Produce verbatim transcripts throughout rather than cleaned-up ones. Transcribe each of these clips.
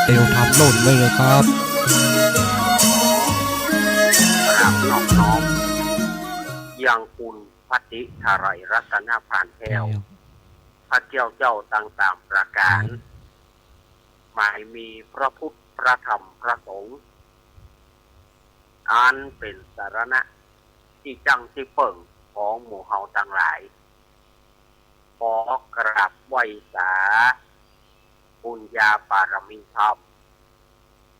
เตียวทำโน่นได้เลยครับ กราบนอบน้อมยังคุณพระติทะไลรัตนผ่านแผ้ว เตียว พระเกี้ยวเจ้าตังสามประก๋าน ครับ หมายมีพระพุทธ พระธรรม พระสงฆ์ อันเป๋นสรณะตี้จั้งตี้เปิ้งของหมู่เฮาตังหลาย ขอกราบไหว้สาบุญญาบารมีธรรม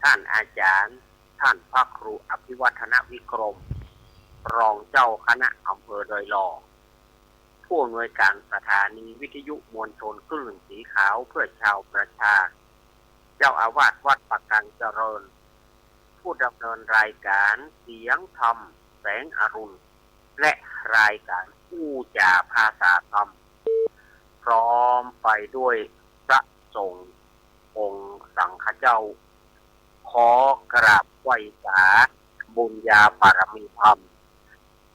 ท่านอาจารย์ ท่านพระครูอภิวัฒนวิกรม รองเจ้าคณะอำเภอดอยหล่อ ผู้อำนวยการสถานีวิทยุมวลชนคลื่นสีขาวเพื่อชาวประชา เจ้าอาวาสวัดป่ากังเจริญ ผู้ดำเนินรายการเสียงธรรมแสงอรุณ และรายการอู้จ๋าภาษาธรรม พร้อมไปด้วยพระสงฆ์องค์สังฆเจ้า ขอกราบไหว้สาบุญญาบารมีธรรม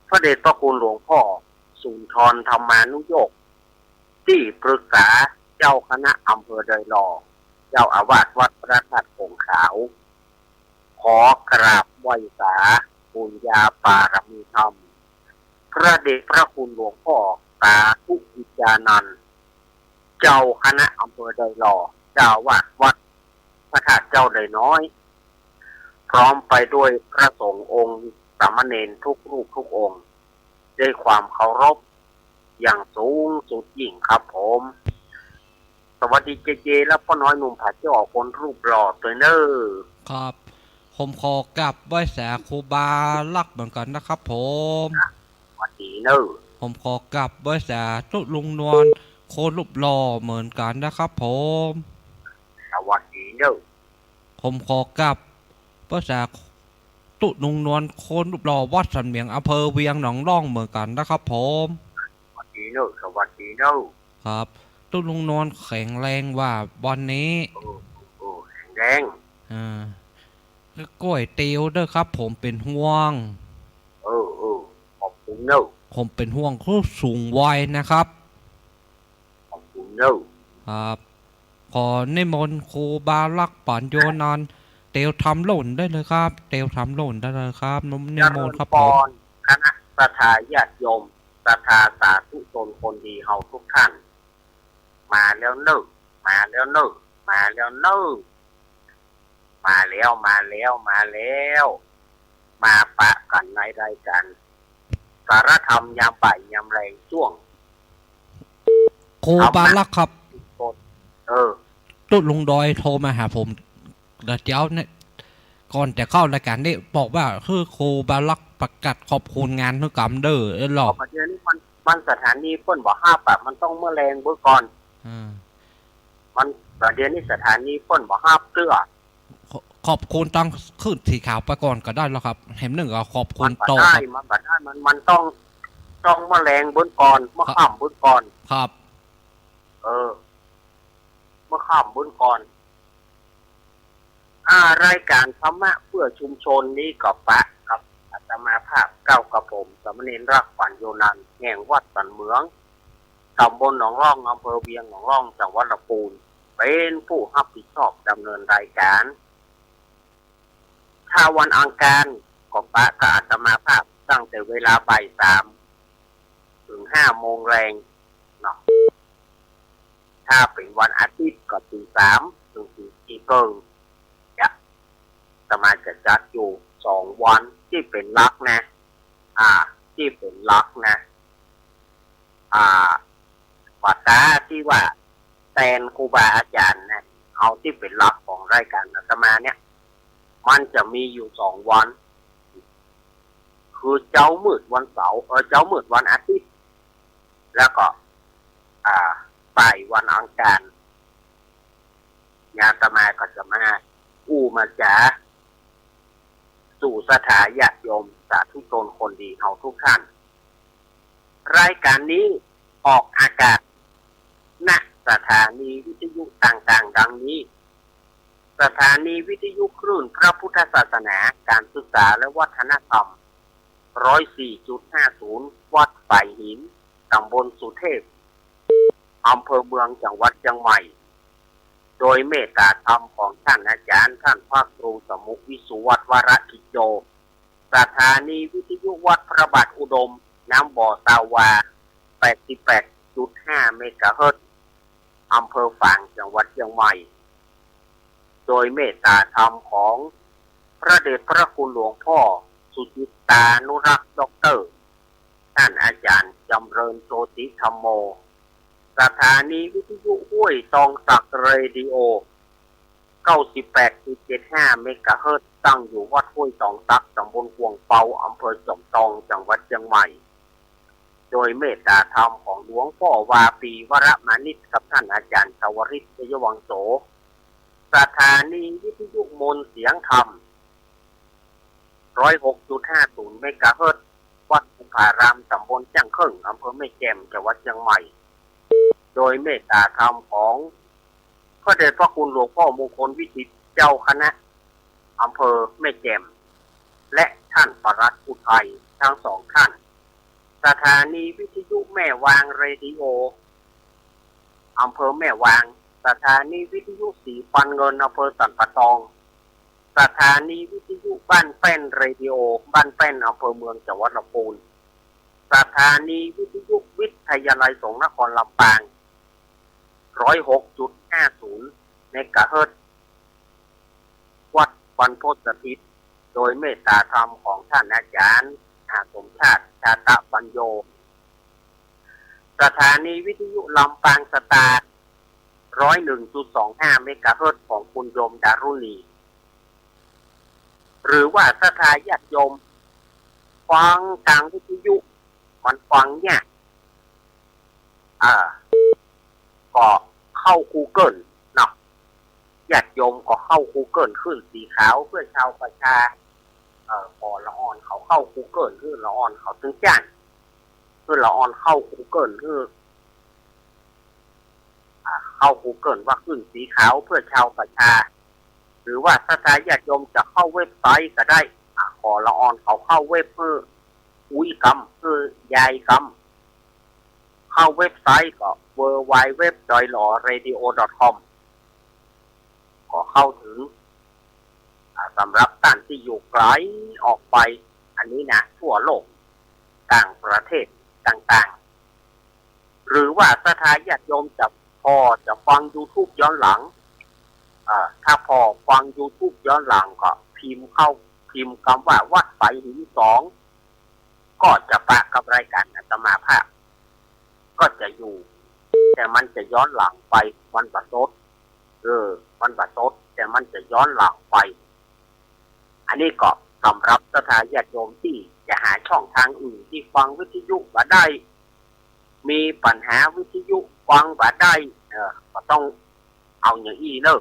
พระเดชพระคุณหลวงพ่อสุนทรธรรมานุโยค ตี้ปรึกษาเจ้าคณะอำเภอดอยหล่อ เจ้าอาวาสวัดพระธาตุโป่งขาว ขอกราบไหว้สาบุญญาบารมีธรรม พระเดชพระคุณหลวงพ่อสาธุกิจจานันท์ เจ้าคณะอำเภอดอยหล่อ เจ้าอาวาสวัดพระธาตุเจ้าดอยน้อย พร้อมไปด้วยพระสงฆ์องค์สามเณรทุกรูปทุกองค์ ด้วยความเคารพอย่างสูงสุดยิ่งครับผม สวัสดีเจเจ และป้อน้อยหนุ่มผาเจ้าคนรูปหล่อตวยเน่อ ครับ ผมขอกราบไหว้สาครูบาลักษณ์เหมือนกันนะครับผม สวัสดีเน่อ ผมขอกราบไหว้สาตุ๊ลุงนวลคนรูปหล่อเหมือนกันนะครับผม สวัสดีเน่อ ผมขอกราบไหว้สาตุ๊ลุงนวลคนรูปหล่อวัดสันเหมียงอำเภอเวียงหนองล่องเหมือนกันนะครับผม สวัสดีเน่อ สวัสดีเน่อ ครับ ตุ๊ลุงนวลแข็งแรงว่าวันนี้ เออ เออ แข็งแรง อ่า ก๋วยเตี๋ยวเน่อครับ ผมเป๋นห่วง เออ เออ ขอบคุณเน่อ ผมเป๋นห่วงผู้สูงวัยนะครับ ขอบคุณเน่อ ครับ ขอนิมนต์ครูบาลักษณ์ปัญโญนันท์ เตียวทำโน่นได้เลยครับ เตียวทำโน่นได้เลยครับ นิมนต์ครับผม เจริญพร คณะศรัทธาญาติโยม ศรัทธาสาธุชนคนดีเฮาทุกท่าน มาแล้วเน่อ มาแล้วเน่อ มาแล้วเน่อ มาแล้ว มาแล้ว มาแล้ว มาปะกั๋นในรายการสารธรรมยามบ่ายยามแลงช่วง ครูบาลักษณ์ครับ เออ ตุ๊ลุงดอยโทรมาหาผม เดี๋ยวเนี่ย ก่อนจะเข้ารายการนี่บอกว่า หื้อครูบาลักษณ์ประกาศขอบคุณงานหื้อกำเน่อ เออ หรอ เดี๋ยวนี้มัน มันสถานีเปิ้นบ่ฮับอะ มันต้องเมื่อแลงเปิ้นก่อน อ่า มัน เดี๋ยวนี้สถานีเปิ้นบ่ฮับเตื้อ ขอ- ขอบคุณตางคลื่นสีขาวไปก่อนก็ได้แล้วครับ แหมนึ่งก็ขอบคุณต่อครับ มันบ่ได้ มันบ่ได้ มัน มันต้อง ต้องเมื่อแลงเปิ้นก่อน เมื่อค่ำเปิ้นก่อน ครับ เออ เมื่อค่ำเปิ้นก่อน อ่า รายการธรรมะเพื่อชุมชนนี้ก็ปะกับอาตมาภาพเก้ากับผม สามเณรรักขวัญโยนันท์ แห่งวัดสันเหมือง ตำบลหนองล่อง อำเภอเวียงหนองล่อง จังหวัดลำพูน เป๋นผู้ฮับผิดชอบดำเนินรายการ ถ้าวันอังคารก็ปะกับอาตมาภาพตั้งแต่เวลาบ่ายสาม เถิงห้าโมงแลงเนาะ ถ้าเป๋นวันอาทิตย์ก็ตีสามเถิงตีสี่เกิ่ง จะ อาตมาจะจัดอยู่สองวันตี้เป๋นหลักนะ อ่า ตี้เป๋นหลักนะ อ่า ว่าต๋าตี้ว่าแตนครูบาอาจ๋ารย์นะ เอาตี้เป๋นหลักของรายการอาตมาเนี่ย มันจะมีอยู่สองวัน คือเจ๊ามืดวันเสาร์ เออ เจ๊ามืดวันอาทิตย์ แล้วก็ อ่า บ่ายวันอังคาร อาตมาก็จะมาอู้มาจ๋า สู่ศรัทธาญาติโยมสาธุชนคนดีเฮาทุกท่าน รายการนี้ออกอากาศ ณ สถานีวิทยุต่างๆ ดังนี้ สถานีวิทยุคลื่นพระพุทธศาสนา การศึกษาและวัฒนธรรม ร้อยสี่จุดห้าศูนย์ วัดฝายหิน ตำบลสุเทพ อำเภอเมือง จังหวัดเชียงใหม่ โดยเมตตาธรรมของท่านอาจารย์ ท่านพระครูสมุห์ วิสุวัฒน์ วรกิจโจ สถานีวิทยุวัดพระบาทอุดม น้ำบ่อ ซาวา แปดสิบแปดจุดห้าเมกะเฮิรตซ์ อำเภอฝาง จังหวัดเชียงใหม่ โดยเมตตาธรรมของพระเดชพระคุณหลวงพ่อสุจิตตานุรักษ์ ด็อกเตอร์ ท่านอาจารย์จำเริญ โชติธัมโม สถานีวิทยุห้วยตองสัก เรดิโอ เก้าสิบแปดจุดเจ็ดห้าเมกะเฮิรตซ์ ตั้งอยู่วัดห้วยตองสัก ตำบลขวงเปา อำเภอจอมตอง จังหวัดเชียงใหม่ โดยเมตตาธรรมของหลวงพ่อวาปี วรมานิช กับท่านอาจารย์ชวริต ชยวังโส สถานีวิทยุมนต์เสียงธรรม ร้อยหกจุดห้าศูนย์เมกะเฮิรตซ์ วัดภูผาราม ตำบลจ้างเคิ่ง อำเภอแม่แจ่ม จังหวัดเชียงใหม่ โดยเมตตาธรรมของพระเดชพระคุณหลวงพ่อมงคลวิจิตร เจ้าคณะอำเภอแม่แจ่ม และท่านปลัดอุทัย ทั้งสองท่าน สถานีวิทยุแม่วาง เรดิโอ อำเภอแม่วาง สถานีวิทยุสีปันเงิน อำเภอสันป่าตอง สถานีวิทยุบ้านแป้น เรดิโอบ้านแป้น อำเภอเมือง จังหวัดลำพูน สถานีวิทยุวิทยาลัยสงฆ์นครลำปาง ร้อยหกจุดห้าศูนย์เมกะเฮิรตซ์ วัดบรรพตสถิต โดยเมตตาธรรมของท่านอาจารย์ อา สมชาติ ชาตะปัญโญ สถานีวิทยุลำปางสตาร์ ร้อยหนึ่งจุดสองห้าเมกะเฮิรตซ์ ของคุณโยมดารุณี หรือว่าศรัทธาญาติโยมฟังตางวิทยุ มันฟังยาก อ่า ก็เข้ากูเกิลเนาะ ญาติโยมก็เข้ากูเกิล คลื่นสีขาวเพื่อชาวประชา เอ่อ ก็ละอ่อนเขาเข้ากูเกิล หื้อละอ่อนเขาตึงจ้าน หื้อละอ่อนเข้ากูเกิล หื้อ อ่า เข้ากูเกิลว่าคลื่นสีขาวเพื่อชาวประชา หรือว่าศรัทธาญาติโยมจะเข้าเว็บไซต์ก็ได้ อ่า ก็ละอ่อนเขาเข้าเว็บ หื้อ อุ้ยกำ หื้อยายกำ เข้าเว็บไซต์ก็ ดับเบิลยู ดับเบิลยู ดับเบิลยู ดอท ดอยหล่อ เรดิโอ ดอท คอม ก็เข้าถึง อ่า สำหรับต้านตี้อยู่ไก๋ออกไป อันนี้นะ ทั่วโลก ต่างประเทศต่างๆ หรือว่าศรัทธาญาติโยมจะ ผ่อจะฟังยูทูบย้อนหลัง อ่า ถ้าผ่อฟังยูทูบย้อนหลังก็พิมพ์เข้า พิมพ์กำว่าวัดไป๋หินสอง ก็จะปะกับรายก๋านอาตมาภาพ ก็จะอยู่ แต่มันจะย้อนหลังไป มันบ่สด เออ มันบ่สด แต่มันจะย้อนหลังไป อันนี้ก็สำหรับศรัทธาญาติโยมตี้จะหาช่องตางอื่นตี้ฟังวิทยุบ่ได้ มีปัญหาวิทยุฟังบ่ได้ เออ ก็ต้องเอาอย่างอี้เนาะ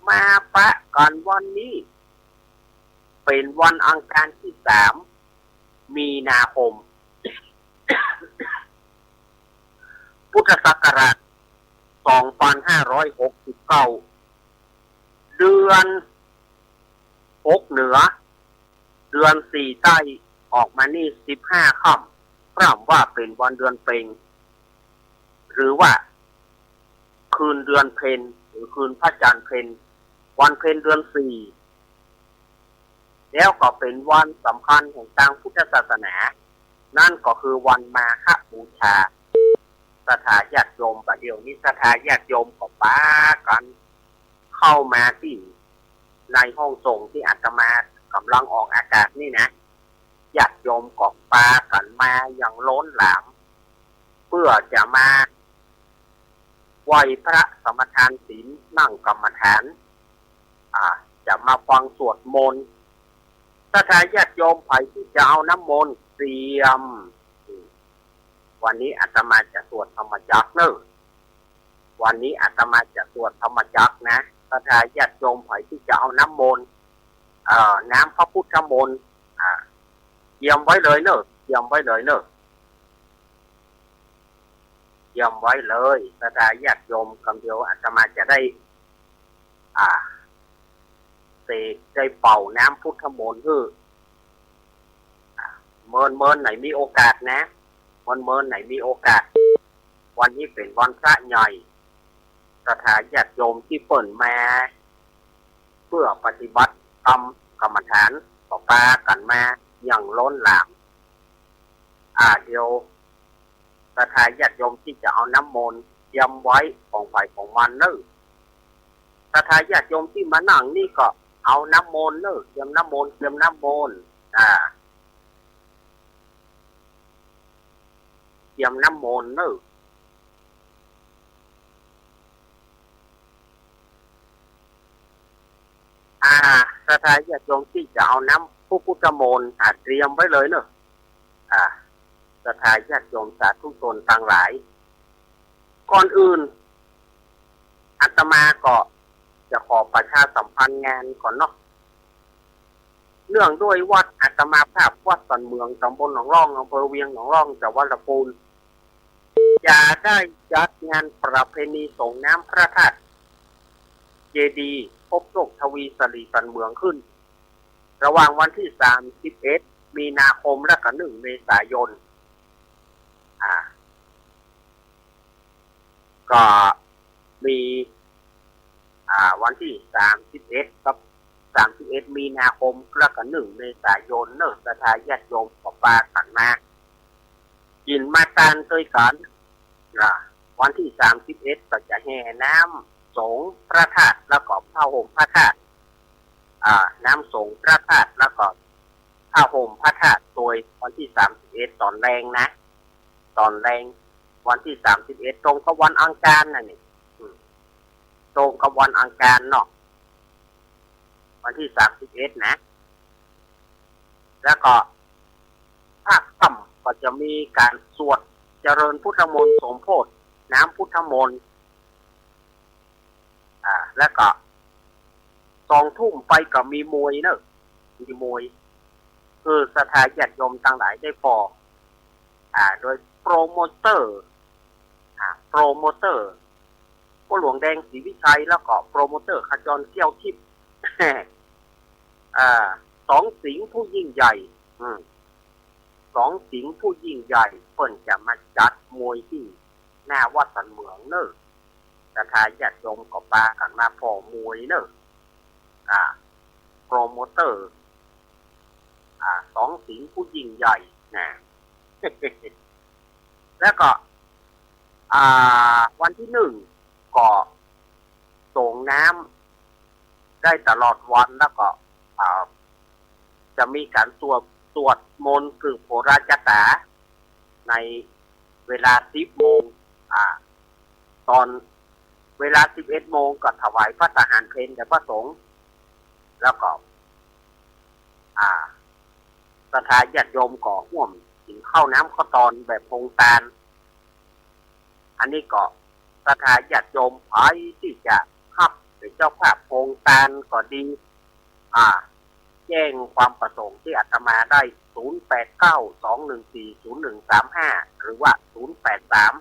มาปะกั๋นวันนี้ เป๋นวันอังคารตี้สาม มีนาคม พุทธศักราช สองปันห้าร้อยหกสิบเก้า เดือนหกเหนือ เดือนสี่ใต้ ออกมานี่สิบห้าค่ำ พร่ำว่าเป๋นวันเดือนเพ็ญ หรือว่าคืนเดือนเพ็ญ หรือคืนพระจันทร์เพ็ญ วันเพ็ญเดือนสี่ แล้วก็เป๋นวันสำคัญแห่งตางพุทธศาสนา นั้นก็คือวันมาฆบูชา ศรัทธาญาติโยม บ่าเดี่ยวนี้ศรัทธาญาติโยมก็ปากั๋นเข้ามาตี้ในห้องส่งตี้อาตมาก๋ำลังออกอากาศนี่นะ ญาติโยมก็ปากั๋นมาอย่างล้นหลาม เปื้อจะมาไหว้พระสมาทานศีล นั่งกรรมฐาน อ่า จะมาฟังสวดมนต์ ศรัทธาญาติโยมใผตี้จะเอาน้ำมนต์เตรียม วันนี้อาตมาจะสวดธรรมจักรเนาะ วันนี้อาตมาจะสวดธรรมจักรนะ ศรัทธาญาติโยมใผตี้จะเอาน้ำมนต์ เอ่อ น้ำพระพุทธมนต์ อ่า เตรียมไว้เลยเนาะ เตรียมไว้เลยเนาะ เตรียมไว้เลย ศรัทธาญาติโยม กำเดียวอาตมาจะได้ อ่า เสก ได้เป่าน้ำพุทธมนต์หื้อ อ่า เมิน เมินไหนมีโอกาสนะ เมิน เมินไหนมีโอกาส วันนี้เป๋นวันพระใหญ่ ศรัทธาญาติโยมตี้เปิ้นมาเปื้อปฏิบัติธรรมกรรมฐาน ก็ปากั๋นมาอย่างล้นหลาม อ่า เดี๋ยวศรัทธาญาติโยมตี้จะเอาน้ำมนต์เตรียมไว้ของใผของมันเน่อ ศรัทธาญาติโยมตี้มานั่งนี่ก็เอาน้ำมนต์เน่อ เตรียมน้ำมนต์ เตรียมน้ำมนต์ อ่า เตรียมน้ำมนต์เน่อ อ่า ศรัทธาญาติโยมตี้จะเอาน้ำพระพุทธมนต์ อ่า เตรียมไว้เลยเน่อ อ่า ศรัทธาญาติโยมสาธุชนตังหลาย ก่อนอื่น อาตมาก็จะขอประชาสัมพันธ์งานก่อนเนาะ เนื่องด้วยวัดอาตมาภาพวัดสันเหมือง ตำบลหนองล่อง อำเภอเวียงหนองล่อง จังหวัดลำพูน จะได้จัดงานประเพณีส่งน้ำพระธาตุเจดีย์พบโชคทวีสิริสันเหมืองขึ้น ระหว่างวันตี้สามสิบเอ็ดมีนาคมและก็หนึ่งเมษายน อ่า ก็มี อ่า วันตี้สามสิบเอ็ดกับสามสิบเอ็ดมีนาคม และก็หนึ่งเมษายนเน่อ ศรัทธาญาติโยมก็ปากั๋นมา กิ๋นมาตานตวยกั๋น อ่า วันตี้สามสิบเอ็ดก็จะแห่น้ำสงฆ์พระธาตุ แล้วก็ผ้าห่มพระธาตุ อ่า น้ำสงฆ์พระธาตุ แล้วก็ผ้าห่มพระธาตุตวย วันตี้สามสิบเอ็ดต๋อนแลงนะ ต๋อนแลง วันตี้สามสิบเอ็ดตรงกับวันอังคารน่ะนี่ อืม ตรงกับวันอังคารเนาะ วันตี้สามสิบเอ็ดนะ แล้วก็ภาคค่ำก็จะมีก๋านสวดเจริญพุทธมนต์สมโภช น้ำพุทธมนต์ อ่า แล้วก็สองทุ่มไปก็มีมวยเน่อ มีมวย คือศรัทธาญาติโยมตังหลายได้ปอ อ่า โดยโปรโมเตอร์ อ่า โปรโมเตอร์ ป้อหลวงแดงศรีวิชัย แล้วก็โปรโมเตอร์ขจรเขี้ยวทิพย์ อ่า สองสิงห์ผู้ยิ่งใหญ่ อืม สองสิงห์ผู้ยิ่งใหญ่ เปิ้นจะมาจัดมวยตี้หน้าวัดสันเหมืองเน่อ ศรัทธาญาติโยมก็ปากั๋นมาผ่อมวยเน่อ อ่า โปรโมเตอร์ อ่า สองสิงห์ผู้ยิ่งใหญ่นะ แล้วก็ อ่า วันตี้หนึ่งก็ส่งน้ำได้ตลอดวัน แล้วก็ อ่า จะมีก๋านสวด สวดมนต์สืบโหราจาต๋า ในเวลาสิบโมง อ่า ต๋อนเวลาสิบเอ็ดโมงก็ถวายภัตตาหารเพลแด่พระสงฆ์ แล้วก็ อ่า ศรัทธาญาติโยมก็ฮ่วมกิ๋นข้าวน้ำข้าวตอนแบบโฮงตาน อันนี้ก็ศรัทธาญาติโยมใผตี้จะฮับเป๋นเจ้าภาพโฮงตานก็ดี อ่า แจ้งความประสงค์ตี้อาตมาได้ ศูนย์แปดเก้า สองหนึ่งสี่ ศูนย์หนึ่งสามห้า หรือว่า ศูนย์แปดสาม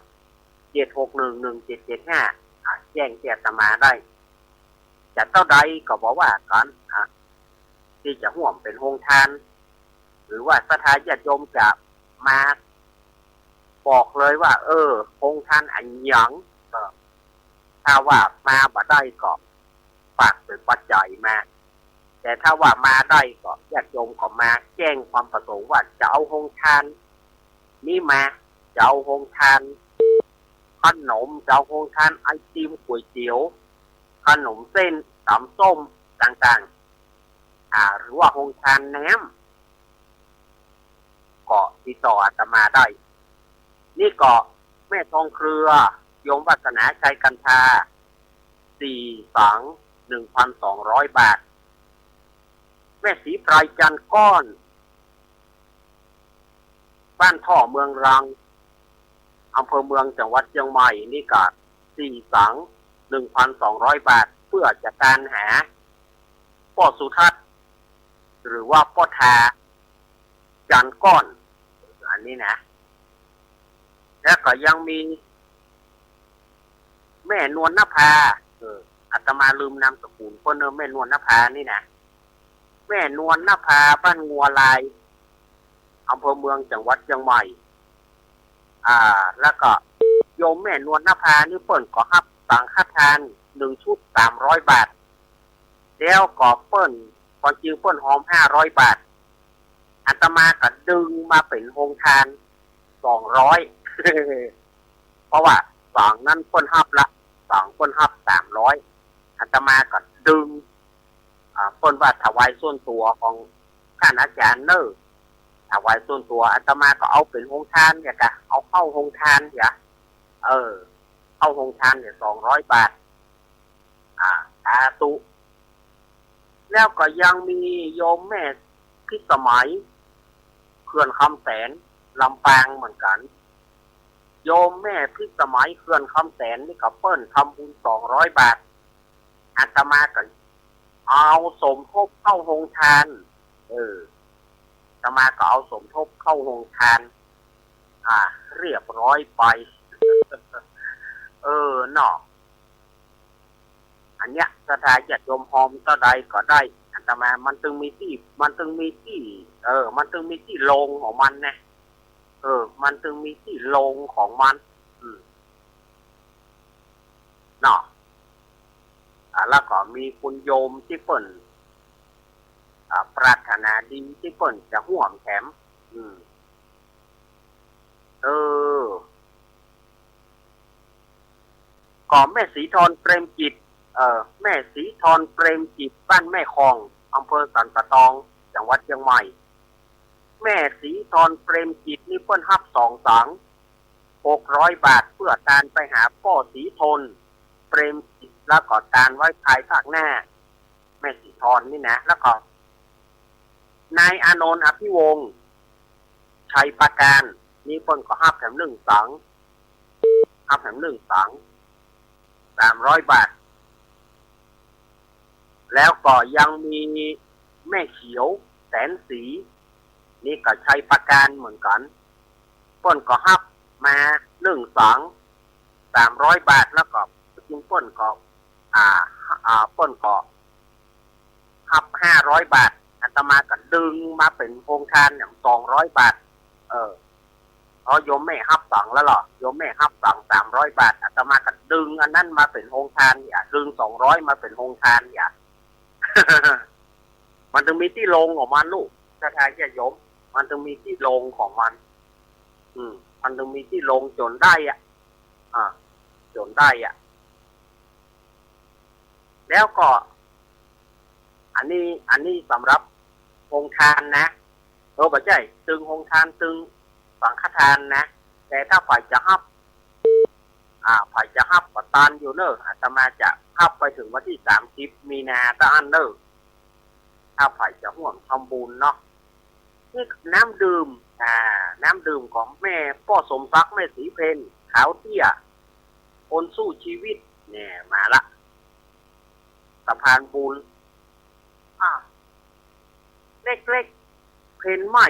เจ็ดหกหนึ่ง หนึ่งเจ็ดเจ็ดห้า อ่า แจ้งตี้อาตมาได้ จะเต้าใดก็บ่ว่ากั๋น อ่า ตี้จะฮ่วมเป๋นโฮงตาน หรือว่าศรัทธาญาติโยมจะมาบอกเลยว่า เออ โฮงตานอะหยัง ก็ ถ้าว่ามาบ่ได้ก็ฝากเป๋นปัจจัยมา แต่ถ้าว่ามาได้ก็ญาติโยมก็มาแจ้งความประสงค์ว่าจะเอาโฮงตานนี้มา จะเอาโฮงตานขนม จะเอาโฮงตานไอติม ก๋วยเตี๋ยว ขนมเส้น ต๋ำส้มต่างๆ อ่า หรือว่าโฮงตานน้ำ ก็ติดต่ออาตมาได้ นี่ก็แม่ทองเครือ โยมวาสนา ชัยกันทา สี่สัง หนึ่งพันสองร้อยบาท แม่ศรีไพร จันทร์ก้อน บ้านท่อ เมืองรัง อำเภอเมือง จังหวัดเชียงใหม่ นี่ก็ สี่สัง หนึ่งพันสองร้อยบาท เปื้อจะตานหาป้อสุทัศน์ หรือว่าป้อทา จันทร์ก้อน อันนี้นะ แล้วก็ยังมี แม่นวลนภา เออ อาตมาลืมนามสกุลเปิ้นเน่อ แม่นวลนภานี่นะ แม่นวลนภา บ้านงัวลาย อำเภอเมือง จังหวัดเชียงใหม่ อ่า แล้วก็โยมแม่นวลนภานี่เปิ้นก็ฮับ สังฆทานหนึ่งชุดสามร้อยบาท แล้วก็เปิ้น ความจริงเปิ้นฮอมห้าร้อยบาท อาตมาก็ดึงมาเป๋นโฮงทานสองร้อย เพราะว่าสังนั้นเปิ้นฮับละ สังเปิ้นฮับสามร้อย อาตมาก็ดึง อ่า เปิ้นว่าถวายส่วนตั๋วของต้านอาจ๋ารย์เน่อ ถวายส่วนตั๋ว อาตมาก็เอาเป๋นโฮงทานเหียกะ เอาเข้าโฮงทานเหีย เออ เข้าโฮงทานเหียสองร้อยบาท อ่า สาธุ แล้วก็ยังมีโยมแม่พิสมัย เขื่อนคำแสน ลำปางเหมือนกั๋น โยมแม่พิสมัย เขื่อนคำแสน นี่ก็เปิ้นทำบุญสองร้อยบาท อาตมาก็เอาสมทบเข้าโฮงทาน เออ อาตมาก็เอาสมทบเข้าโฮงทาน อ่า เรียบร้อยไป เออ เนาะ อันเนี้ย ศรัทธาญาติโยมฮอมเต้าใดก็ได้ อาตมา มันตึงมีตี้ มันตึงมีตี้ เออ มันตึงมีตี้ลงของมันนะ เออ มันตึงมีตี้ลงของมัน อืม เนาะ อ่า แล้วก็มีคุณโยมตี้เปิ้น อ่า ปรารถนาดีตี้เปิ้นจะฮ่วมแถม อืม เออ ก็แม่ศรีธรเปรมจิต เอ่อ แม่ศรีธรเปรมจิต บ้านแม่คอง อำเภอสันป่าตอง จังหวัดเชียงใหม่ แม่ศรีธรเปรมจิตนี่เปิ้นฮับสองสัง หกร้อยบาท เปื้อตานไปหาป้อศรีธรเปรมจิต แล้วก็ตานไว้ภายภาคหน้า แม่ศรีธรนี่นะ แล้วก็ นายอานนท์ อภิวงศ์ ชัยปราการ นี่เปิ้นก็ฮับแถมนึ่งสัง ฮับแถมนึ่งสัง สามร้อยบาท แล้วก็ยังมีแม่เขียว แสนศรี นี่ก็ชัยปราการเหมือนกั๋น เปิ้นก็ฮับมานึ่งสัง สามร้อยบาท แล้วก็จริงเปิ้นก็ อ่า อ่า เปิ้นก็ ฮับห้าร้อยบาท อาตมาก็ดึงมาเป๋นโฮงทานเนี่ย สองร้อยบาท เออ เพราะโยมแม่ฮับสังแล้วเหรอ โยมแม่ฮับสังสามร้อยบาท อาตมาก็ดึงอันนั้นมาเป๋นโฮงทานเนี่ย ดึงสองร้อยมาเป๋นโฮงทานเนี่ย มันตึงมีตี้ลงของมันลูก ศรัทธาญาติโยม มันตึงมีตี้ลงของมัน อืม มันตึงมีตี้ลงจ๋นได้อ่ะ อ่า จ๋นได้อ่ะ แล้วก็ อันนี้ อันนี้สำหรับโฮงทานนะ เออ บ่ใจ้ ตึงโฮงทาน ตึงสังฆทานนะ แต่ถ้าใผจะฮับ อ่า ใผจะฮับก็ตานอยู่เน่อ อาตมาจะฮับไปเถิงวันตี้สามสิบมีนาเต้าอั้นเน่อ ถ้าใผจะฮ่วมทำบุญเนาะ นี่น้ำดื่ม อ่า น้ำดื่มของแม่ป้อสมศักดิ์ แม่ศรีเพน ขาวเตี้ย คนสู้ชีวิต เนี่ย มาละ สะพานบุญ อ่า เล็กๆ เพนไหม้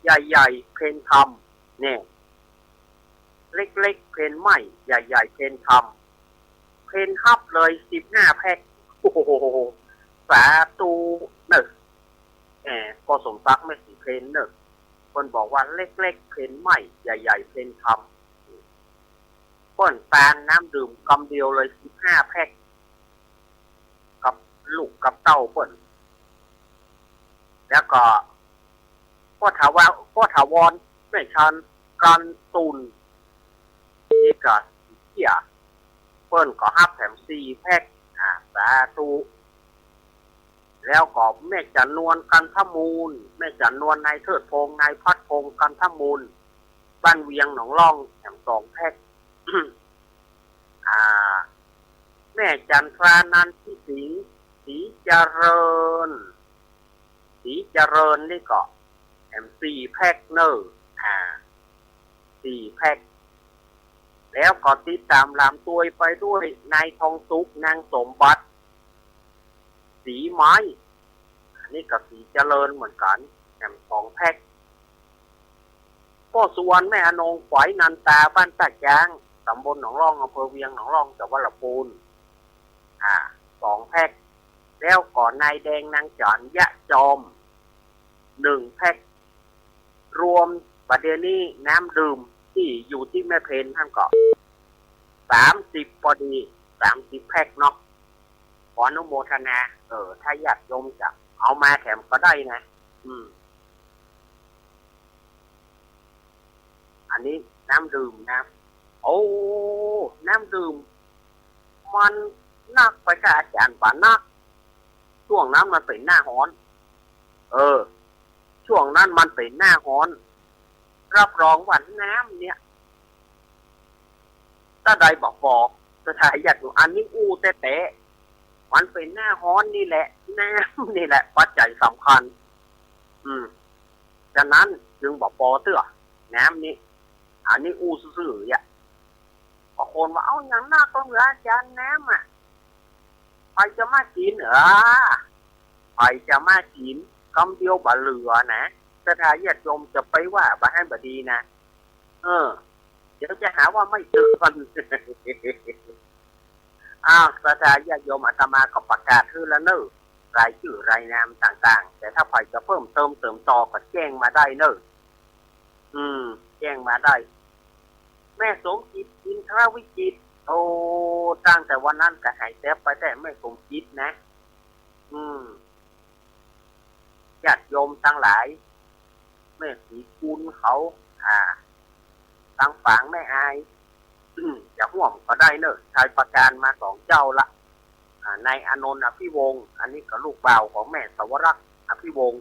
ใหญ่ๆ เพนธรรม เนี่ย เล็กๆ เพนไหม้ ใหญ่ๆ เพนธรรม เพนฮับเลยสิบห้าแพ็ค โอ้โห สาธุเน่อ แหม ป้อสมศักดิ์ แม่ศรีเพนเน่อ เปิ้นบอกว่าเล็กๆ เพนไหม้ ใหญ่ๆ เพนธรรม เปิ้นตานน้ำดื่มกำเดียวเลยสิบห้าแพ็ค กับลูกกับเต้าเปิ้น แล้วก็ ป้อถาวร ป้อถาวร แม่ชัน กันตุน นี่ก็เตี้ย เปิ้นก็ฮับแถมสี่แพ็ค อ่า สาธุ แล้วก็แม่จันนวล กันทมูล แม่จันนวล นายเทิดพงษ์ นายพัดพงษ์ กันทมูล บ้านเวียงหนองล่อง แถมสองแพ็ค อ่า แม่จันทรา นันทิสิงห์ ศรีเจริญ ศรีเจริญนี่ก็แถมสี่แพ็คเน่อ อ่า สี่แพ็ค แล้วก็ติดต๋ามหลามตวยไปด้วย นายทองสุข นางสมบัติ ศรีไม้ อันนี้ก็ศรีเจริญเหมือนกั๋น แถมสองแพ็ค ป้อสุวรรณ แม่อนง ฝอยนันตา บ้านต้าจ๊าง ต๋ำบลหนองล่อง อำเภอเวียงหนองล่อง จังหวัดลำพูน อ่า สองแพ็ค แล้วก็นายแดง นางจั๋น ยะจอม หนึ่งแพ็ค รวมบัดเดี๋ยวนี้น้ำดื่มตี้อยู่ตี้แม่เพนหั้นก็ สามสิบปอดี สามสิบแพ็คเนาะ ขออนุโมทนา เออ ถ้าญาติโยมจะเอามาแถมก็ได้นะ อืม อันนี้น้ำดื่มนะ โอ้ น้ำดื่ม มันนักไปกับอาจ๋ารย์บ่านัก ช่วงนั้นมันเป๋นหน้าฮ้อน เออ ช่วงนั้นมันเป๋นหน้าฮ้อน รับรองว่าน้ำเนี่ย ถ้าใดบ่ปอ ศรัทธาญาติโยม อันนี้อู้แต๊ๆ มันเป๋นหน้าฮ้อนนี่แหละ น้ำนี่แหละ ปัจจัยสำคัญ อืม ฉะนั้นจึงบ่ปอเตื้อ น้ำนี่ อันนี้อู้ซื่อๆ อะ บางคนว่า เอ้า อย่างนักก็เหลืออาจ๋ารย์น้ำอะ ใผจะมากิ๋น เออ ใผจะมากิ๋น กำเดียวบ่เหลือนะ ศรัทธาญาติโยมจะไปว่าบ่าหั้นบ่ดีนะ เออ เดี๋ยวจะหาว่าไม่เตือน อ้าว ศรัทธาญาติโยม อาตมาก็ประกาศหื้อแล้วเน่อ รายจื้อรายนามต่างๆ แต่ถ้าใผจะเพิ่มเติมเติมต่อก็แจ้งมาได้เน่อ อืม แจ้งมาได้ แม่สมจิต อินทรวิจิตร โอ้ ตั้งแต่วันนั้นก็หายแต๊บไปแต๊ แม่สมจิตนะ อืม ญาติโยมตังหลาย แม่ศรีกุลเขา อ่า ตังฝางแม่อาย อืม จะฮ่วมก็ได้เน่อ ชายประการมาสองเจ้าละ อ่า นายอานนท์ อภิวงศ์ อันนี้ก็ลูกบ่าวของแม่สวรักษ์ อภิวงศ์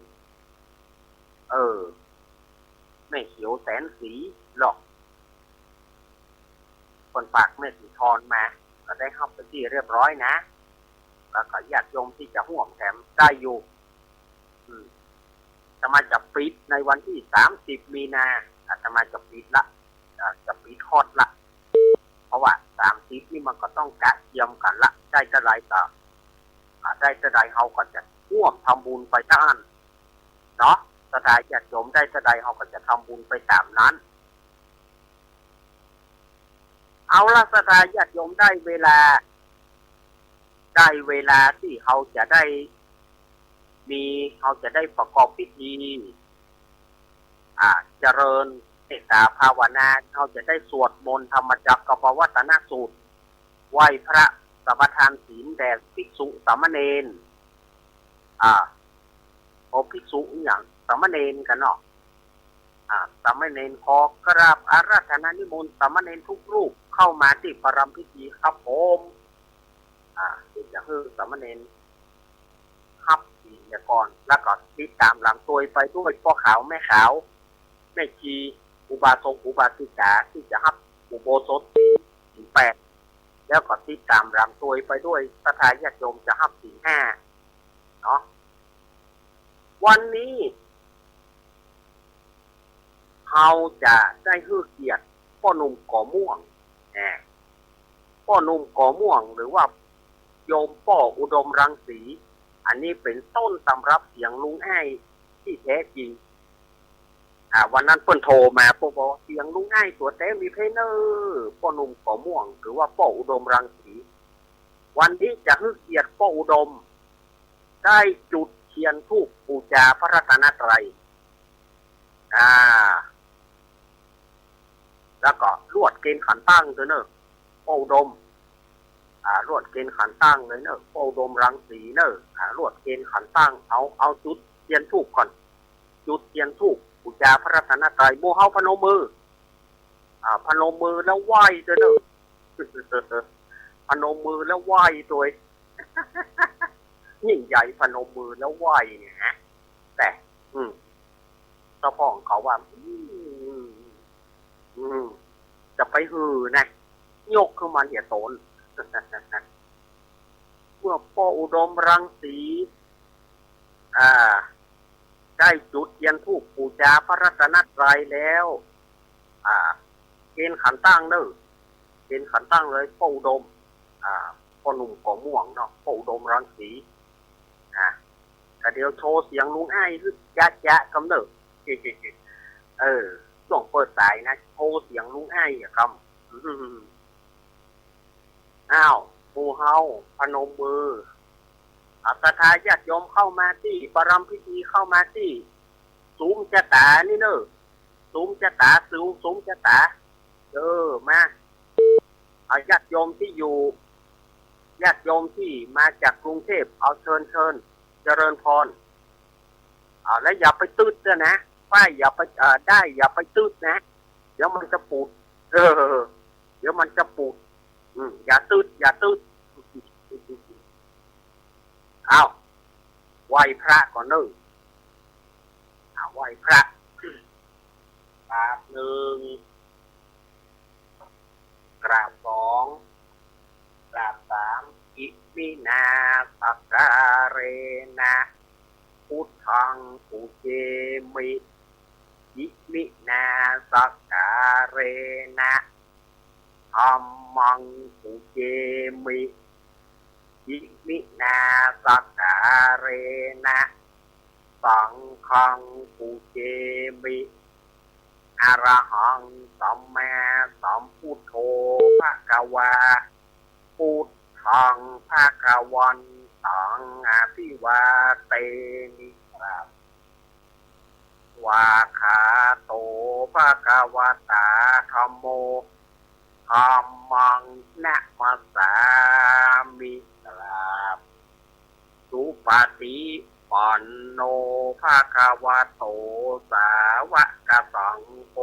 เออ แม่เขียวแสนศรีหรอก เปิ้นฝากแม่ศรีธรมา ก็ได้ฮับเป๋นตี้เรียบร้อยนะ แล้วก็ญาติโยมตี้จะฮ่วมแถมได้อยู่ อืม อาตมาจะปิดในวันตี้สามสิบมีนา อาตมาจะปิดละ อ่า จะปิดฮอดละ เพราะว่าสามสิบนี่มันก็ต้องกะเกียมกั๋นละ ได้เต้าใดก็ อ่า ได้เต้าใดเฮาก็จะฮ่วมทำบุญไปต๋ามนั้นเนาะ ศรัทธาญาติโยมได้เต้าใดเฮาก็จะทำบุญไปต๋ามนั้น เอาละ ศรัทธาญาติโยม ได้เวลา ได้เวลาตี้เฮาจะได้ มี เฮาจะได้ประกอบพิธี อ่า เจริญเมตตาภาวนา เฮาจะได้สวดมนต์ธรรมจักรกัปปวัตตนสูตร ไหว้พระสมาทานศีลแด่ภิกษุสามเณร อ่า โอ้ ภิกษุอะหยัง สามเณรกั๋นเนาะ อ่า สามเณร ขอกราบอาราธนานิมนต์สามเณรทุกรูปเข้ามาตี้ประรำพิธีครับผม อ่า เดี๋ยวจะหื้อสามเณรฮับศีลเสียก่อน แล้วก็ติดต๋ามหลังตวยไปด้วยป้อขาวแม่ขาว แม่ชี อุบาสกอุบาสิกาตี้จะฮับอุโบสถศีล ศีลแปด แล้วก็ติดต๋ามหลังตวยไปด้วยศรัทธาญาติโยมจะฮับศีลห้าเนาะ วันนี้ เฮาจะได้หื้อเกียรติป้อหนุ่มก๋อม่วง แหม ป้อหนุ่มก๋อม่วง หรือว่าโยมป้ออุดมรังสี อันนี้เป๋นต้นตำรับเสียงลุงอ้ายตี้แต๊จริง อ่า วันนั้นเปิ้นโทรมา เปิ้นบอกว่า เสียงลุงอ้ายตั๋วแต๊มีไผเน่อ ป้อหนุ่มก๋อม่วง หรือว่าป้ออุดมรังสี วันนี้จะหื้อเกียรติป้ออุดม ได้จุดเทียนธูปปู๋จาพระรัตนตรัย อ่า แล้วก็ลวดเกณฑ์ขันตั้งตวยเน่อ ป้ออุดม อ่า ลวดเกณฑ์ขันตั้งเลยเน่อ ป้ออุดมรังสีเน่อ อ่า ลวดเกณฑ์ขันตั้ง เอา เอาจุดเทียนธูปก่อน จุดเทียนธูปปู๋จาพระรัตนตรัย หมู่เฮาพนมมือ อ่า พนมมือแล้วไหว้ตวยเน่อ พนมมือแล้วไหว้ตวย ยิ่งใหญ่ พนมมือแล้วไหว้เนี่ยฮะ แต่ อืม เจ้าพ่อของเขาว่า อืม อืม จะไปหื้อนะ ยกขึ้นมาเหียโตน เมื่อป้ออุดมรังสี อ่า ได้จุดเทียนธูปปู๋จาพระรัตนตรัยแล้ว อ่า เกณฑ์ขันตั้งเน่อ เกณฑ์ขันตั้งเลย ป้ออุดม อ่า ป้อหนุ่มก๋อม่วงเนาะ ป้ออุดมรังสี อ่า ก็เดี๋ยวโชว์เสียงลุงอ้ายหื้อจ๊ะๆ กำเน่อ เออ ช่วงเปิดสายนะ โชว์เสียงลุงอ้ายอะกำ อืม อ้าว หมู่เฮาพนมมือ อ่า ศรัทธาญาติโยมเข้ามาตี้ประรำพิธี เข้ามาตี้สุมจะต๋านี่เน่อ สุมจะต๋า สุม สุมจะต๋า เออ มา อ่า ญาติโยมตี้อยู่ ญาติโยมตี้มาจากกรุงเทพฯ เอา เชิญ เชิญ เจริญพร อ่า แล้วอย่าไปตึ๊ดด้วยนะ ป้ายอย่าไป เอ่อ ด้ายอย่าไปตึ๊ดนะ เดี๋ยวมันจะปูด เออ เดี๋ยวมันจะปูด อืม อย่าตึ๊ด อย่าตึ๊ด เอ้า ไหว้พระก่อนเน่อ อ่า ไหว้พระ กราบหนึ่ง กราบสอง กราบสาม อิมินา สักการะนะ พุทธัง ปูเจมิ อิมินา สักการะนะ ธัมมัง ปูเจมิ อิมินา สักการะนะ สังฆัง ปูเจมิ อะระหัง สัมมาสัมพุทโธ ภะคะวา พุทธัง ภะคะวันตัง อะภิวาเทมิ กราบ สวากขาโต ภะคะวะตา ธัมโม ธัมมัง นะมัสสามิ กราบ สุปะฏิปันโน ภะคะวะโต สาวะกะสังโฆ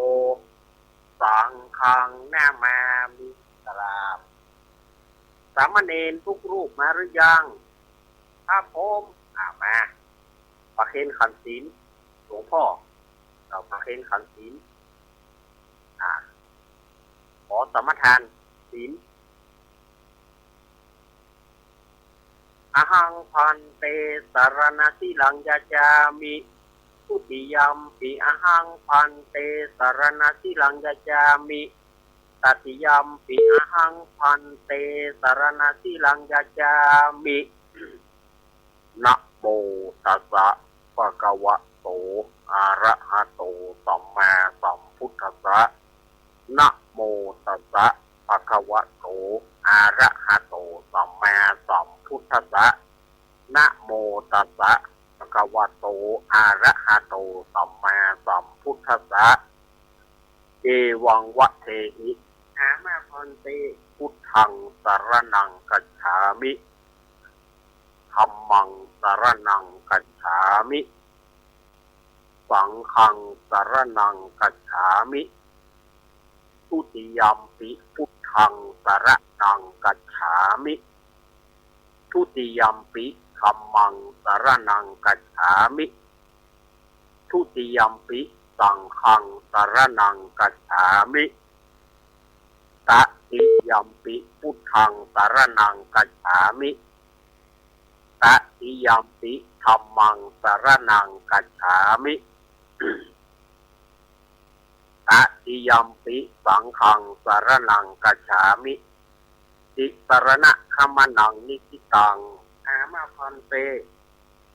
สังฆัง นะมามิ กราบ สามเณรทุกรูปมาหรือยัง ครับผม อ่า มา ประเคนขันศีล หลวงพ่อ เราประเคนขันศีล อ่า ขอสมาทานศีล อะหัง ภันเต สะระณะสีลัง ยาจามิ ทุติยัมปิ อะหัง ภันเต สะระณะสีลัง ยาจามิ ตติยัมปิ อะหัง ภันเต สะระณะสีลัง ยาจามิ นะโมตัสสะ ภะคะวะโต อะระหะโต สัมมาสัมพุทธัสสะ นะโมตัสสะ ภะคะวะโต อะระหะโต สัมมาสัมพุทธัสสะ นะโมตัสสะ ภะคะวะโต อะระหะโต สัมมาสัมพุทธัสสะ เอวัง วะเทหิ อามา ภันเต พุทธัง สะระณัง กัจฉามิ ธัมมัง สะระณัง กัจฉามิ สังฆัง สะระณัง กัจฉามิ ทุติยัมปิ พุทธัง สะระณัง กัจฉามิ ทุติยัมปิ ธัมมัง สะระณัง กัจฉามิ ทุติยัมปิ สังฆัง สะระณัง กัจฉามิ ตติยัมปิ พุทธัง สะระณัง กัจฉามิ ตติยัมปิ ธัมมัง สะระณัง กัจฉามิ ตติยัมปิ สังฆัง สะระณัง กัจฉามิ ติสะระณะขะมะนัง นิฏฐิตัง อามา ภันเต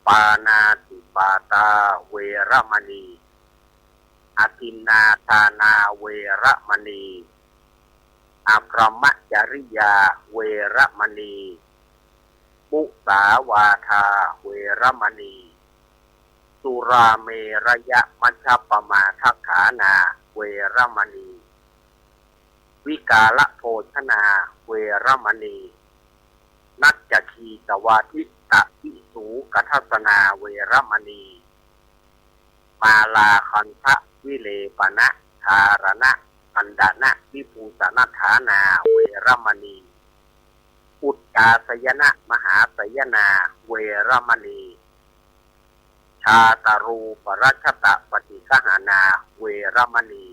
ปาณาติปาตา เวระมะณี อะทินนาทานา เวระมะณี อะพรหมจริยา เวระมะณี มุสาวาทา เวระมะณี สุราเมระยะมัชฌัปปะมาทฐานา เวระมะณี วิกาละโภชนา เวระมะณี นัจจคีตวาทิตะวิสูกะทัสสนา เวระมะณี มาลาคัณฑะวิเลปะณะ ธารณะ คัณฑะนะ วิภูสะณะฐานา เวระมะณี อุจจาสยนะ มหาสยนา เวระมะณี ชาตะรูปะรัชตะปะฏิกะหานา เวระมะณี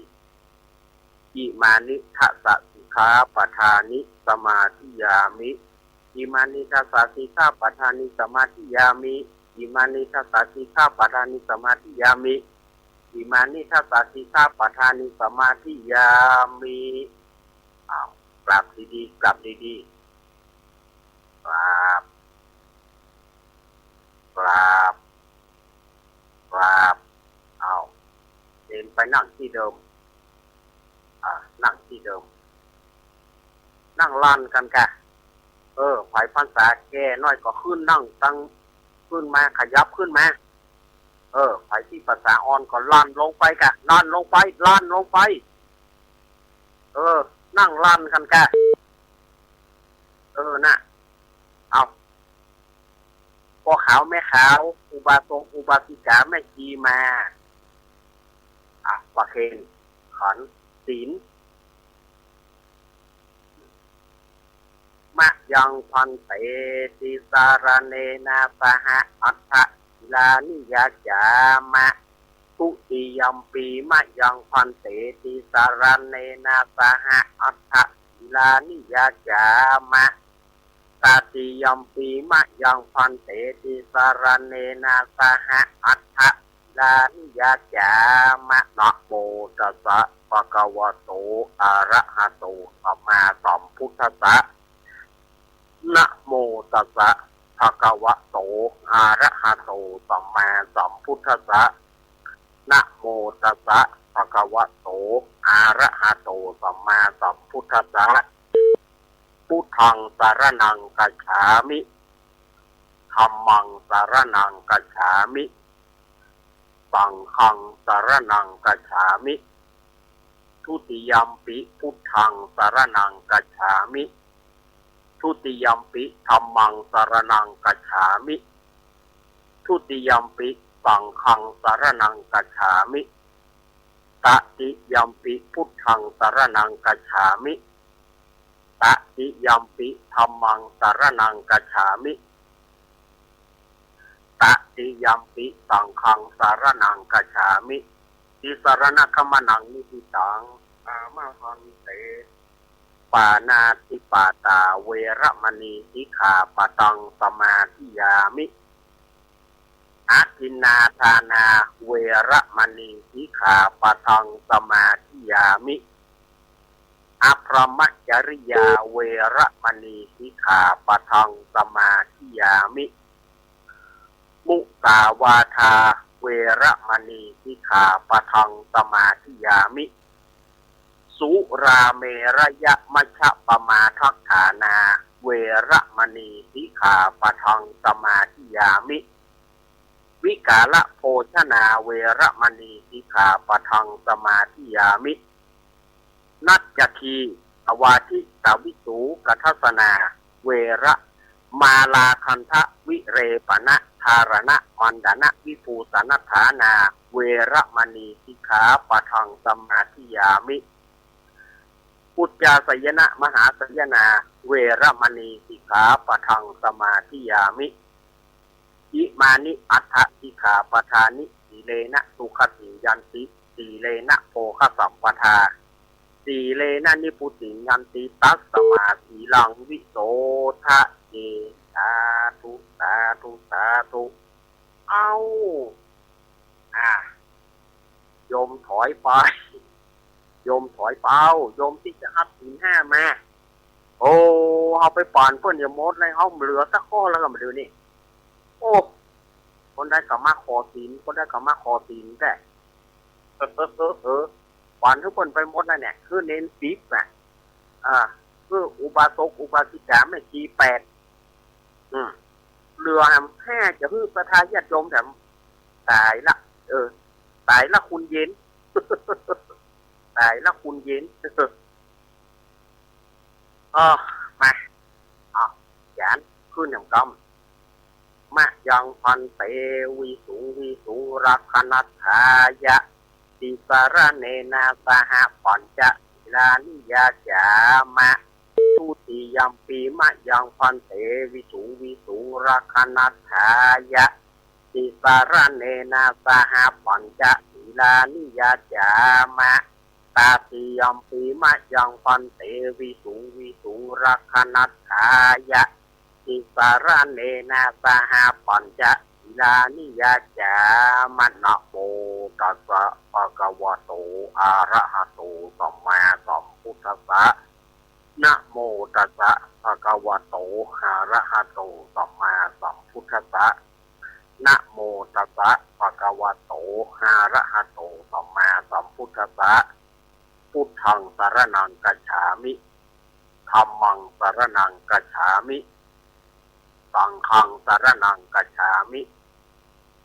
อิมานิทัสสะสิกขาปะทานิ สมาธิยามิ อิมานิทัสสะสิกขาปะทานิ สมาธิยามิ อิมานิทัสสะสิกขาปะทานิ สมาธิยามิ อิมานิทัสสะสิกขาปะทานิ สมาธิยามิ อ้าว กราบดีๆ กราบดีๆ กราบ กราบ กราบ อ้าว เณรไปนั่งตี้เดิม อ่า นั่งตี้เดิม นั่งลันกั๋นกะ เออ ใผพรรษาแก่หน้อยก็ขึ้นนั่งตัง ขึ้นมา ขยับขึ้นมา เออ ใผตี้พรรษาอ่อนก็ลันลงไปกะ ลันลงไป ลันลงไป เออ นั่งลันกั๋นกะ ออ นะ เอา ป้อขาวแม่ขาว อุบาสกอุบาสิกาแม่ชีมา อ่ะ ประเคนขันธ์ศีล มะยังภันเต ติสะระเณนะสหะ อัฏฐะสีลานิยาจามะ ทุติยัมปิ มะยังภันเต ติสะระเณนะสหะ อัฏฐะสีลานิยาจามะ ตติยัมปิ มะยังภันเต ติสะระเณนะสหะ อัฏฐะสีลานิยาจามะ นะโมตัสสะ ภะคะวะโต อะระหะโต สัมมาสัมพุทธัสสะ นะโมตัสสะ ภะคะวะโต อะระหะโต สัมมาสัมพุทธัสสะ นะโมตัสสะ ภะคะวะโต อะระหะโต สัมมาสัมพุทธัสสะ พุทธังสะระณังคัจฉามิ ธัมมังสะระณังคัจฉามิ สังฆังสะระณังคัจฉามิ ทุติยัมปิ พุทธังสะระณังคัจฉามิ ทุติยัมปิ ธัมมังสะระณังคัจฉามิ ทุติยัมปิ สังฆังสะระณังคัจฉามิ ตติยัมปิ พุทธังสะระณังคัจฉามิ ตติยัมปิ ธัมมังสะระณังคัจฉามิ ตติยัมปิ สังฆังสะระณังคัจฉามิ ติสะระณะคะมะนัง นิสิตัง กามะภันเต ปาณาติปาตา เวระมะณี สิกขาปะทัง สมาธิยามิ อทินนาทานา เวระมะณี สิกขาปะทัง สมาธิยามิ อพรหมจริยา เวระมะณี สิกขาปะทัง สมาธิยามิ มุสาวาทา เวระมะณี สิกขาปะทัง สมาธิยามิ สุราเมรยะมัชฌะปะมาทัฏฐานา เวระมะณี สิกขาปะทัง สมาธิยามิ วิกาลโภชนา เวระมะณี สิกขาปะทัง สมาธิยามิ นัจจคี อวาทิตวิสูกทัสสนา เวระ มาลาคันทะวิเรปณะทารณะมันดนะวิภูสนัฏฐานา เวระมะณี สิกขาปะทัง สมาธิยามิ อุจจาสยนะมหาสยนา เวระมะณี สิกขาปะทัง สมาธิยามิ อิมานิอัฏฐสิกขาปะทานิ สีเลนะสุขติงยันติ สีเลนะโภคสัมปทา สีเลนะนิพพุติงยันติ ตัสมาสีลังวิโสทะเย สาธุ สาธุ สาธุ เอ้า อ่า โยมถอยไป โยมถอยไป โยมตี้จะฮับศีลห้ามา โอ้ เอาไปป๋อนเปิ้นเหียหมดเลย เอาเหลือสักข้อแล้วก็มาดูนี่ โอ้ คนใดก็มาขอศีล คนใดก็มาขอศีลแต๊ เออ เออ เออ เออ ป๋อนหื้อเปิ้นไปหมดแล้วเนี่ย หื้อเณรสิบน่ะ อ่า หื้ออุบาสกอุบาสิกาแม่ชีแปด อืม เหลือแหมห้า จะหื้อศรัทธาญาติโยมแถม ต๋ายละ เออ ต๋ายละคุณเย็น ต๋ายละคุณเย็น เออ มา อ่ะ ขยันขึ้นแหมกำ มะยังภันเต วิสุงวิสุงรักขณัฏฐายะ ติสะระเณนะสหะ ปัญจสีลานิยาจามะ ทุติยัมปิ มะยังภันเต วิสุงวิสุงรักขณัฏฐายะ ติสะระเณนะสหะ ปัญจสีลานิยาจามะ ตติยัมปิ มะยังภันเต วิสุงวิสุงรักขณัฏฐายะ ติสะระเณนะสหะ ปัญจสีลานิยาจามะ นะโมตัสสะ ภะคะวะโต อะระหะโต สัมมาสัมพุทธัสสะ นะโมตัสสะ ภะคะวะโต อะระหะโต สัมมาสัมพุทธัสสะ นะโมตัสสะ ภะคะวะโต อะระหะโต สัมมาสัมพุทธัสสะ พุทธังสะระณังคัจฉามิ ธัมมังสะระณังคัจฉามิ สังฆังสะระณังคัจฉามิ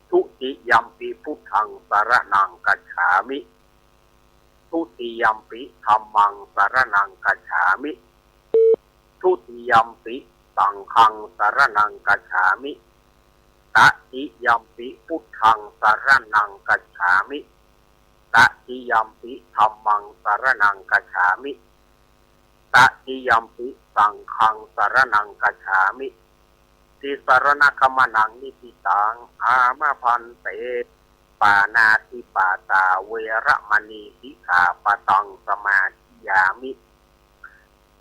ทุติยัมปิ พุทธังสะระณังคัจฉามิ ทุติยัมปิ ธัมมังสะระณังคัจฉามิ ทุติยัมปิสังฆังสรณังคัจฉามิ ตติยัมปิพุทธังสรณังคัจฉามิ ตติยัมปิธัมมังสรณังคัจฉามิ ตติยัมปิสังฆังสรณังคัจฉามิ ติสรณะขมนังนิฏฐิตัง อามะภันเต ปาณาติปาตาเวระมณีสิกขาปะตังสมาธิยามิ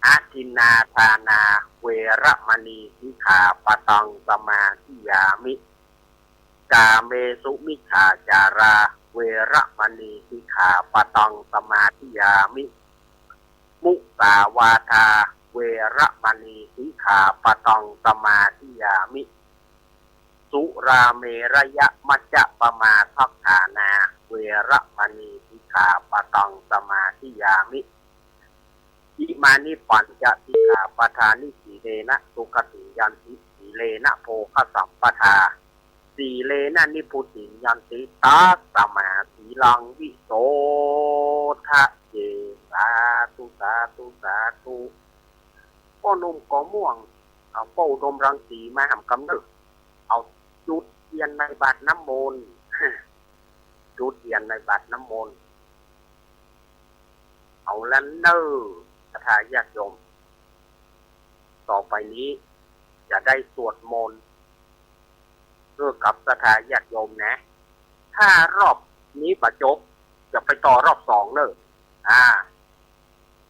อทินนาทานาเวระมณีสิกขาปะตังสมาธิยามิ กาเมสุมิจฉาจาราเวระมณีสิกขาปะตังสมาธิยามิ มุสาวาทาเวระมณีสิกขาปะตังสมาธิยามิ สุราเมรยะมัจจะปะมาทัฏฐานาเวระมณีสิกขาปะตังสมาธิยามิ อิมานิปัญจสิกขาปะทานิ สีเลนะสุขติงยันติ สีเลนะโภคสัมปทา สีเลนะนิพพุติงยันติ ตัสมาสีลังวิโสทะเย สาธุ สาธุ สาธุ ป้อหนุ่มก่อม่วง เอาป้ออุดมรังสีมาหำกำเนิด เอาจุดเตียนในบาตรน้ำมนต์ จุดเตียนในบาตรน้ำมนต์ เอาละเน่อ ศรัทธาญาติโยม ต่อไปนี้จะได้สวดมนต์ เพื่อกับศรัทธาญาติโยมนะ ถ้ารอบนี้บ่จบ จะไปต่อรอบสองเน่อ อ่า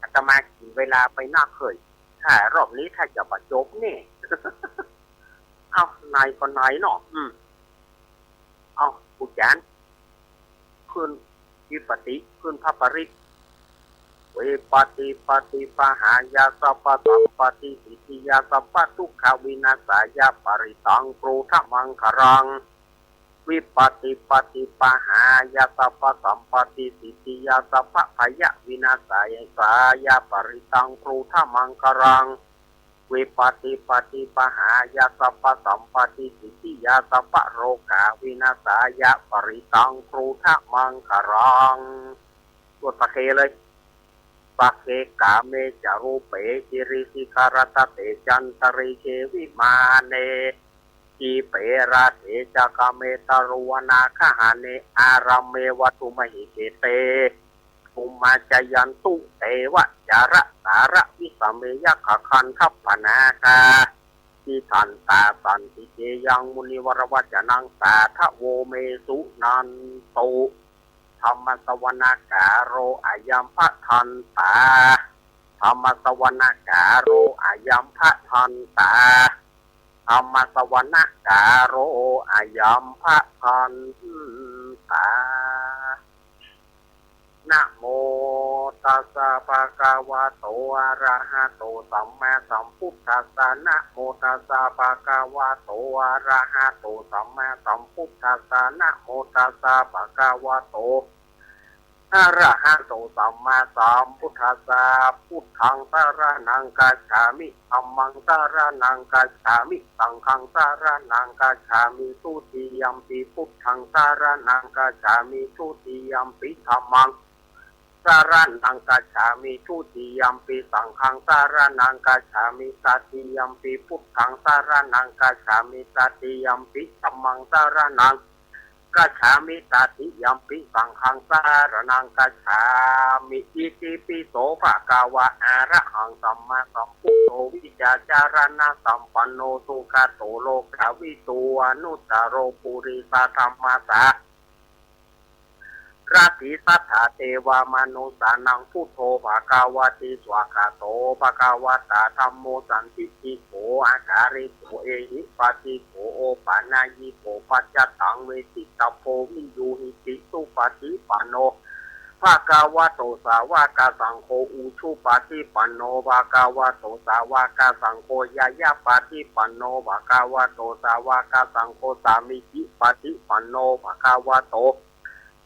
อาตมากิ๋นเวลาไปนักเฮ้ย ถ้ารอบนี้ถ้าจะบ่จบนี่ เอา ไหนก็ไหนเนาะ อืม เอา ผู้จารย์ ขึ้นวิปติ ขึ้นพระปริตร วิปติปฏิปหายาสัพพะสัมปะติสิทธิยาสัพพะทุกขวินาสายาปริตังครูธมังคลัง วิปติปฏิปหายาสัพพะสัมปะติสิทธิยาสัพพะพยวินาสายาปริตังครูธมังคลัง วิปติปฏิปหายาสัพพะสัมปะติสิทธิยาสัพพะโรคาวินาสายาปริตังครูธมังคลัง สวดปะเกเลย ปะเก กาเม จารูเป กิริสิขะรัตเต จันตะริเก วิมาเน จีเป ราเต จาคาเม ตารุวนาคหาเน อารามเม วะตุมหิเกเต ภูมาจายันตุ เตวะ จาระสาระวิสะเม ยักขะคันธัพพะนาคา ติทันตา สันติเก ยัง มุนิวรวัจจะนัง สาธะโว เม สุนันตุ ธัมมะสะวะนะกาโล อะยัง พะทันตา ธัมมะสะวะนะกาโล อะยัง พะทันตา ธัมมะสะวะนะกาโล อะยัง พะทันตา นะโมตัสสะ ภะคะวะโต อะระหะโต สัมมาสัมพุทธัสสะ นะโมตัสสะ ภะคะวะโต อะระหะโต สัมมาสัมพุทธัสสะ นะโมตัสสะ ภะคะวะโต อะระหะโต สัมมาสัมพุทธัสสะ พุทธังสะระณังคัจฉามิ ธัมมังสะระณังคัจฉามิ สังฆังสะระณังคัจฉามิ ทุติยัมปิพุทธังสะระณังคัจฉามิ ทุติยัมปิธัมมังสะระณังคัจฉามิ ทุติยัมปิสังฆังสะระณังคัจฉามิ ตติยัมปิพุทธังสะระณังคัจฉามิ ตติยัมปิธัมมังสะระณัง คัจฉามิ ตติยัมปิสังฆังสะระณังคัจฉามิ อิติปิโส ภะคะวะ อะระหัง สัมมาสัมพุทโธ วิชชาจารณะสัมปันโน สุขะโต โลกะวิทู อนุตตะโร ปุริสะธัมมะสารัติ สัทธา เทวะ มนุสสานัง พุทโธ ภะคะวะติ สวากขาโต ภะคะวะตา ธัมโม สันทิฏฐิโก อะกาลิโก เอหิปัสสิโก โอปะนะยิโก ปัจจัตตัง เวทิตะโพ วิญญูหิติ สุปะฏิปันโน ภะคะวะโต สาวะกะสังโฆ อุชุปะฏิปันโน ภะคะวะโต สาวะกะสังโฆ ญาญะปะฏิปันโน ภะคะวะโต สาวะกะสังโฆ สามีจิปะฏิปันโน ภะคะวะโต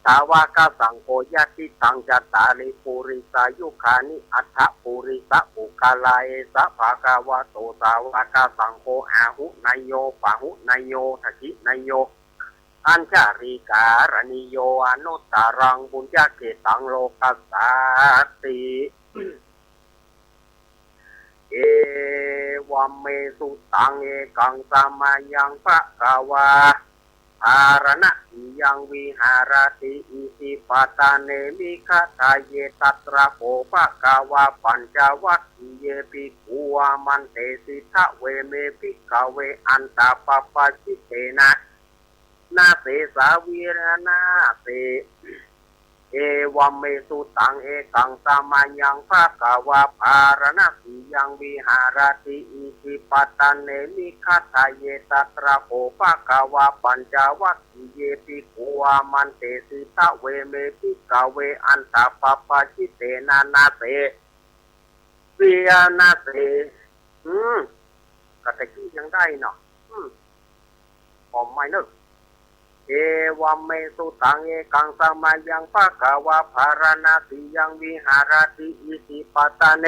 สาวะกะสังโฆ ญาติตัง จัตตาริ ปุริสายุคานิ อัตถะ ปุริสะปุคคาลา เอสะ ภะคะวะโต สาวะกะสังโฆ อาหุเนยโย ปะหุเนยโย ทักขิเนยโย อัญชลีการณีโย อนุตตะรัง ปุญญะเขตตัง โลกัสสาติ เอ เอวัมเม สุตัง เอกัง สะมะยัง ภะคะวา ภาราณสียัง วิหารติ อิสิปะตะเน มิกขะทะเย ตัตระโข ภะคะวา ปัญจวัคคีเย ภิกขู อามันเตสิ ทะเวเม ภิกขะเว อัตถะปะปะชิเตนะ นะเสสา วิหาราเส เอวัมเม สุตัง เอกัง สะมะยัง ภะคะวา ภาราณสียัง วิหารติ อิสิปะตะเน มิกขะทะเย ตัตระโข ภะคะวา ปัญจวัคคีเย ภิกขู อามันเตสิ ทะเวเม ภิกขะเว อัตถะปะปะชิเตนะ นะเส วิหาราเส อืม กะตะกี้ยังได้เนาะ อืม หอมไหมเนอะ เอวัมเม สุตัง เอกัง สะมะยัง ภะคะวา ภาราณสียัง วิหารติ อิสิปะตะเน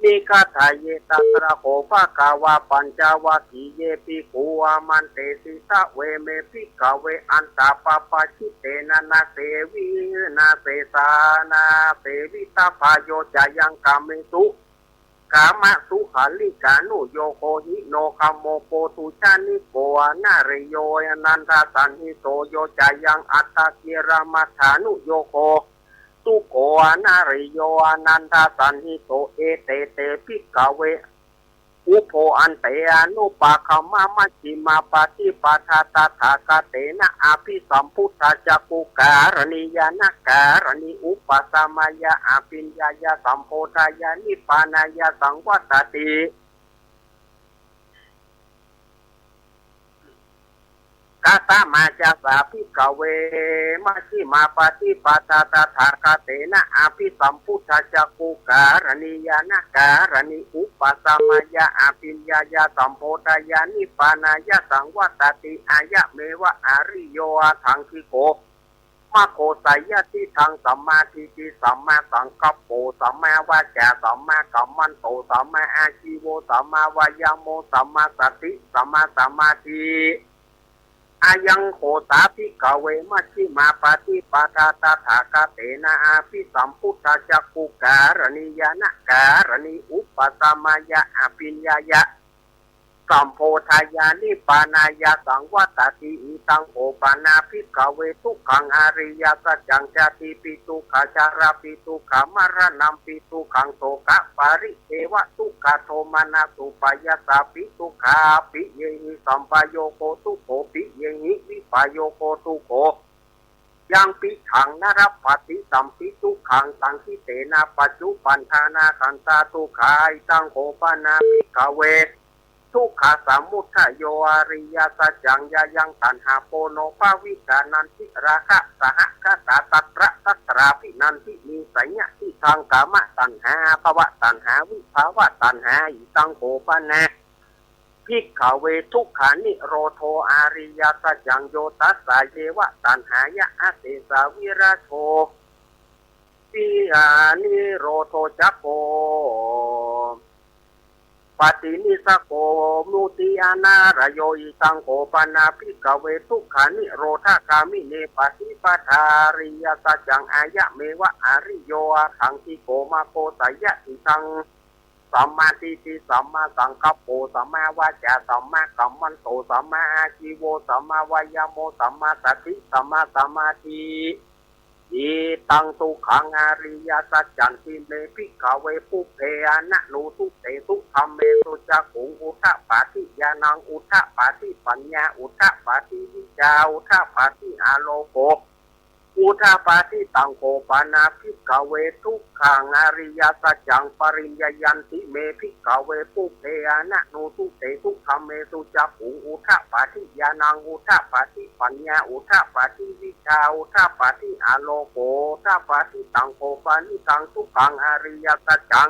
มิกขะทะเย ตัตระโข ภะคะวา ปัญจวัคคีเย ภิกขู อามันเตสิ ทะเวเม ภิกขะเว อัตถะปะปะชิเตนะ นะเส วิหาราเส สานาเสวิตะพาโย จะยัง กาเมสุ กามะสุขัลลิกานุโยโก หิโน คัมโมโก ตุชฌาณิโก อนาริโย อนันทสันหิโต โย จะยัง อัตตะกิลมัฏฐานุโยโก ทุกโข อนาริโย อนันทสันหิโต เอเต เต ภิกขะเว อุโพ อันเต อนุปะคัมมะ มัชฌิมาปะฏิปะทา ตถาคะเตนะ อะภิสัมพุทธา จักขุกะกะรณี ญาณะกะกะรณี อุปะสะมะยะ อะภิญญายะ สัมโพธายะ นิพพานายะ สังวัตติ กะตะมะจะสา ภิกขะเว มัชฌิมาปะฏิปะทา ตถาคะเตนะ อะภิสัมพุทธา จักขุกะกะรณี ญาณะกะกะรณี อุปะสะมะยะ อะภิญญายะ สัมโพธายะ นิพพานายะ สังวัตติ อะยะเมวะ อะริโย อะกขังคิโก มัคโค สะยะทิฏฐัง สัมมาทิฏฐิ สัมมาสังกัปโป สัมมาวาจา สัมมากัมมันโต สัมมาอาชีโว สัมมาวายาโม สัมมาสติ สัมมาสมาธิ อะยังโข สา ภิกขะเว มัชฌิมาปะฏิปะทา ตถาคะเตนะ อะภิสัมพุทธา จักขุกะกะรณี ญาณะกะกะรณี อุปะสะมะยะ อะภิญญายะ สัมโพธายะ นิพพานายะ สังวัตติ อิตัง โข ปะนา ภิกขะเว ทุกขัง อริยสัจจัง ชาติปิทุกขา ชะราปิทุกขา มะระณัมปิทุกขัง โสกะปะริเทวะทุกขา โทมนัสสุปายาสาปิทุกขา ปิเยหิ สัมปะโยโค ทุกโข ปิเยหิ วิปะโยโค ทุกโข ยังปิขัง นะรัปปะติ สัมปิทุกขัง สังคิเตนะ ปัจจุปันทานาคันธา ทุกขา อิตัง โข ปะนา ภิกขะเว ทุกขะสมุทะโย อริยสัจจัง ยะยัง ตัณหา โปโนภาวิกา นันทิ ราคะ สะหะกะตา ตัตระ ตัตราภินันทินี สะยะทิฏฐัง กามะตัณหา ภวะตัณหา วิภวะตัณหา อิตัง โข ปะนา ภิกขะเว ทุกขานิโรโธ อริยสัจจัง โยตัสสะเยวะ ตัณหายะ อะเสสา วิราโช วิหานิโรโธ จักโข ปะตินิสสะโก มุติ อนาลโย อิตัง โข ปะนา ภิกขะเว ทุกขานิโรธะกามินี ปะฏิปะทา อริยสัจจัง อะยะเมวะ อะริโย อะกขังคิโก มัคโค สะยะทิฏฐัง สัมมาทิฏฐิ สัมมาสังกัปโป สัมมาวาจา สัมมากัมมันโต สัมมาอาชีโว สัมมาวายาโม สัมมาสติ สัมมาสมาธิ อิตัง ทุกขัง อริยสัจจันติเม ภิกขะเว ปุพเพ อนะนูสุเตสุ ธัมเมสุ จักขุง อุทะปาทิ ญาณัง อุทะปาทิ ปัญญา อุทะปาทิ วิชชา อุทะปาทิ อะโลโก อุทะปาทิตัง โข ปะนา ภิกขะเว ทุกขัง อริยสัจจัง ปะริญญายันติเม ภิกขะเว ปุพเพ อนะนูสุเตสุ ธัมเมสุ จักขุง อุทะปาทิ ญาณัง อุทะปาทิ ปัญญา อุทะปาทิ วิชชา อุทะปาทิ อะโลโก อุทะปาทิตัง โข ปะนิทัง ทุกขัง อริยสัจจัง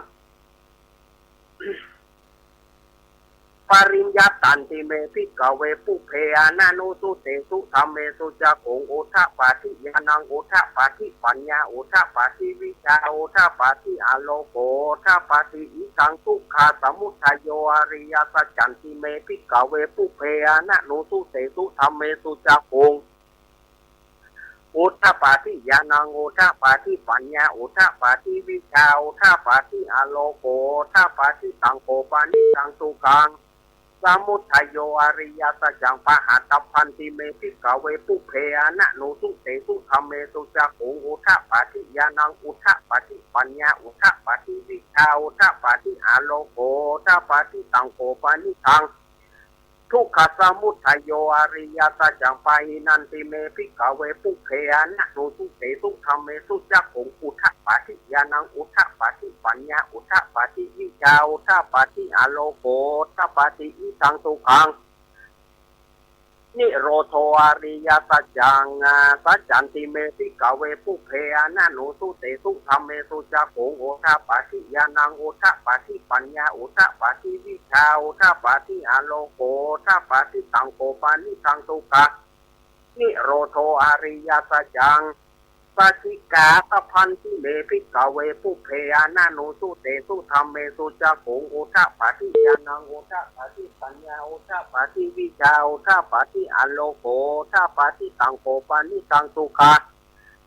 ปะริญญาตันติเม ภิกขะเว ปุพเพ อนะนูสุเตสุ ธัมเมสุ จักขุง อุทะปาทิ ญาณัง อุทะปาทิ ปัญญา อุทะปาทิ วิชชา อุทะปาทิ อะโลโก อุทะปาทิ อิทัง ทุกขะสมุทะโย อริยสัจจันติเม ภิกขะเว ปุพเพ อนะนูสุเตสุ ธัมเมสุ จักขุง อุทธัปปาทิญาณัง อุทธัปปาทิปัญญา อุทธัปปาทิวิชชา อุทธัปปาทิอาโลโก อุทธัปปาทิตัง โข ปะนิสสัง ทุกขัง สมุทัยโย อริยสัจจัง ปะหัตถัพพันติเม ภิกขเว ปุพเพ อนะนุสสุเตสุ ธัมเมสุ จักขุง อุทธัปปาทิญาณัง อุทธัปปาทิปัญญา อุทธัปปาทิวิชชา อุทธัปปาทิอาโลโก อุทธัปปาทิตัง โข ปะนิสสัง ทุกขสมุทัยโย อริยสัจจัง ปะหินันติเม ภิกขเว ปุพเพ อนะนุสสุเตสุ ธัมเมสุ จักขุง อุทธัปปาทิญาณัง อุทธัปปาทิปัญญา อุทธัปปาทิวิชชา อุทธัปปาทิอาโลโก อุทธัปปาทิอิทัง ทุกขัง นิโรโธ อริยสัจจัง สัจจันติเม ภิกขเว ปุพเพ อนะนุสสุเตสุ ธัมเมสุ จักขุง อุทธัปปาทิญาณัง อุทธัปปาทิปัญญา อุทธัปปาทิวิชชา อุทธัปปาทิอาโลโก อุทธัปปาทิตัง โข ปะนิสสัง ทุกขัง นิโรโธ อริยสัจจัง สัจฉิกา สัพพันติเม ภิกขเว ปุพเพ อนะนุสสุเตสุ ธัมเมสุ จักขุง อุทธัปปาทิญาณัง อุทธัปปาทิปัญญา อุทธัปปาทิวิชชา อุทธัปปาทิอาโลโก อุทธัปปาทิตัง โข ปะนิสสัง ทุกขัง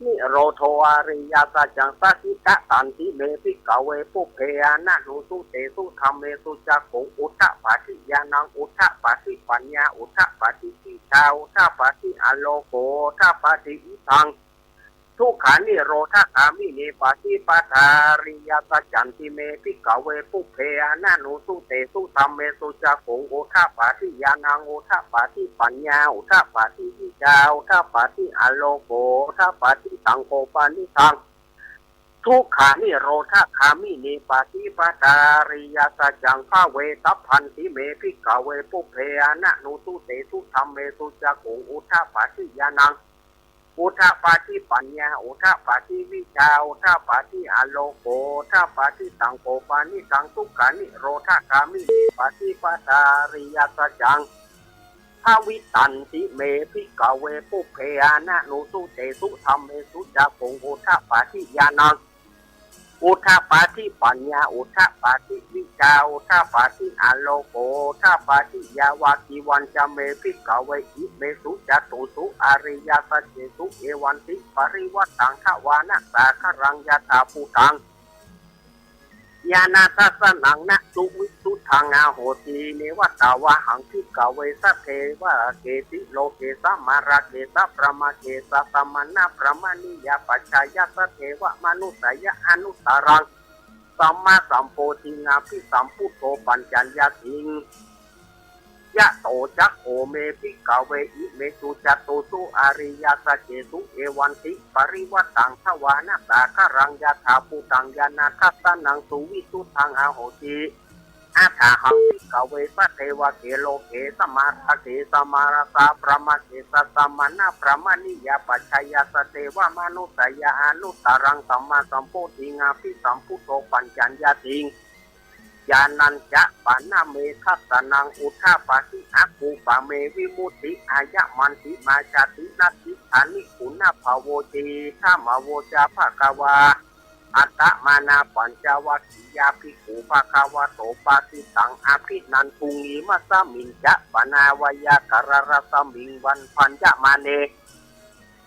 นิโรโธ อริยสัจจัง สัจฉิกะตันติเม ภิกขเว ปุพเพ อนะนุสสุเตสุ ธัมเมสุ จักขุง อุทธัปปาทิญาณัง อุทธัปปาทิปัญญา อุทธัปปาทิวิชชา อุทธัปปาทิอาโลโก อุทธัปปาทิอิทัง ทุกขานิโรธคามินี ปฏิปทา อริยสัจจันติเม ภิกขเว ปุพเพ อนะนุสสุเตสุ ธัมเมสุ จักขุง อุทธัปปาทิญาณัง อุทธัปปาทิปัญญา อุทธัปปาทิวิชชา อุทธัปปาทิอาโลโก อุทธัปปาทิตัง โข ปะนิสสัง ทุกขานิโรธคามินี ปฏิปทา อริยสัจจัง ภเว สัพพันติเม ภิกขเว ปุพเพ อนะนุสสุเตสุ ธัมเมสุ จักขุง อุทธัปปาทิญาณัง อุทธัปปาทิปัญญา อุทธัปปาทิวิชชา อุทธัปปาทิอาโลโก อุทธัปปาทิตัง โข ปะนิสสัง ทุกขานิโรธคามินี ปฏิปทา อริยสัจจัง ภวิตันติเม ภิกขเว ปุพเพ อนะนุสสุเตสุ ธัมเมสุ จักขุง อุทธัปปาทิญาณัง อุทธัปปาทิปัญญา อุทธัปปาทิวิชชา อุทธัปปาทิอาโลโก อุทธัปปาทิญาณัง ภวิตันติเม ภิกขเว อิเมสุ จตุสุ อริยสัจเจสุ เอวันติ ปริวัตตัง ทวานะสาคารัง ยถาภูตัง ญาณทัสสะนัง นะ สุวิสุทธัง อาโหสิ เนวะ ตวาหัง ภิกขเว สัทเทวะเก ติโลเก สะมาราเก สะพรหมเก สะสมณะพรหมณียปัจฉายะ สัทเทวะมนุสสายะ อนุตตรัง สัมมาสัมโพธิง อภิสัมพุทโธ ปัญจัญญาสิง ยะโต จักโข เม ภิกขเว อิเมสุ จตุสุ อริยสัจเจสุ เอวันติ ปริวัตตัง ทวานะสาคารัง ยถาภูตัง ญาณทัสสะนัง สุวิสุทธัง อาโหสิ อะถาหัง ภิกขเว สัทเทวะเก โลเก สะมาราเก สะมาราสะพรหมเก สะสมณะพรหมณียปัจฉายะ สัทเทวะมนุสสายะ อนุตตรัง สัมมาสัมโพธิง อภิสัมพุทโธ ปัญจัญญาสิง ญาณัญจะ ปะนะ เม ทัสสะนัง อุทธัปปาทิ อะคูปะเม วิมุตติ อะยะมันติมา จาติ นัตถิ อะนิกุณะภะโว เต ธัมมา โวจา ภะคะวา อะตะมานา ปัญจวัคคียาภิกขุ ภะคะวะโต ปาสิตัง อะภินันทุง อิมัสสะมิญจะ วะนาวะยะกะละรัสสะมิง วัพพัญญะมาเน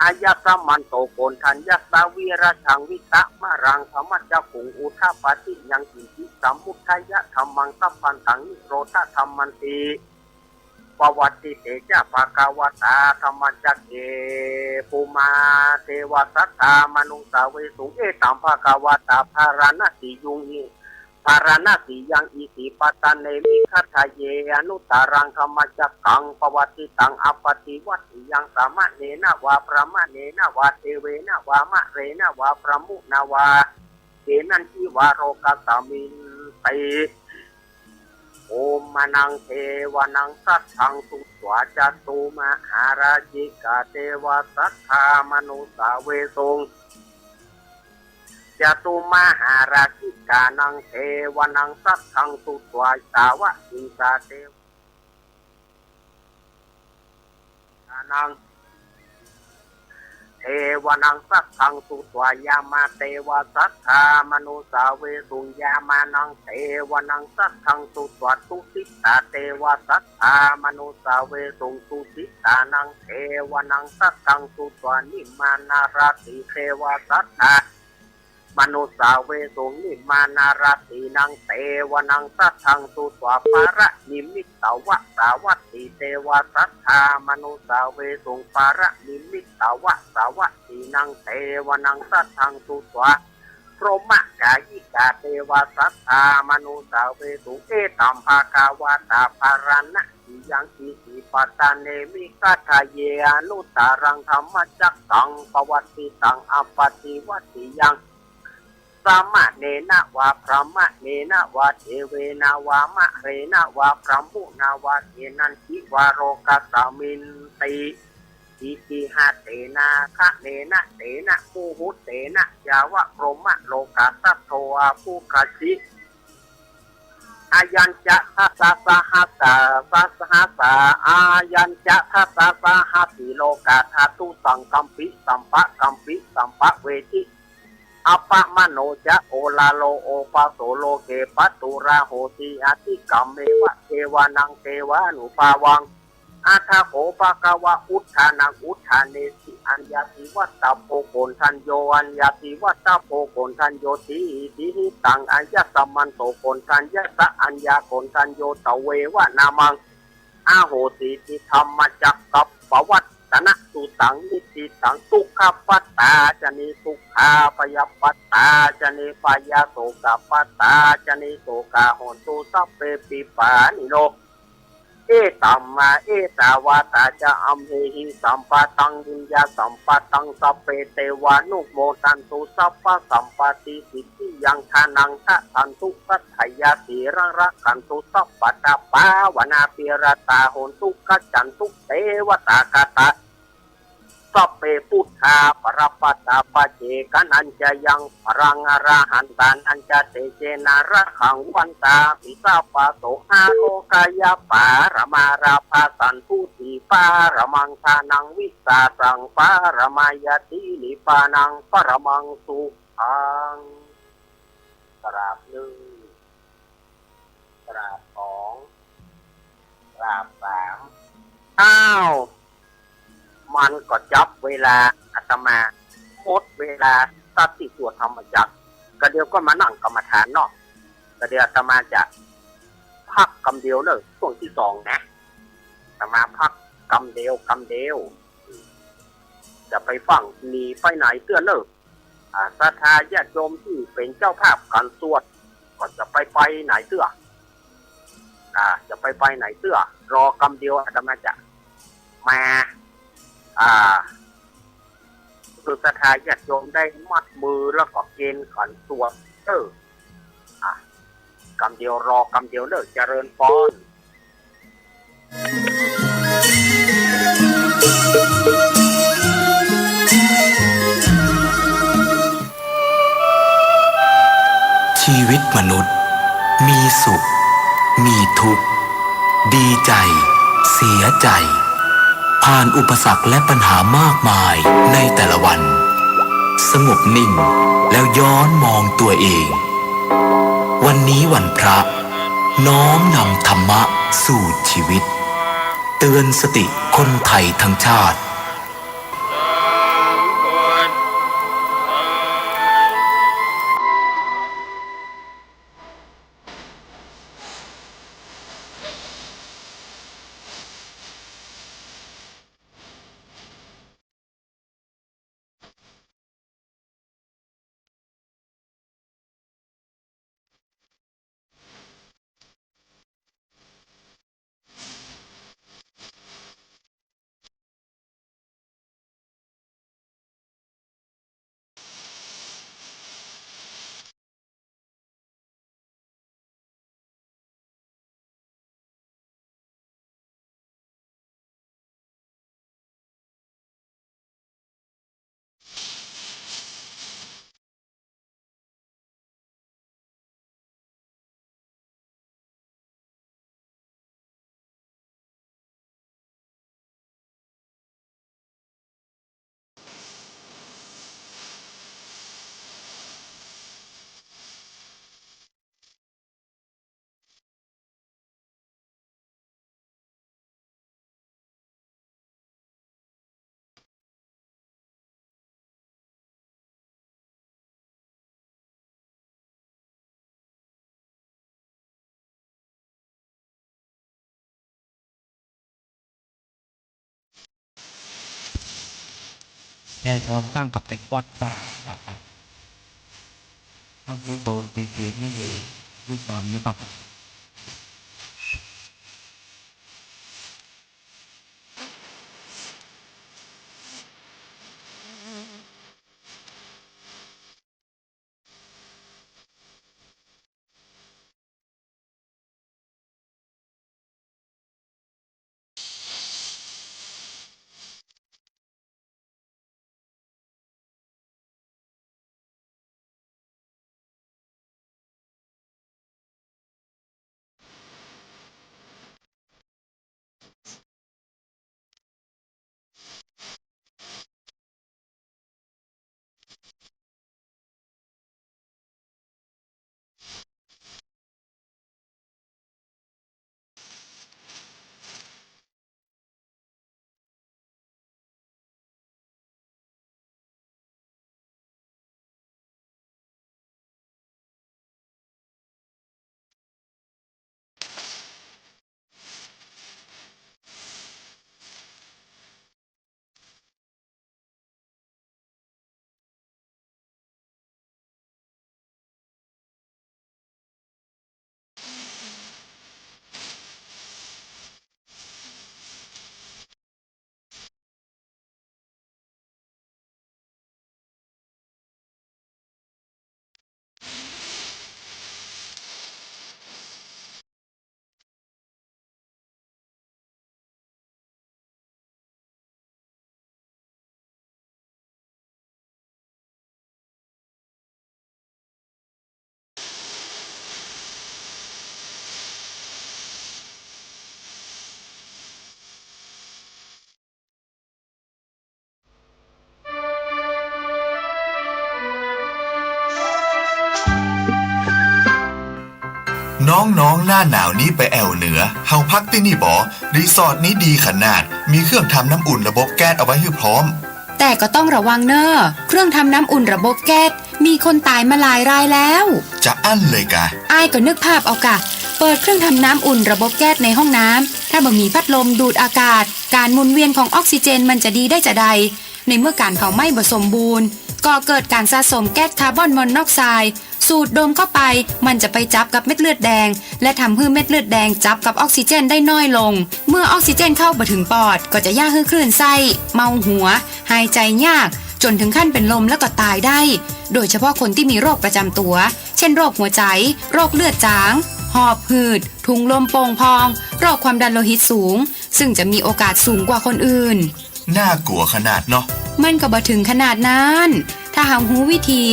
อะยัสมันโต โกณฑัญญะสะ วิรัจฉัง วิตะมะรัง ธัมมะจักขุง อุทธัปปาทิ ยังกิญจิ สะมุททะยะธัมมัง สัพพันธัง นิโรธะธัมมันติ ปะวัตติ เต จะ ภะคะวะตา ธัมมะจักเก ภุมมา เตวะ สัทธา มานุสสาเวสุง เอตัง ภะคะวะตา พาราณสียุง อิ พาราณสียัง อิสิปตะเน มิกขัตถะเย อนุตตรัง ธัมมะจักขัง ปะวัตติตัง อะปะติวัตติยัง สะมะเณนะวา พะมะเณนะวา เตเวนะวา มะเรนะวา พะมุนะวา เกณะจิวา โรกัสสะมินติ โอมะนัง เทวะนัง สัทธัง สุตวา จะตุมหาราชิกา เตวะ สัทธา มานุสสาเวสุง จะตุมหาราชิกานัง เทวะนัง สัทธัง สุตวา สาวะกิงสา เตวะนัง เท เตวะนัง สัทธัง สุत्वा ยามา เตวะ สัทธา มนุสาเวสุง ยามานัง เตวะนัง สัทธัง สุत्वा ตุสิตา เตวะ สัทธา มนุสาเวสุง ตุสิตานัง เตวะนัง สัทธัง สุत्वा นิมมานาราติ เตวะ สัทธา มนุสาเวสุง นิมมานาราตินัง เตวะนัง สัทธัง สุत्वा ปะระนิมมิตวะสาวัตติ เตวะ สัทธา มนุสาเวสุง ปะระนิมมิตวะสาวัตตินัง เตวะนัง สัทธัง สุत्वा พรหมกายิกา เตวะ สัทธา มนุสาเวสุง เอตัม ภะคะวะตา ปะระณะ ยัง อิติปัตตะเนมิ กัตถะเย อนุตตะรัง ธัมมะจักกัง ปะวัตติตัง อะปัตติวัตติยัง สะมะเณนะวา พรามะเณนะวา เตเวนะวา มะเรนะวา พรามุนะวา เกนะจิวา โลกัสสะมินติ อิติหะเตนะ คะเนนะ เตนะ มุหุตเตนะ ยาวะ พรหมโลกัสสัตโธ อาภูคัจฉิ อายัญจะ ทัสสะ สะหัสสา สะหัสสา อายัญจะ ทัสสะ สะหัสสิ โลกาธาตุ สังกัมปิ สัมปะกัมปิ สัมปะเวทิ อัปปะมะโนจะ โอลาโล โอปาโส โลเก ปะตุราโหติ อะทิกัมเมวะ เทวานัง เทวานุภาวัง อะถะโข ภะคะวะ อุทธานัง อุทธาเนติ อัญญาติวัตตะโพ โกณฑัญโญ อัญญาติวัตตะโพ โกณฑัญโญติ อิติหิตัง อายัสมันโต โกณฑัญญะสะ อัญญาโกณฑัญโญ ตะเววะ นามัง อะโหสีติ ธัมมะจักกัปปะวัตตะนะ สุตัง นิสสิตัง สุขะปัตตาจะ นิสสุขา ภยะปัตตาจะ นิพพยา โสกะปัตตาจะ นิสโสกา โหนตุ สัพเพปิ ปาณิโน เอตัมมา เอตาวาตาจะ อัมเหหิ สัมปะตัง วิญญา สัมปะตัง สัพเพ เตวานุโมทันตุ สัพพะสัมปะติ สิทธิยัง ทานัง ทะทันตุ สัทธะยา สีลัง รักขันตุ สัพพะตา ปาวนา ปิรัตตา โหนตุ กัจจันตุ เตวะตา คาตา สัพเพ ปุทธา ปะระปะตา ปะเจกะนัญจะยัง ปะรัง อรหันตานัญจะ เตเจนะ รักขัง วันตามิ สัพพะโส อาโรกะยะ ปะระมา ลาภะสันตุติ ปะระมัง ทานัง วิสาสัง ปะระมายะติ นิพพานัง ปะระมัง สุขัง กราบนึ่ง กราบสอง กราบสาม อ้าว มันก็จับเวลาอาตมา หมดเวลาตัดสิสวดธรรมจักร ก็เดี๋ยวก็มานั่งกรรมฐานเนาะ ก็เดี๋ยวอาตมาจะพักกำเดียวเนอะ ช่วงตี้สองนะ อาตมาพักกำเดียว กำเดียว จะไปฟั่งหนีไปไหนเตื้อเนอะ อ่า ศรัทธาญาติโยมตี้เป๋นเจ้าภาพก๋านสวด ก็จะไปไปไหนเตื้อ อ่า จะไปไปไหนเตื้อ รอกำเดียวอาตมาจะมา อ่า คือศรัทธาญาติโยมได้มัดมือแล้วก็เกณฑ์ก๋านสวด เออ อ่ะ กำเดียว รอกำเดียวเนอะ เจริญปอน ชีวิตมนุษย์มีสุข มีทุกข์ ดีใจ เสียใจ ผ่านอุปสรรคและปัญหามากมายในแต่ละวัน สงบนิ่งแล้วย้อนมองตัวเอง วันนี้วันพระ น้อมนำธรรมะสู่ชีวิต เตือนสติคนไทยทั้งชาติ แต่พร้อมตั้งกับเป็นวัดได้ ทั้งที่โบสถ์ดีๆ นี่อยู่ อยู่ตอนนี้ครับ น้องๆ หน้าหนาวนี้ไปแอ่วเหนือ เฮาพักตี้นี่บ่ รีสอร์ทนี้ดีขนาด มีเครื่องทำน้ำอุ่นระบบแก๊สเอาไว้หื้อพร้อม แต่ก็ต้องระวังเน่อ เครื่องทำน้ำอุ่นระบบแก๊ส มีคนต๋ายมาหลายรายแล้ว จะอั้นเลยกา อ้ายก็นึกภาพเอากา เปิดเครื่องทำน้ำอุ่นระบบแก๊สในห้องน้ำ ถ้าบ่มีพัดลมดูดอากาศ ก๋านหมุนเวียนของออกซิเจนมันจะดีได้จาใด ในเมื่อก๋านเผาไหม้บ่สมบูรณ์ ก่อเกิดก๋านสะสมแก๊สคาร์บอนมอนอกไซด์ สูดดมเข้าไป มันจะไปจับกับเม็ดเลือดแดง และทำหื้อเม็ดเลือดแดงจับกับออกซิเจนได้น้อยลง เมื่อออกซิเจนเข้าบ่ถึงปอด ก็จะเยียะหื้อคลื่นไส้ เมาหัว หายใจ๋ยาก จ๋นถึงขั้นเป๋นลมแล้วก็ต๋ายได้ โดยเฉพาะคนตี้มีโรคประจ๋ำตั๋ว เจ้นโรคหัวใจ๋ โรคเลือดจาง หอบหืด ถุงลมโป่งพอง โรคความดันโลหิตสูง ซึ่งจะมีโอกาสสูงกว่าคนอื่น น่ากั๋วขนาดเนาะ มันก็บ่ถึงขนาดนั้น ถ้าเฮาฮู้วิธี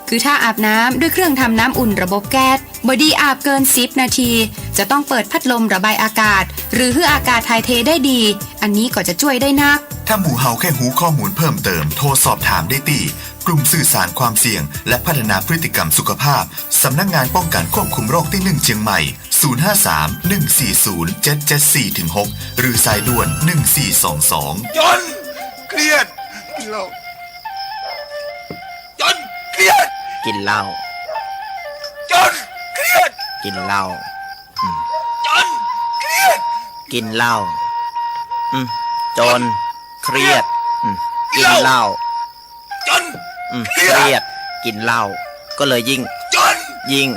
คือถ้าอาบน้ำด้วยเครื่องทำน้ำอุ่นระบบแก๊ส บ่ดีอาบเกินสิบนาที จะต้องเปิดพัดลมระบายอากาศ หรือหื้ออากาศถ่ายเทได้ดี อันนี้ก็จะจ้วยได้นัก ถ้าหมู่เฮาแค่ฮู้ข้อมูลเพิ่มเติม โทรสอบถามได้ตี้ กลุ่มสื่อสารความเสี่ยง และพัฒนาพฤติกรรมสุขภาพ สำนักงานป้องกันควบคุมโรคตี้หนึ่งเจียงใหม่ ศูนย์ห้าสาม หนึ่งสี่ศูนย์ เจ็ดเจ็ดสี่ ถึง หก หรือสายด่วน หนึ่งสี่สองสอง จ๋น เครียด กิ๋นเหล้า จ๋น เครียด กิ๋นเหล้า จ๋น เครียด กิ๋นเหล้า อืม จ๋น เครียด กิ๋นเหล้า อืม จ๋น เครียด อืม กิ๋นเหล้า จ๋น อืม เครียด เครียด กิ๋นเหล้า ก็เลยยิ่ง จ๋น ยิ่ง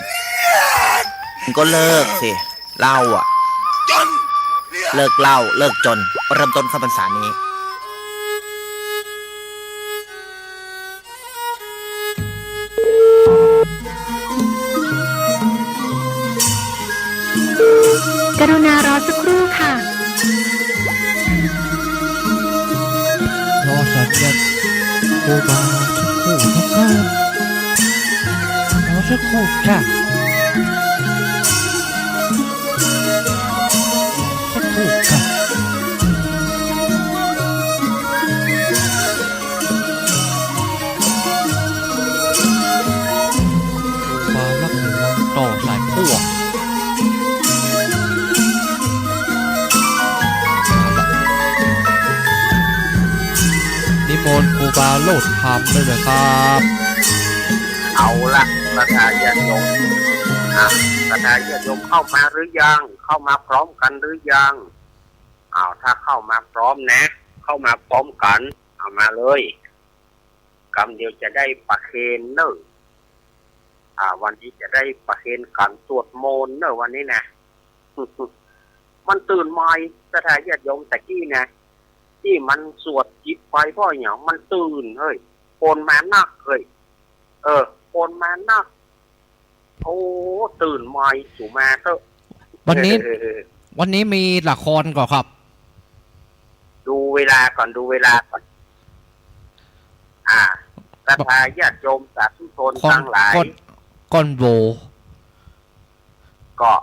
จ๋น ก็เลิกสิ เหล้าอะ จ๋น เครียด เลิกเหล้า เลิกจ๋น เริ่มต้นเข้าพรรษานี้ กรุณารอสักครู่ค่ะ รอสักครู่ ครูบาสักครู่นะครับ รอสักครู่ค่ะ สักครู่ค่ะ ครูบาลักษณะต่อสายพ่วง นิมนต์ครูบาโลดธรรมได้เลยครับ เอาละ ศรัทธาญาติโยม อ่ะ ศรัทธาญาติโยมเข้ามาหรือยัง เข้ามาพร้อมกันหรือยัง อ้าว ถ้าเข้ามาพร้อมนะ เข้ามาพร้อมกัน เอามาเลย กำเดียวจะได้ประเคนเน่อ อ่า วันนี้จะได้ประเคนก๋านสวดมนต์เน่อวันนี้นะ มันตื่นใหม่ ศรัทธาญาติโยมตะกี้นะ ตี้มันสวดจิตไปป้อหยัง มันตื่นเฮ้ย คนมานักเฮ้ย เออ คนมานัก โอ้ ตื่นใหม่ สูมาเต๊อะ วันนี้ เออ วันนี้มีละครก่อครับ ดูเวลาก่อน ดูเวลาก่อน อ่า ศรัทธาญาติโยมสาธุชนตังหลาย ก่อน ก่อนโหว่ ก็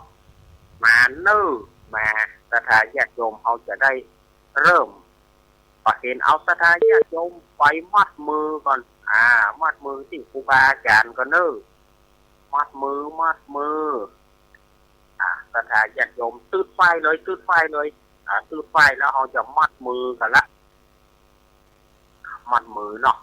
มาเน่อ มา ศรัทธาญาติโยมเฮาจะได้เริ่ม ประเคน เอาศรัทธาญาติโยมไปมัดมือก่อน อ่า มัดมือตี้ครูบาอาจ๋ารย์ก่อนเน่อ มัดมือ มัดมือ อ่า ศรัทธาญาติโยม ตึ๊ดไฟเลย ตึ๊ดไฟเลย อ่า ตึ๊ดไฟแล้วเฮาจะมัดมือกั๋นละ มัดมือเนาะ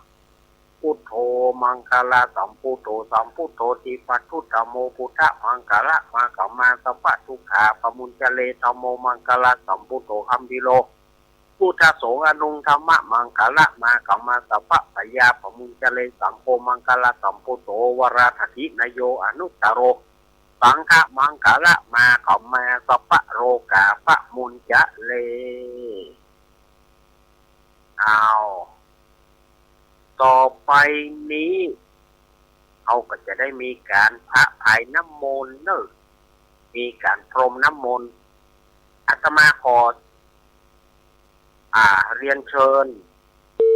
Buddho maṅgalasambuddho, sambuddho dippaṭipaṭo dhammo, buddhamaṅgalam. Āgatamha sabbadukkhā pamuñcare, dhammo maṅgalasambuddho gambhīro, buddhaso anuttamaṃ maṅgalam. Āgatamha sabbabhayā pamuñcare, saṅgho maṅgalasambuddho varāhadinnāyo anuttaro, saṅghamaṅgalam. Āgatamha sabbarogā pamuñcare. เอา ต่อไปนี้ เฮาก็จะได้มีก๋านประพรมน้ำมนต์เน่อ มีก๋านพรมน้ำมนต์ อาตมาขอ อ่า เรียนเชิญ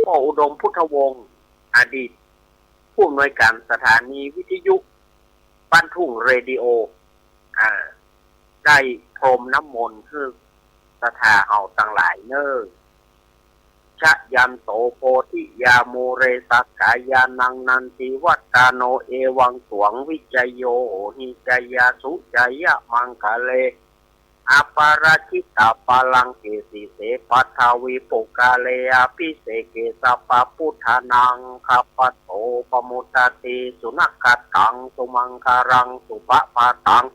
ป้ออุดม พุทธวงศ์ อดีตผู้อำนวยการสถานีวิทยุบ้านทุ่งเรดิโอ อ่า ได้พรมน้ำมนต์หื้อศรัทธาเฮาตังหลายเน่อ Jayanto bodhiyā mūle sakyānaṃ nandivaḍḍhano, evaṃ tvaṃ vijayo hohi jayassu jayamaṅgale, aparājitapallaṅke sīse paṭhavipokkhare, abhiseke sabbabuddhānaṃ aggappatto pamodati. Sunakkhattaṃ sumaṅgalaṃ supabhātaṃ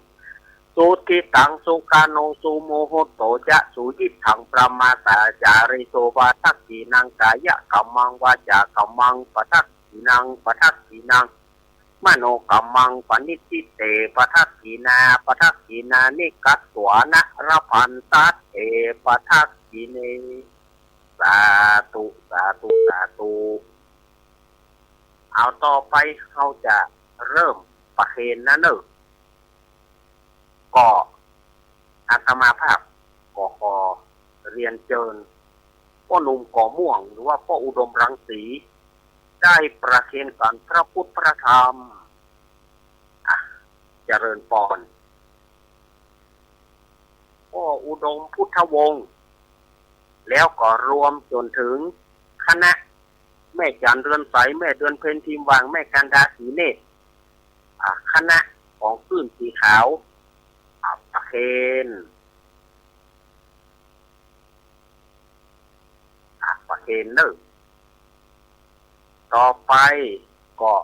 suhuṭṭhitaṃ, sukhaṇo sumuhutto ca suyiṭṭhaṃ brahmacārisu, padakkhiṇaṃ kāyakammaṃ vācākammaṃ padakkhiṇaṃ, padakkhiṇaṃ manokammaṃ paṇidhī te padakkhiṇā, padakkhiṇāni katvāna labhantatthe padakkhiṇe. สาธุ สาธุ สาธุ เอา ต่อไปเฮาจะเริ่มประเคนนะเน่อ ก็อาตมาภาพก็ขอเรียนเชิญป้อหนุ่มก่อม่วง หรือว่าป้ออุดมรังสี ได้ประเคนสารพระพุทธพระธรรม อ่ะ เจริญปอน ป้ออุดมพุทธวงศ์ แล้วก็รวมจนถึงคณะ แม่จันเรือนใส แม่เดือนเพ็ญ พิมพ์หว่าง แม่กันดา ศรีเนตร อ่า คณะของคลื่นสีขาว อ่า ประเคน อ่า ประเคนเน่อ ต่อไปก็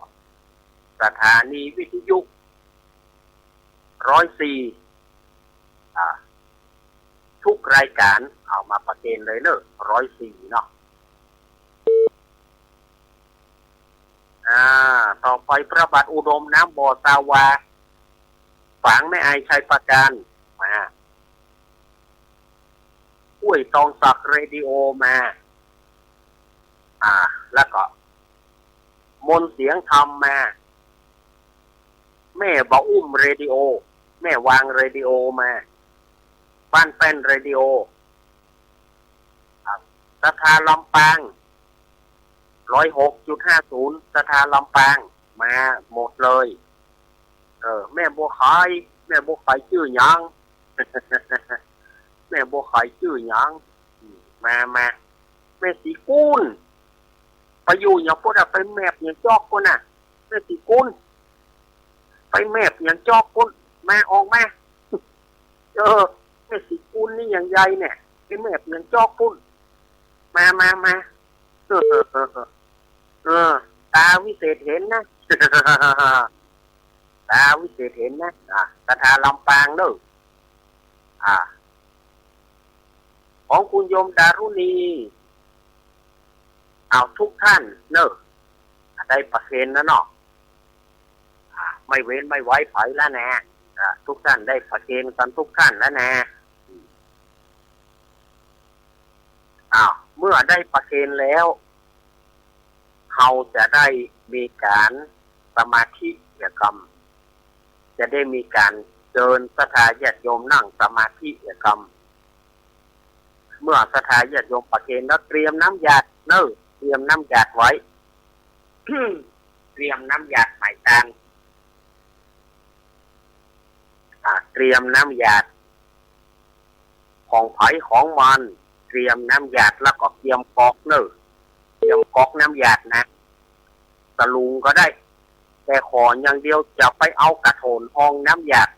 สถานีวิทยุ ร้อยสี่ อ่า ทุกรายการเอามาประเคนเลยเน่อ ร้อยสี่ เนาะ อ่า ต่อไปพระบาทอุดมน้ำบ่อซาวา ฝางแม่อายชัยปราการ มา ห้วยตองสักเรดิโอ มา อ่า แล้วก็ มนต์เสียงธรรม มา แม่บ่าอุ้มเรดิโอ แม่วางเรดิโอ มา บ้านแป้นเรดิโอ ครับ ศรัทธาลำปาง ร้อยหกจุดห้าศูนย์ ศรัทธาลำปาง มาหมดเลย เออ แม่บัวขาย แม่บัวขายจื้อหยัง แม่บัวขายจื้อหยัง อืม มา มา แม่ศรีกุล ไปอยู่หยังปุ้นอะ ไปแมบหยังจอกปุ้นอะ แม่ศรีกุล ไปแมบหยังจอกปุ้น มา ออกมา เออ แม่ศรีกุลนี่หยังใยเนี่ย ไปแมบหยังจอกปุ้น มา มา มา เออ ตาวิเศษเห็นนะ ตาวิเศษเห็นนะ อ่ะ ศรัทธาลำปางเน่อ อ่ะ ของคุณโยมดารุณี เอาทุกท่านเน่อ ได้ประเคนแล้วเนาะ อ่า ไม่เว้นไม่ไว้ใผแล้วแน่ อ่า ทุกท่านได้ประเคนกั๋นทุกท่านแล้วแน่ อ้าว เมื่อได้ประเคนแล้ว เฮาจะได้มีก๋านสมาธิเหียกำ จะได้มีก๋านเจิญศรัทธาญาติโยมนั่งสมาธิเหียกำ เมื่อศรัทธาญาติโยมประเคนแล้วเตรียมน้ำหยาดเน่อ เตรียมน้ำหยาดไว้ เตรียมน้ำหยาดไหมตาง อ่า เตรียมน้ำหยาดของใผของมัน เตรียมน้ำหยาดแล้วก็เกียมก๊อกเน่อ เกียมก๊อกน้ำหยาดนะ สลุงก็ได้ แต่ขออย่างเดียวจะไปเอากระโถนฮองน้ำหยาด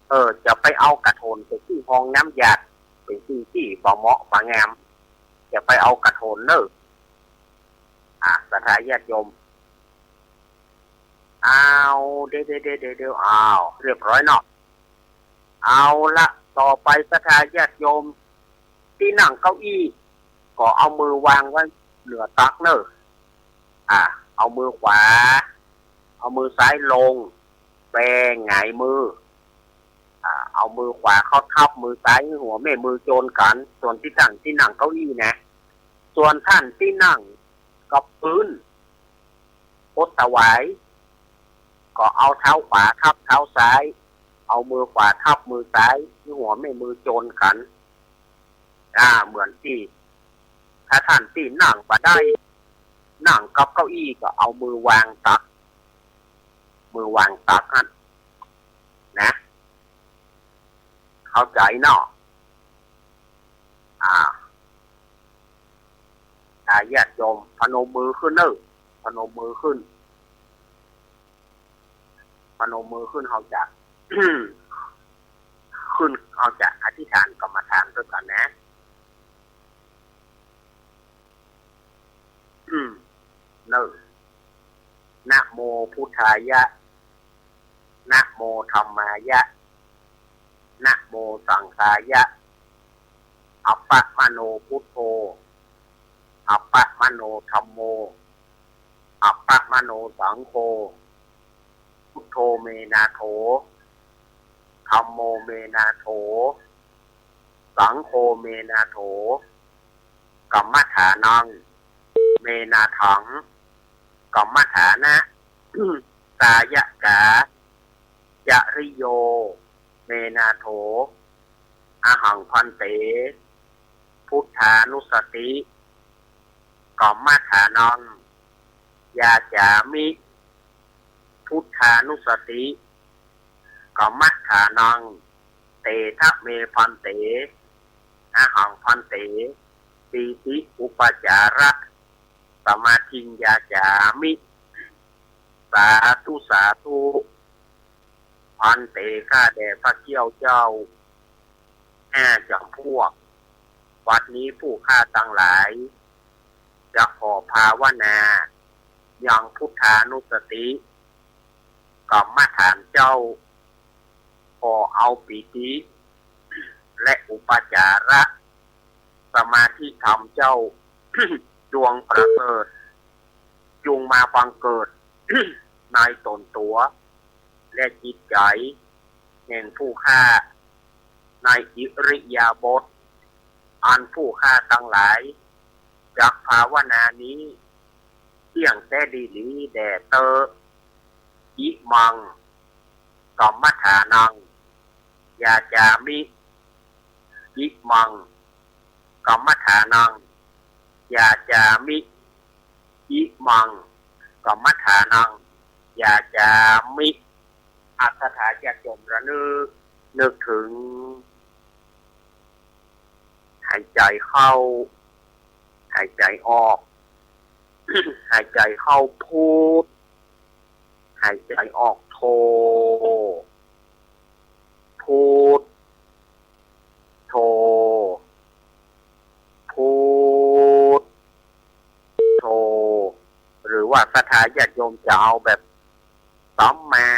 เออ จะไปเอากระโถนไปตี้ฮองน้ำหยาด เป๋นสิ่งตี้บ่เหมาะบ่งาม จะไปเอากระโถนเน่อ อ่า ศรัทธาญาติโยม อ้าว เดี๋ยว เดี๋ยว เดี๋ยว เดี๋ยว อ้าว เรียบร้อยเนาะ เอาละ ต่อไปศรัทธาญาติโยม ตี้นั่งเก้าอี้ ก็เอามือวางไว้เหนือตักเน่อ อ่า เอามือขวา เอามือซ้ายลง แบหงายมือ อ่า เอามือขวาเข้าทับมือซ้าย หัวแม่มือโจนกั๋น ส่วนตี้นั่ง ตี้นั่งเก้าอี้นะ ส่วนท่านตี้นั่งกับพื้น ปดตะหวาย ก็เอาเท้าขวาทับเท้าซ้าย เอามือขวาทับมือซ้าย หัวแม่มือโจนกั๋น อ่า เหมือนตี้ ถ้าท่านตี้นั่งบ่ได้ นั่งกับเก้าอี้ก็เอามือวางตัก มือวางตักหั้นนะ เข้าใจ๋เนาะ อ่า อ่า ญาติโยมพนมมือขึ้นเน่อ พนมมือขึ้น พนมมือขึ้น เฮาจะ ขึ้น เฮาจะอธิษฐานกรรมฐานตวยกั๋นนะ อืม เน่อ นะโมพุทธายะ นะโมธัมมายะ นะโมสังฆายะ อัปปะมะโนพุทโธ อัปปะมะโนธัมโม อัปปะมะโนสังโฆ พุทโธเมนาโถ ธัมโมเมนาโถ สังโฆเมนาโถ กัมมัฏฐานัง เมนาถัง กัมมัฏฐานะ สายกา จริโย เมนาโถ อะหังภันเต พุทธานุสติ กัมมัฏฐานัง ยาจามิ พุทธานุสติ กัมมัฏฐานัง เตทะเมภันเต อะหังภันเต ปีติอุปจาระสมาธิงยาจามิ สาธุ สาธุ ภันเต ข้าแด่พระเกี้ยวเจ้า ห้าจ๋ำพวก บัดนี้ผู้ข้าตังหลาย จะขอภาวนา ยังพุทธานุสติ กัมมัฏฐานเจ้า ขอเอาปีติ และอุปจาระ สมาธิธรรมเจ้า จงประเสริฐ จงมาบังเกิด ในต๋นตั๋ว และจิตใจ๋ แห่งผู้ข้า ในอิริยาบถ อันผู้ข้าตังหลาย จักภาวนานี้ เตี้ยงแต๊ดีหลีแด่เต๊อะ อิมัง กัมมัฏฐานัง ยาจามิ อิมัง กัมมัฏฐานัง ยาจามิ อิมัง กัมมัฏฐานัง ยาจามิ อา ศรัทธาญาติโยมระนึก นึกเถิง หายใจ๋เข้า หายใจ๋ออก หายใจ๋เข้าพุท หายใจ๋ออกโธ พุท โธ พุท โธ หรือว่าศรัทธาญาติโยมจะเอาแบบสัมมา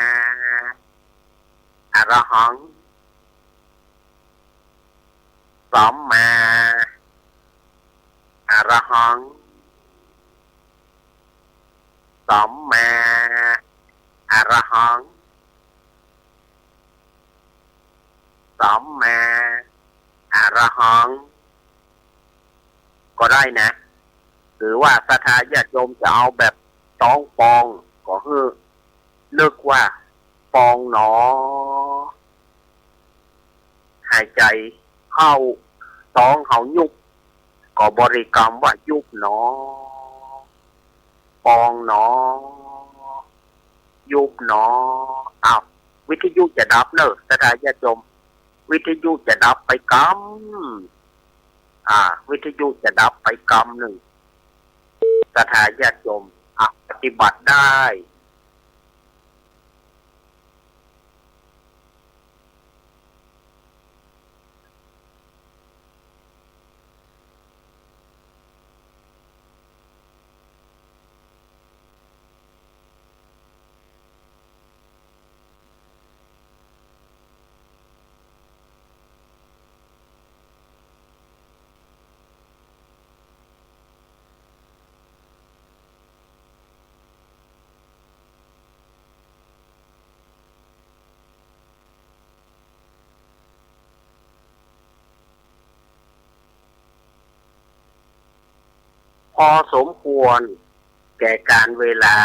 อะระหัง สัมมาอะระหัง สัมมาอะระหัง สัมมาอะระหัง ก็ได้นะ หรือว่าศรัทธาญาติโยมจะเอาแบบต๊องปอง ก็คือนึกว่าปองหนอ หายใจ๋เข้า ต๊องเฮายุบ ก็บริกรรมว่ายุบหนอ ปองหนอ ยุบหนอ อ้าว วิทยุจะดับเน่อ ศรัทธาญาติโยม วิทยุจะดับไปกำ อ่า วิทยุจะดับไปกำนึ่ง ศรัทธาญาติโยม อ่ะ ปฏิบัติได้ พอสมควรแก่กาลเวลา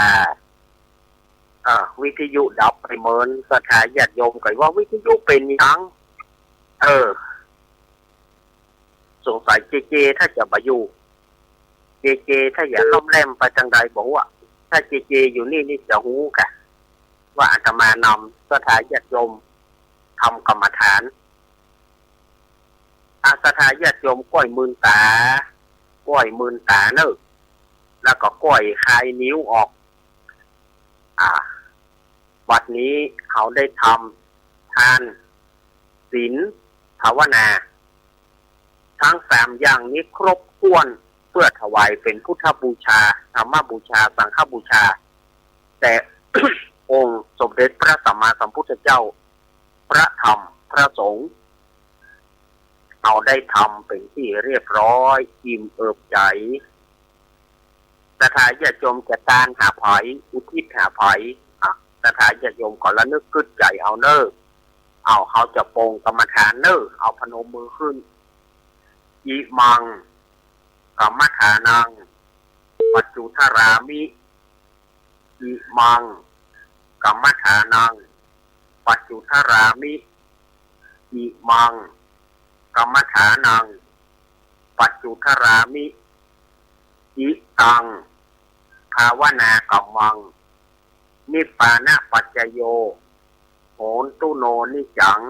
อ่า วิทยุดับไปเมิน ศรัทธาญาติโยมก็ว่าวิทยุเป๋นหยัง เออ สงสัยเจเจถ้าจะบ่อยู่ เจเจถ้าจะล่อมแล่มไปตางใดบ่ฮู้ ถ้าเจเจอยู่นี่นี่จะฮู้กะ ว่าอาตมานำศรัทธาญาติโยมทำกรรมฐาน อ่ะ ศรัทธาญาติโยมก้อยมืนต๋า ก้อยมืนต๋าเน่อ แล้วก็ก้อยคายนิ้วออก อ่า บัดนี้เฮาได้ทำทาน ศีล ภาวนา ทั้งสามอย่างนี้ครบถ้วน เพื่อถวายเป๋นพุทธบูชา ธรรมบูชา สังฆบูชา แด่องค์สมเด็จพระสัมมาสัมพุทธเจ้า พระธรรม พระสงฆ์ เฮาได้ทำเป๋นที่เรียบร้อย อิ่มเอิบใจ๋ ศรัทธาญาติโยมจะตานหาใผ อุทิศหาใผ อ่ะ ศรัทธาญาติโยมก็ระนึกกึ๊ดใจ๋เอาเน่อ เอา เฮาจะปรงกรรมฐานเน่อ เอาพนมมือขึ้น อิมัง กัมมะฐานัง ปัจจุทรามิ อิมัง กัมมะฐานัง ปัจจุทรามิ อิมัง กัมมะฐานัง ปัจจุทรามิ อิตัง ภาวนากัมมัง นิพพานะปัจจโย โหนตุโน นิจจัง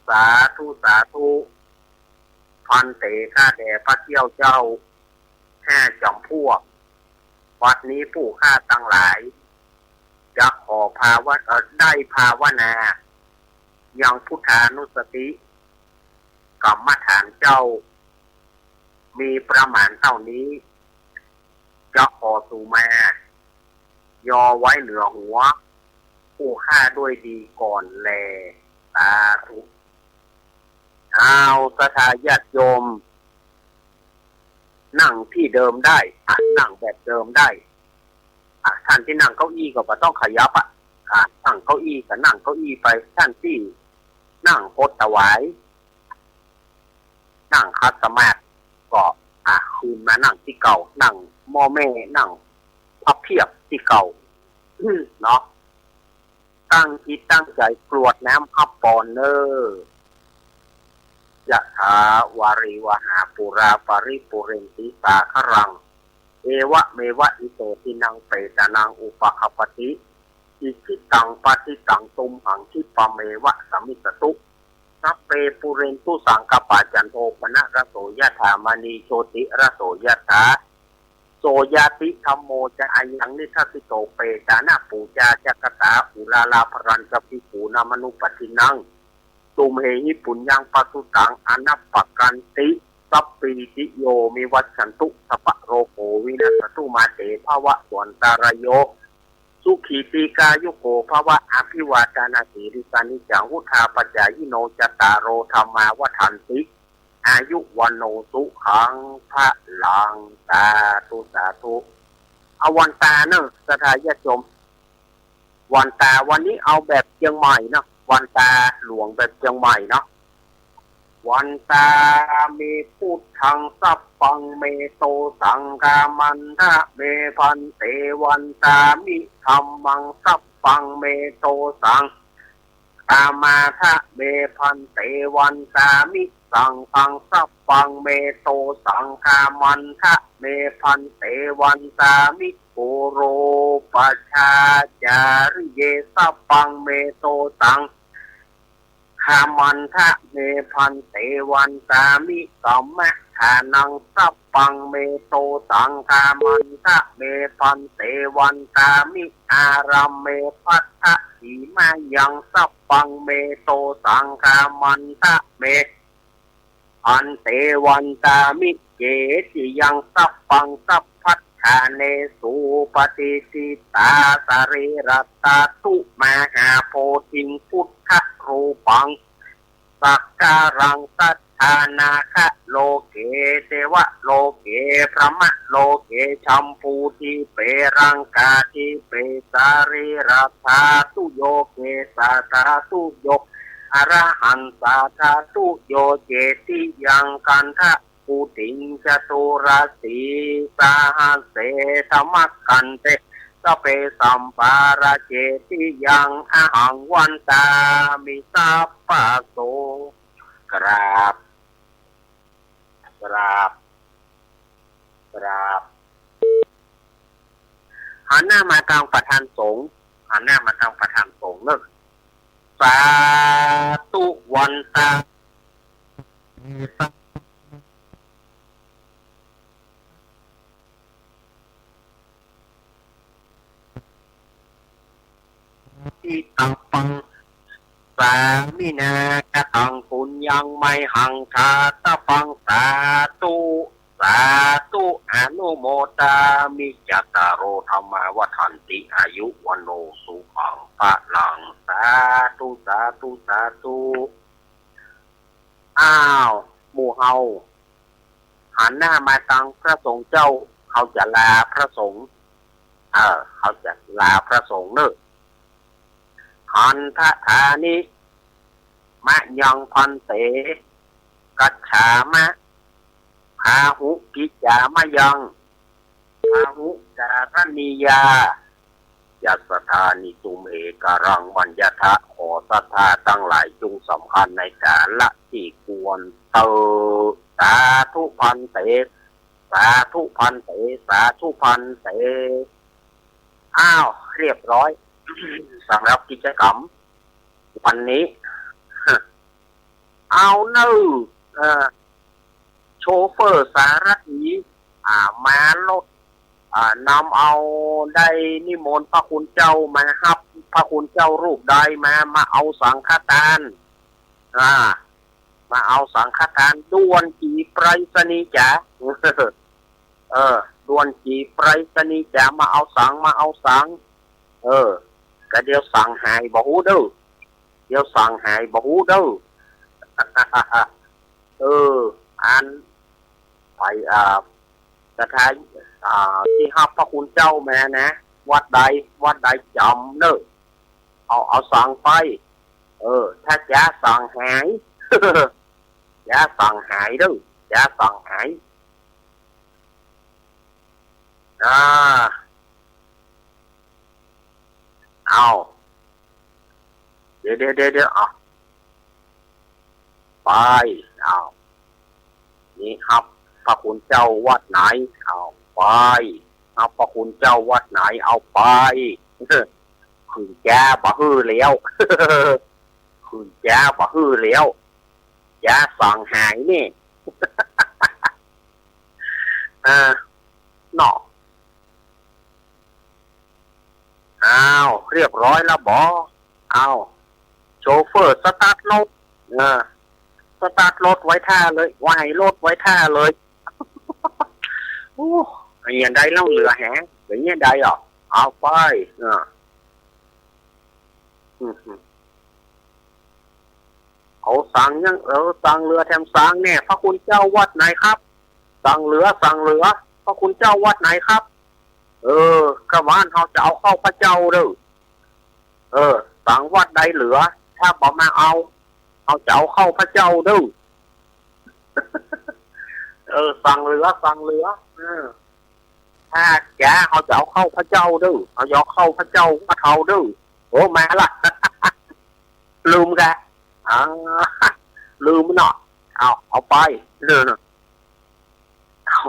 สาธุ สาธุ ภันเต ข้าแด่พระเกี้ยวเจ้า ห้าจ๋ำพวก บัดนี้ผู้ข้าตังหลาย จะขอภาวะ เอ่อ ได้ภาวนา ยังพุทธานุสติ กรรมฐานเจ้า มีประมาณเต้านี้ จะขอสูมา ยอไว้เหนือหัว ผู้ข้าด้วยดีก่อนแล สาธุ อ้าว ศรัทธาญาติโยม นั่งตี้เดิมได้ อ่ะ นั่งแบบเดิมได้ อ่ะ ต้านตี้นั่งเก้าอี้ก็บ่ต้องขยับ อ่ะ อ่ะ นั่งเก้าอี้ก็นั่งเก้าอี้ไป ต้านตี้นั่งหดตวาย นั่งขัดสมาธิก็ อ่ะ คืนมานั่งตี้เก่า นั่งหม้อแม่ นั่งพับเพียบตี้เก่า เนาะ ตั้งจิตตั้งใจ๋กรวดน้ำฮับปอนเน่อ ยะถา วาริวหา ปูรา ปะริปูเรนติ สาคะรัง เอวะเมวะ อิโต ทินนัง เปตานัง อุปะคะปะติ อิจิตัง ปัตถิตัง ตุมหัง คิปะเมวะ สะมิชฌะตุ สัพเพ ปูเรนตุ สังคะปา จันโท ปะนะระโส ยะถา มะณี โชติระโส ยะถา โสยะติ ธัมโม จะ อะยัง นิทัสสิโต เปตานัง ปูจา จะ กะตา อุรารา ปะรันจะ ภิกขูนา มะนุปะทินนัง ตุมเหหิ ปุญญัง ปะสุตัง อะนะปะกันติ สัพพีติโย วิวัชชันตุ สัพพะโรโค วินัสสะตุ มาเต ภะวะตวันตะราโย สุขี ตีฆายุโก ภะวะ อะภิวาทะนะสีลิสสะ นิจจัง วุฑฒาปะจายิโน จัตตาโร ธัมมา วัฑฒันติ อายุ วัณโณ สุขัง พะลัง สาธุ สาธุ เอ เอาวันตาเนาะ ศรัทธาญาติโยม วันตาวันนี้เอาแบบเจียงใหม่เนาะ วันตาหลวงแบบเจียงใหม่เนาะ วันตา เม พุทธัง สัพพัง เม โต สัง ฆามันทะ เม ภันเต วันตามิ ธัมมัง สัพพัง เม โต สัง ฆามาทะ เม ภันเต วันตามิ สังฆัง สัพพัง เม โต สัง ฆามันทะ เม ภันเต วันตามิ ปุโรปชาจาริเย สัพพัง เม โต สัง ฆามันทะ เม ภันเต วันตามิ กัมมะฐานัง สัพพัง เม โต สัง ฆามันทะ เม ภันเต วันตามิ อารัมเม ภัทธะ สีมายัง สัพพัง เม โต สัง ฆามันทะ เม ภันเต วันตามิ เจติยัง สัพพัง สัพพัฏฐาเนสุ ปะติฏฐิตา สะรีรัตถาตุ มหาโพธิง พุทธรูปัง สักการัง สัทธา นาคโลเก เทวโลเก พรหมโลเก ชัมพูทิเป รังกาทิเป สะรีรัตถาตุโย เกสาธาตุโย อรหันตาธาตุโย เจติยัง กันทะ ปุติง จตุรสี สหัสเส ทมักขันเต สะเป สัมปาระ เจติยัง อหัง วันตามิ สัพพะโส กราบ กราบ กราบ หันหน้ามาตางประธานสงฆ์ หันหน้ามาตางประธานสงฆ์เนาะ สาธุ วันตา ทิตาปัง สามินา กะตัง ปุญญัง มหัง ทาตาปัง สาธุ สาธุ อนุโมทามิ จัตตาโร ธัมมา วัฑฒันติ อายุ วัณโณ สุขัง พลัง สาธุ สาธุ สาธุ อ้าว หมู่เฮา หันหน้ามาตางพระสงฆ์เจ้า เขาจะลาพระสงฆ์ เออ เขาจะลาพระสงฆ์เนาะ ขันทะถานิ มะยัง ภันเต กัจฉามะ พาหุกิจจามะยัง พาหุการณียา ยัสสะทานิตุม เอการัง มัญญะทะ ขอศรัทธาตังหลายจงสำคัญในกาละที่ควรเตอ สาธุ ภันเต สาธุ ภันเต สาธุ ภันเต อ้าว เรียบร้อย สำหรับกิจกรรมวันนี้ เอาเน่อ เอ่อ โชเฟอร์สารถี อ่า มารถ อ่า นำเอา ได้นิมนต์พระคุณเจ้ามาฮับ พระคุณเจ้ารูปใดมา มาเอาสังฆทาน อ่า มาเอาสังฆทาน ด่วนจี๋ไปรษณีย์จ๋า เออ ด่วนจี๋ไปรษณีย์จ๋า มาเอาสัง มาเอาสัง เออ กะเดี๋ยวสังหายบ่ฮู้เด้อ เดี๋ยวสังหายบ่ฮู้เด้อ เออ อัน ไป อ่า ศรัทธา อ่า ตี้ฮับพระคุณเจ้ามานะ วัดใด วัดใดจ๋ำเน่อ เอา เอาสังไป เออ ถ้าจ๋าสังหาย จ๋าสังหายเด้อ จ๋าสังหาย อ่า เอา เดี๋ยว เดี๋ยว เดี๋ยว เดี๋ยว เอา ไป เอา นี่ฮับพระคุณเจ้าวัดไหน เอาไป ฮับพระคุณเจ้าวัดไหน เอาไป ขึ้นจ๋าบ่หื้อแล้ว ขึ้นจ๋าบ่หื้อแล้ว จ๋าสังหายนี่ เออ เนาะ อ้าว เรียบร้อยแล้วบ่ อ้าว โชเฟอร์สตาร์ทรถ เออ สตาร์ทรถไว้ท่าเลย ไว้รถไว้ท่าเลย โอ้ อย่างใดเล่าเหลือแหง อย่างเงี้ยใดอ่ะ เอาไป เออ อืม เอาสังยัง เออ สังเหลือแถมสังแน่ พระคุณเจ้าวัดไหนครับ สังเหลือ สังเหลือ พระคุณเจ้าวัดไหนครับ เออ กาว่าเฮาจะเอาเข้าพระเจ้าเด้อ เออ สังวัดใดเหลือ ถ้าบ่มาเอา เฮาจะเอาเข้าพระเจ้าเด้อ เออ สังเหลือ สังเหลือ เออ ถ้าแก เฮาจะเอาเข้าพระเจ้าเด้อ เฮาจะเอาเข้าพระเจ้าวัดเฮาเด้อ โอ้ มาละ ลืมกะ อ่า ลืมเนาะ เอา เอาไป เออ เอา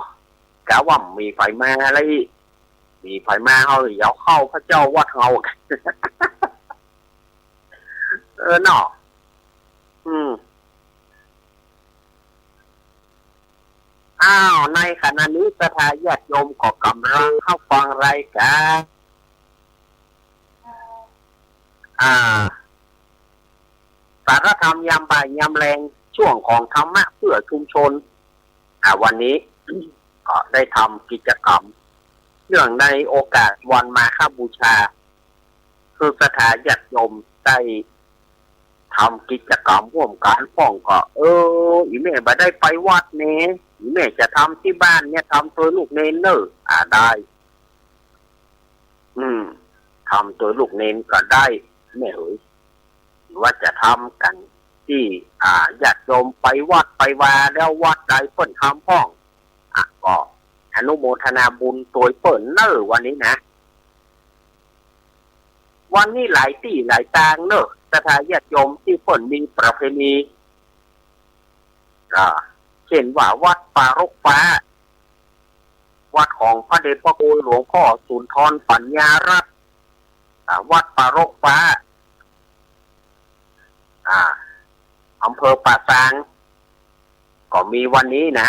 กาว่ามีใผมาเลย มีใผมา เฮาจะเอาเข้าพระเจ้าวัดเฮา เออ เนาะ อืม อ้าว ในขณะนี้ศรัทธาญาติโยมก็กำลังรับฟังรายการ อ่า สารธรรมยามบ่ายยามแลง ช่วงของธรรมะเพื่อชุมชน อ่า วันนี้ ก็ได้ทำกิจกรรม เนื่องในโอกาสวันมาฆบูชา คือศรัทธาญาติโยมได้ทำกิจกรรมร่วมกั๋น พ่องก็ เออ อี่แม่บ่ได้ไปวัดเน่ อี่แม่จะทำตี้บ้านเนี่ย ทำตวยลูกเณรเน่อ อ่า ได้ อืม ทำตวยลูกเณรก็ได้ แม่เอ๋ย ว่าจะทำกั๋นตี้ อ่า ญาติโยมไปวัดไปวา แล้ววัดใดเปิ้นทำพ่อง อ่ะ ก็อนุโมทนาบุญตวยเปิ้นเน่อ วันนี้นะ วันนี้หลายตี้หลายตางเน่อ ศรัทธาญาติโยมตี้เปิ้นมีประเพณี อ่า เช่นว่าวัดป่ารกฟ้า วัดของพระเดชพระคุณหลวงพ่อสุนทรปัญญารัตน์ อ่า วัดป่ารกฟ้า อ่า อำเภอป่าซาง ก็มีวันนี้นะ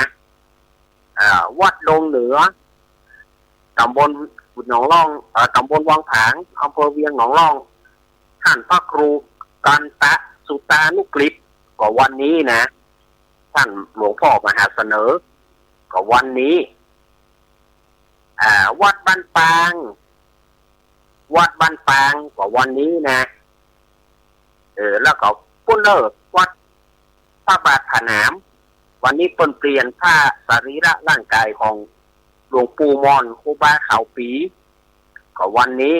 อ่า วัดดงเหนือ ตำบลหนองล่อง เอ่อ ตำบลวังผาง อำเภอเวียงหนองล่อง ท่านพระครูกันตะสุตานุกฤษ ก็วันนี้นะ ท่านหลวงพ่อมหาเสนอ ก็วันนี้ อ่า วัดบ้านปาง วัดบ้านปางก็วันนี้นะ เออ แล้วก็ปุ้นเน่อ วัดพระบาทผาหนาม วันนี้เปิ้นเปลี่ยนผ้าสรีระร่างกายของหลวงปู่ม่อนครูบาขาวปี ก็วันนี้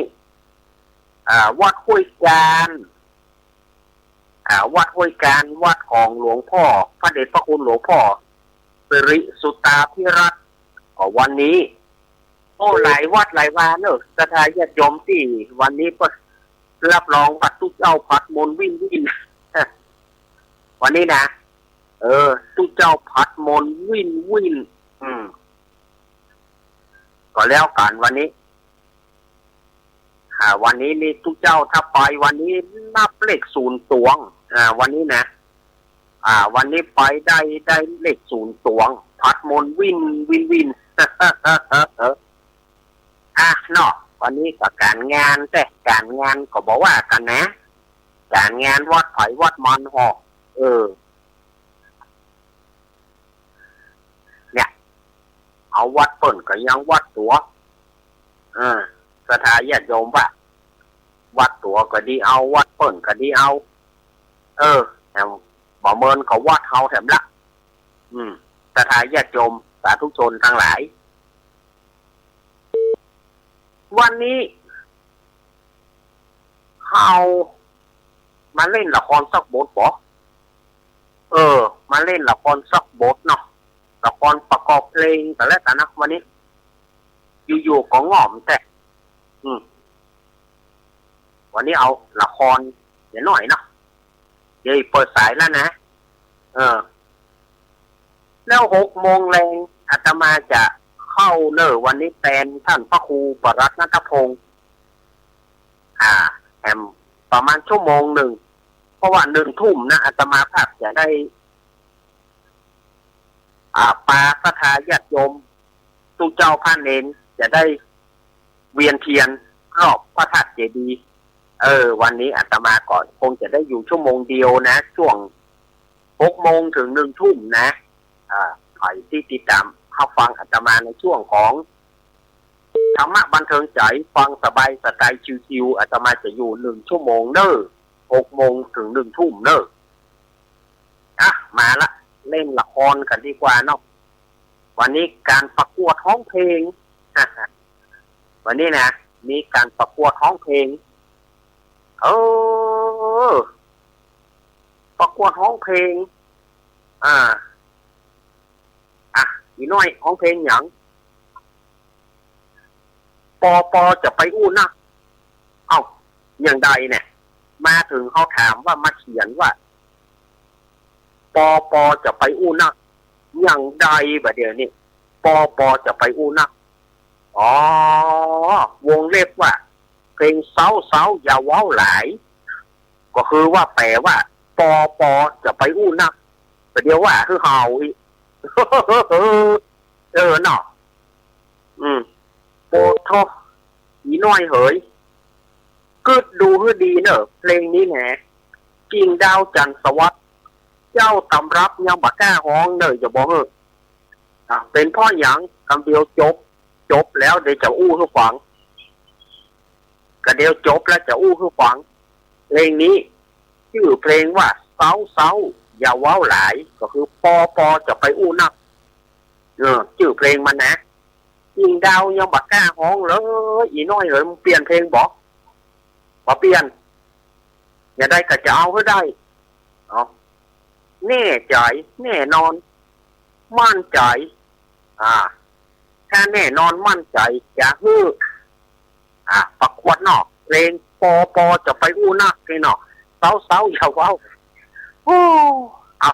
อ่า วัดห้วยจาน อ่า วัดห้วยจาน วัดของหลวงพ่อ พระเดชพระคุณหลวงพ่อสิริสุตาภิรัตน์ ก็วันนี้ โอ้ หลายวัดหลายวาเน่อ ศรัทธาญาติโยมตี้วันนี้ก็รับรองว่าตุ๊เจ้าผัดมนต์วิ่นวิ่น วันนี้นะ เออ ตุ๊เจ้าผัดมนต์วิ่นวิ่น อืม ก็แล้วกั๋นวันนี้ อ่า วันนี้นี่ตุ๊เจ้าถ้าไปวันนี้นับเลขศูนย์ตวง อ่า วันนี้นะ อ่า วันนี้ไปได้ ได้เลขศูนย์ตวง ผัดมนต์วิ่นวิ่นวิ่น อ่ะเนาะ วันนี้ก็ก๋านงาน แต่ก๋านงานก็บ่ว่ากั๋นนะ ก๋านงานวัดใผวัดมันฮอ เออ เนี่ย เอาวัดเปิ้นก็ยังวัดตั๋ว เออ ศรัทธาญาติโยมว่า วัดตั๋วก็ดีเอา วัดเปิ้นก็ดีเอา เออ แถมบ่เมินก็วัดเฮาแถมละ อืม ศรัทธาญาติโยมสาธุชนตังหลาย วันนี้ เฮามาเล่นละครสักบทบ่ เออ มาเล่นละครสักบทเนาะ ละครประกอบเพลงก็แล้วกั๋นนะ วันนี้ อยู่ๆ ก็ง่อมแต่ อืม วันนี้เอาละครเดี๋ยวหน่อยเนาะ เดี๋ยวเปิดสายแล้วนะ เออ แล้วหกโมงแลงอาตมาจะเข้าเน่อ วันนี้แตนท่านพระครูปรัตน์ณัฐพงษ์ อ่า แถมประมาณชั่วโมงนึ่ง เพราะว่านึ่งทุ่มนะ อาตมาภาพจะได้ อ่า ปาศรัทธาญาติโยม ตุ๊เจ้าพระเณรจะได้เวียนเทียนรอบพระธาตุเจดีย์ เออ วันนี้อาตมาก็คงจะได้อยู่ชั่วโมงเดียวนะ ช่วงหกโมงถึงนึ่งทุ่มนะ อ่า ใผตี้ติดต๋ามฮับฟังอาตมาในช่วงของธรรมะบันเทิงใจ๋ ฟังสบายสไตล์ชิวๆ อาตมาจะอยู่นึ่งชั่วโมงเน่อ หกโมงถึงนึ่งทุ่มเน่อ อ่ะ มาละ เล่นละครกั๋นดีกว่าเนาะ วันนี้ก๋านประกวดฮ้องเพลง วันนี้นะ มีก๋านประกวดฮ้องเพลง เออ ประกวดฮ้องเพลง อ่า อ่ะ อีน้อยฮ้องเพลงหยัง ปอปอจะไปอู้นัก เอ้า อย่างใดเนี่ย มาเถิงเฮาถามว่า มาเขียนว่า ปอปอจะไปอู้นัก อย่างใดบ่าเดี่ยวนี้ ปอปอจะไปอู้นัก อ๋อ วงเล็บว่า เพลงเซาเซาอย่าเว้าหลาย ก็คือว่าแปลว่า ปอปอจะไปอู้นัก บ่าเดี่ยวว่าคือเฮาอีก เออเนาะ อืม โอ้โธ่ อีน้อยเหย กึ๊ดดูหื้อดีเน่อ เพลงนี้แหม กิ่งดาวจันทร์สวัสดิ์ เจ้าตำรับยังบ่กล้าฮ้องเน่อ จะบอกหื้อ อ่ะ เป๋นเพราะหยัง กำเดียวจบ จบแล้วเดี๋ยวจะอู้หื้อฟัง กำเดียวจบแล้วจะอู้หื้อฟัง เพลงนี้ จื้อเพลงว่า เซาเซาอย่าเว้าหลาย ก็คือ ปอปอจะไปอู้นัก เออ จื้อเพลงมันนะ กิ่งดาวยังบ่กล้าฮ้องเลย อีน้อยเหย มึงเปลี่ยนเพลงบ่ บ่เปลี่ยน อย่างใดก็จะเอาหื้อได้ เนาะ แน่ใจ๋ แน่นอน มั่นใจ๋ อ่า ถ้าแน่นอนมั่นใจ๋ จะหื้อ อ่า ประกวดเนาะ เพลงปอปอจะไปอู้นักนี่เนาะ เซาเซาอย่าเว้า โอ้ อ่ะ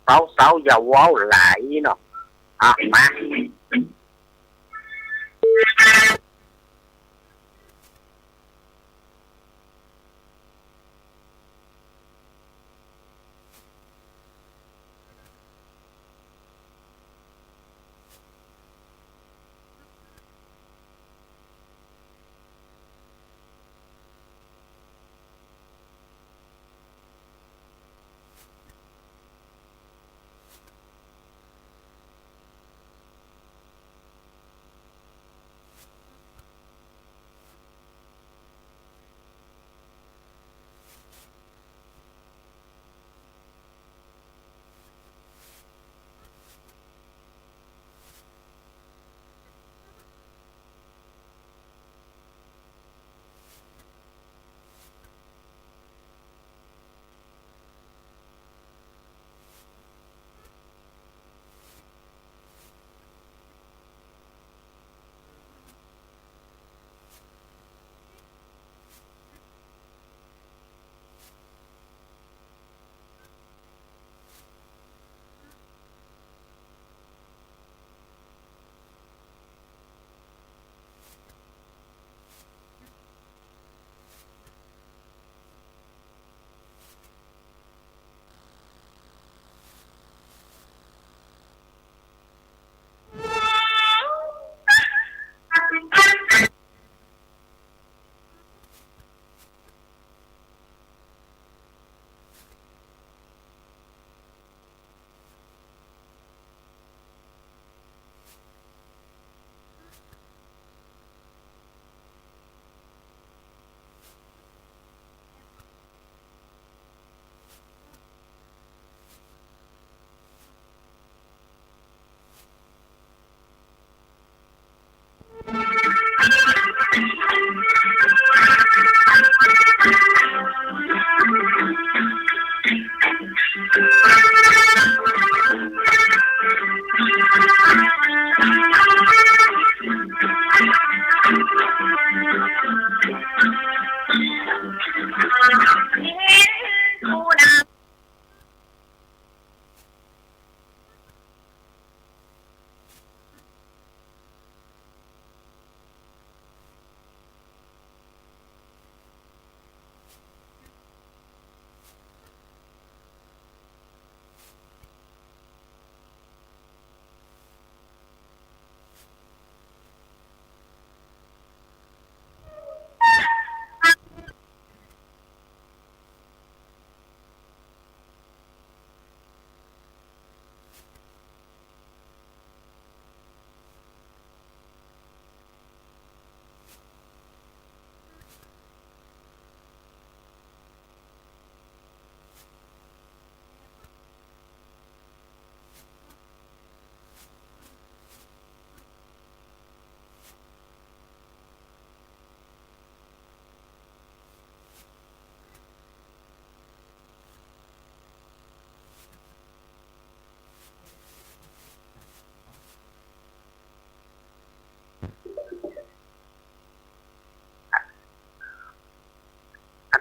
เซาเซาอย่าเว้าหลายเนาะ อ่ะ มา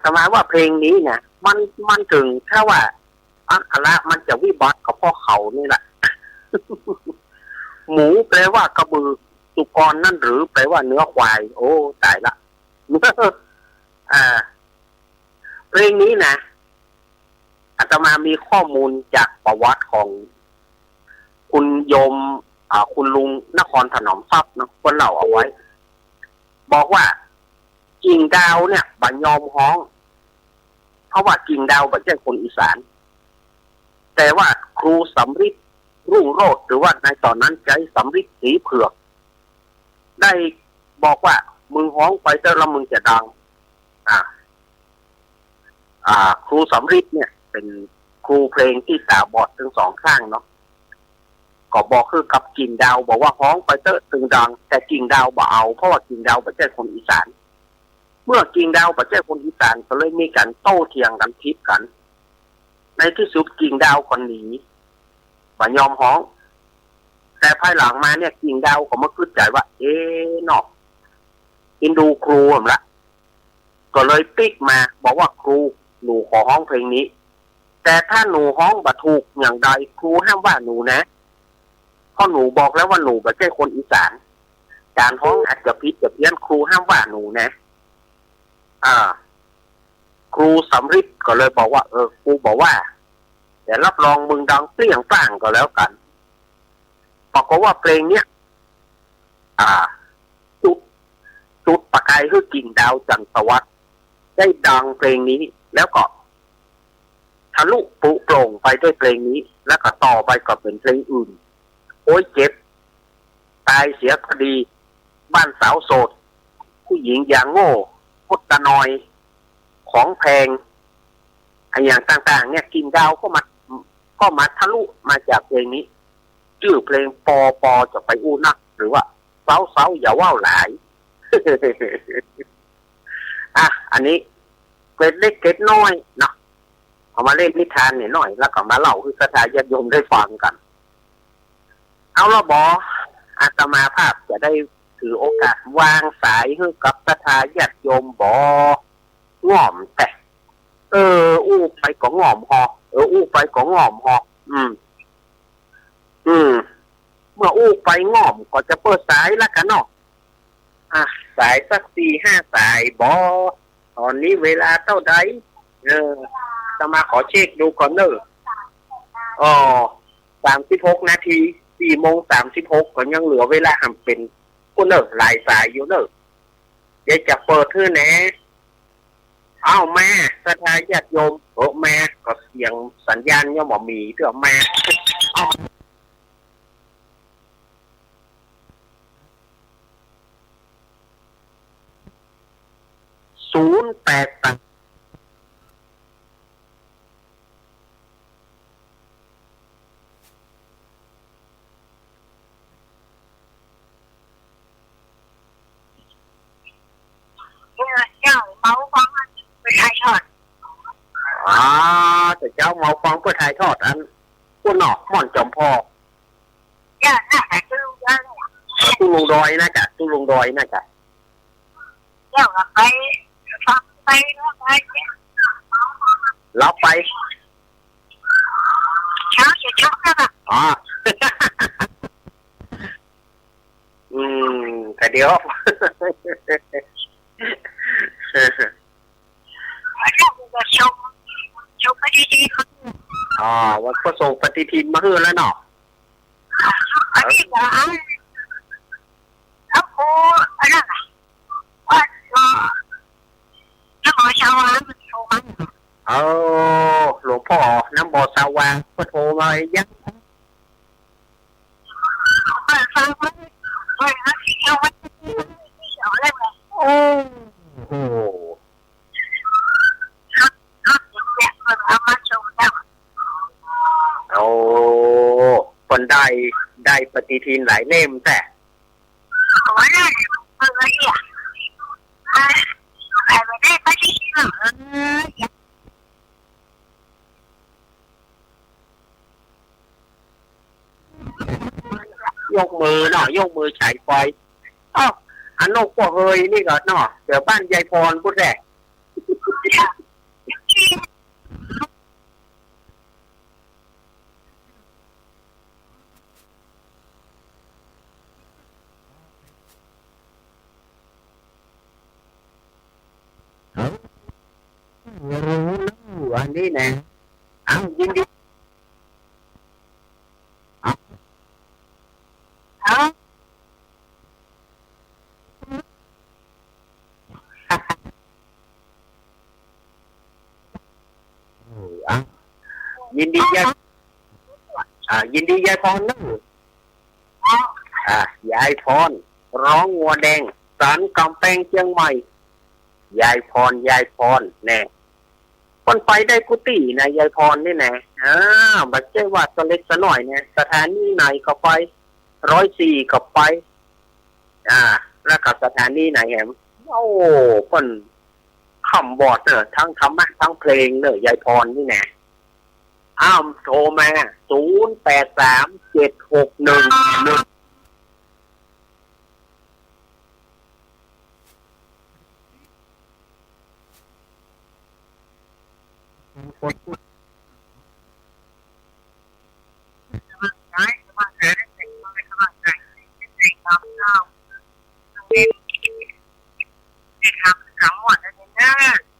ตมาว่าเพลงนี้นะ มัน มันเถิงถ้าว่าอักขระมันจะวิบัติก็เพราะเขานี่แหละ หมูแปลว่ากระบือ สุกรนั่นหรือแปลว่าเนื้อควาย โอ้ ต๋ายละ อ่า เพลงนี้นะ อาตมามีข้อมูลจากประวัติของคุณโยม อ่า คุณลุงนครถนอมทรัพย์เนาะ เปิ้นเล่าเอาไว้ บอกว่า กิ่งดาวเนี่ยบ่ยอมฮ้อง เพราะว่ากิ่งดาวบ่ใจ้คนอีสาน แต่ว่าครูสำริด รุ่งโรจน์ หรือว่าในต๋อนนั้นใจ๊สำริด สีเผือก ได้บอกว่า มึงฮ้องไปเต๊อะ แล้วมึงจะดัง อ่า อ่า ครูสำริดเนี่ยเป๋นครูเพลงตี้ต๋าบอดตึงสองข้างเนาะ ก็บอกหื้อกับกิ่งดาว บอกว่าฮ้องไปเต๊อะตึงดัง แต่กิ่งดาวบ่เอา เพราะว่ากิ่งดาวบ่ใจ้คนอีสาน เมื่อกิ่งดาวบ่ใจ้คนอีสาน ก็เลยมีก๋านโต้เถียงกั๋นผิดกั๋น ในตี้สุดกิ่งดาวก็หนี บ่ยอมฮ้อง แต่ภายหลังมาเนี่ยกิ่งดาวก็มาคิดใจ๋ว่า เอ๊ะเนาะ อินดูครูแหมละ ก็เลยปิ๊กมาบอกว่า ครู หนูขอฮ้องเพลงนี้ แต่ถ้าหนูฮ้องบ่ถูกอย่างใด ครูห้ามว่าหนูนะ เพราะหนูบอกแล้วว่าหนูบ่ใจ้คนอีสาน ก๋านฮ้องอาจจะผิดจะเพี้ยน ครูห้ามว่าหนูนะ อ่า ครูสำริดก็เลยบอกว่า เออ กูบ่ว่า แต่รับรองมึงดังเปรี้ยงปร้างก็แล้วกั๋น ปรากฏว่าเพลงเนี้ย อ่า จุด จุดประกายหื้อกิ่งดาวจันทร์สวัสดิ์ได้ดังเพลงนี้ แล้วก็ทะลุปรุโปร่งไปด้วยเพลงนี้ แล้วก็ต่อไปก็เป๋นเพลงอื่น โอ๊ยเจ็บ ตายเสียก็ดี บ้านสาวโสด ผู้หญิงอย่างโง่ มดตาน้อย ของแพง อะหยังต่างๆ เนี่ย กิ่งดาวก็มา ก็มาทะลุมาจากเพลงนี้ จื้อเพลงปอปอจะไปอู้นัก หรือว่าเซาเซาอย่าเว้าหลาย อ่ะ อันนี้เกร็ดเล็กเกร็ดน้อยเนาะ เอามาเล่นนิทานเนี่ยหน่อย แล้วก็มาเล่าหื้อศรัทธาญาติโยมได้ฟังกั๋น เอาละบอ อาตมาภาพจะได้ถือโอกาสวางสายหื้อกับศรัทธาญาติโยมบอ ง่อมแต๊ เออ อู้ไปก็ง่อมฮอ เออ อู้ไปก็ง่อมฮอ อืม อืม เมื่ออู้ไปง่อมก็จะเปิดสายละกั๋นเนาะ อ่ะ สายสักสี่ห้าสายบอ ต๋อนนี้เวลาเต้าใด เออ อาตมาขอเช็คดูก่อนเน่อ อ๋อ สามสิบหกนาที สี่โมงสามสิบหก ก็ยังเหลือเวลาหำเป๋น โอ้เน่อ หลายสายอยู่เน่อ เดี๋ยวจะเปิดหื้อแหน่ อ้าว มา ศรัทธาญาติโยม เออ มา ก็เสียงสัญญาณยังบ่มีเตื้อ มา อ้าว ศูนย์แปดแปด เจ้าเมาฟังเปิ้นถ่ายทอด อ๋อ แต่เจ้าเมาฟังเปิ้นถ่ายทอด อัน ปุ้นเนาะ ม่อนจอมพอ เจ้า น่าจะตู้ลุงดอย เอ่อ ตู้ลุงดอยน่าจะ ตู้ลุงดอยน่าจะ เดี๋ยวก็ไปฟังไปแล้วไป แล้วไป เช้าจะเช้าแล้วอะ อ๋อ อืม แต่เดี๋ยว เดี๋ยวจะส่ง ส่งปฏิทิน อ๋อ วันก็ส่งปฏิทินมาหื้อแล้วเนาะ อันนี้ก็ แล้วกู อันนั้นน่ะ ว่า ก็ แล้วหมอชาวบ้านมันโทรมา เออ หลวงพ่อน้ำบ่อสาว่างก็โทรมายัง เปิดฟังไว้ เปิดฟังเสียงไว้ โอ้โห โอ้ เปิ้นได้ ได้ปฏิทินหลายเล่มแต๊ โอ้ย เออ เนี่ย เออ ใครไม่ได้ปฏิทินหรอก เออ ยกมือเนาะ ยกมือฉายไฟ อ้าว อันนกพวกเฮยนี่ก็เนาะ แถวบ้านยายพรพุ้นแหละ อันนี้นะ อ้าว ยินดี อ้าว อ้าว อ้าว ยินดียาย อ่า ยินดียายพรเนาะ อ่า ยายพร ร้องงัวแดง สันก๋ำแปงเจียงใหม่ ยายพร ยายพร แน่ เปิ้นไปได้กู้ตี้นะ ยายพรนี่นะ อ่า บ่ใจ้ว่าสะเล็กสะน้อยนะ สถานีไหนก็ไป ร้อยสี่ก็ไป อ่า แล้วก็สถานีไหนแหม โอ้ เปิ้น ค่ำวอดเน่อ ทั้งธรรมะทั้งเพลงเน่อ ยายพรนี่นะ อ้าว โทรมา ศูนย์แปดสาม เจ็ดหกหนึ่ง หนึ่ง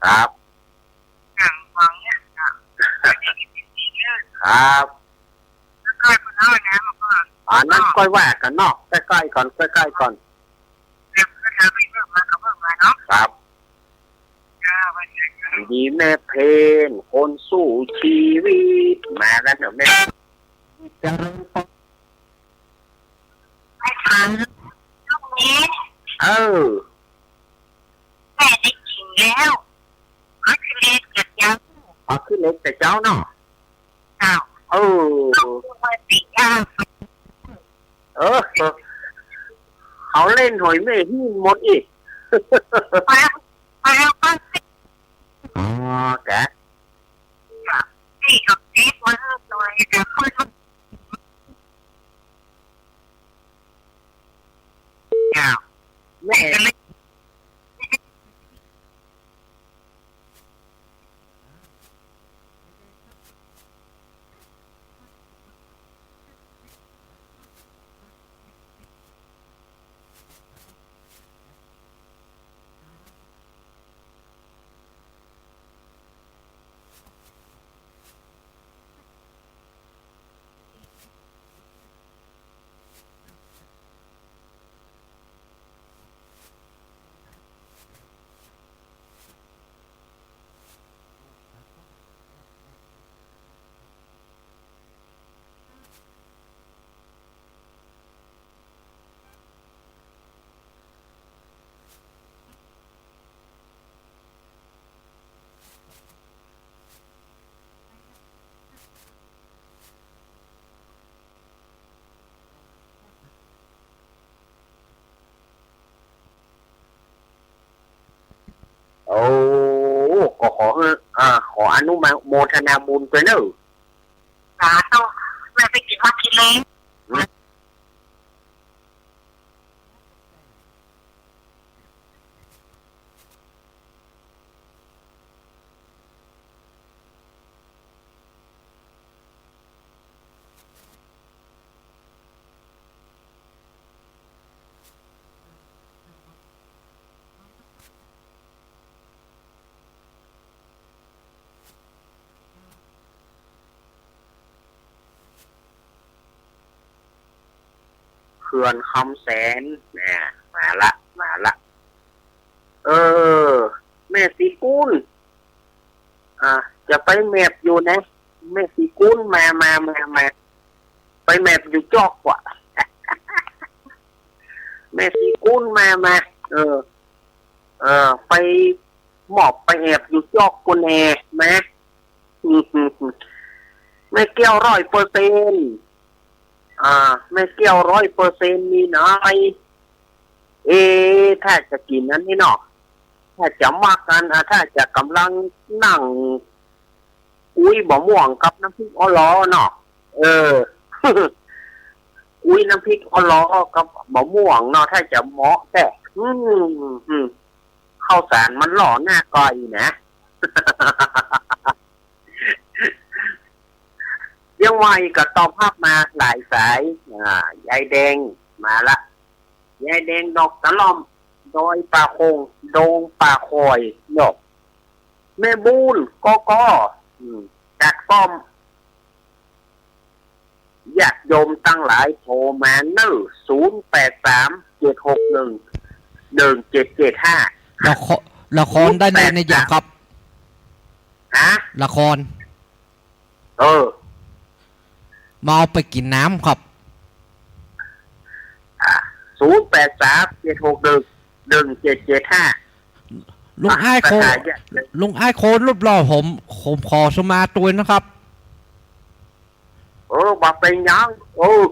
ครับ ครับ อันนั้นก้อยว่ากั๋นเนาะ ใก้ๆ ก่อน ใก้ๆ ก่อน ครับ ดีแม่เพน คนสู้ชีวิต มากั๋นเถอะแม่ เออ แม่ได้กิ๋นแล้ว ก็คือเล็กกับเจ้า อ๋อ คือเล็กกับเจ้าเนาะ อ้าว เออ เออ เขาเล่นหอยแม่หิ้งหมดอีก อ๋อ แก อ้าว แม่ โอ้ ก็ขอ อ่า ขออนุโมทนาบุญตวยเน่อ สาธุ แม่ไปกิ๋นฮอดขี้เหล็ก เขื่อนคำแสน แหม มาละ มาละ เออ แม่ศรีกุล อ่า จะไปแมปอยู่นะ แม่ศรีกุล มา มา มา มา ไปแมปอยู่จอกกว่า แม่ศรีกุล มา มา เออ เออ ไปหมอบไปแอบอยู่จอกกุนแฮ มา แม่แก้วร้อยเปอร์เซ็นต์ อ่า แม่แก้วร้อยเปอร์เซ็นต์ นี่นะ ไอ้ เอ๊ะ ถ้าจะกิ๋นอันนี้เนาะ ถ้าจะมักกัน อ่ะ ถ้าจะก๋ำลังนั่ง กุ้ยบ่าม่วงกับน้ำพริกออลอเนาะ เออ กุ้ยน้ำพริกออลอกับบ่าม่วงเนาะ ถ้าจะเหมาะแต๊ อืม อืม ข้าวสารมันหล่อหน้าก้อยนะ เจียงใหม่ก็ตอบฮับมาหลายสาย อ่า ยายแดงมาละ ยายแดงดอกตะล่อม ดอยป่าโขง ดงป่าคอย เนาะ แม่บุญ กก อืม จัดป้อม ญาติโยมตังหลายโทรมาเน่อ ศูนย์แปดสาม เจ็ดหกหนึ่ง หนึ่งเจ็ดเจ็ดห้า ละคร ละครได้เลยนะ ศูนย์แปดสาม เจ้าครับ ฮะ ละคร เออ มาเอาไปกิ๋นน้ำครับ อ่ะ ศูนย์แปดสาม เจ็ดหกหนึ่ง หนึ่งเจ็ดเจ็ดห้า ลุงอ้ายโคน อ่ะ ลุงอ้ายโคนรูปหล่อ ผม ผมขอสุมาตวยนะครับ เออ บ่เป๋นหยัง เออ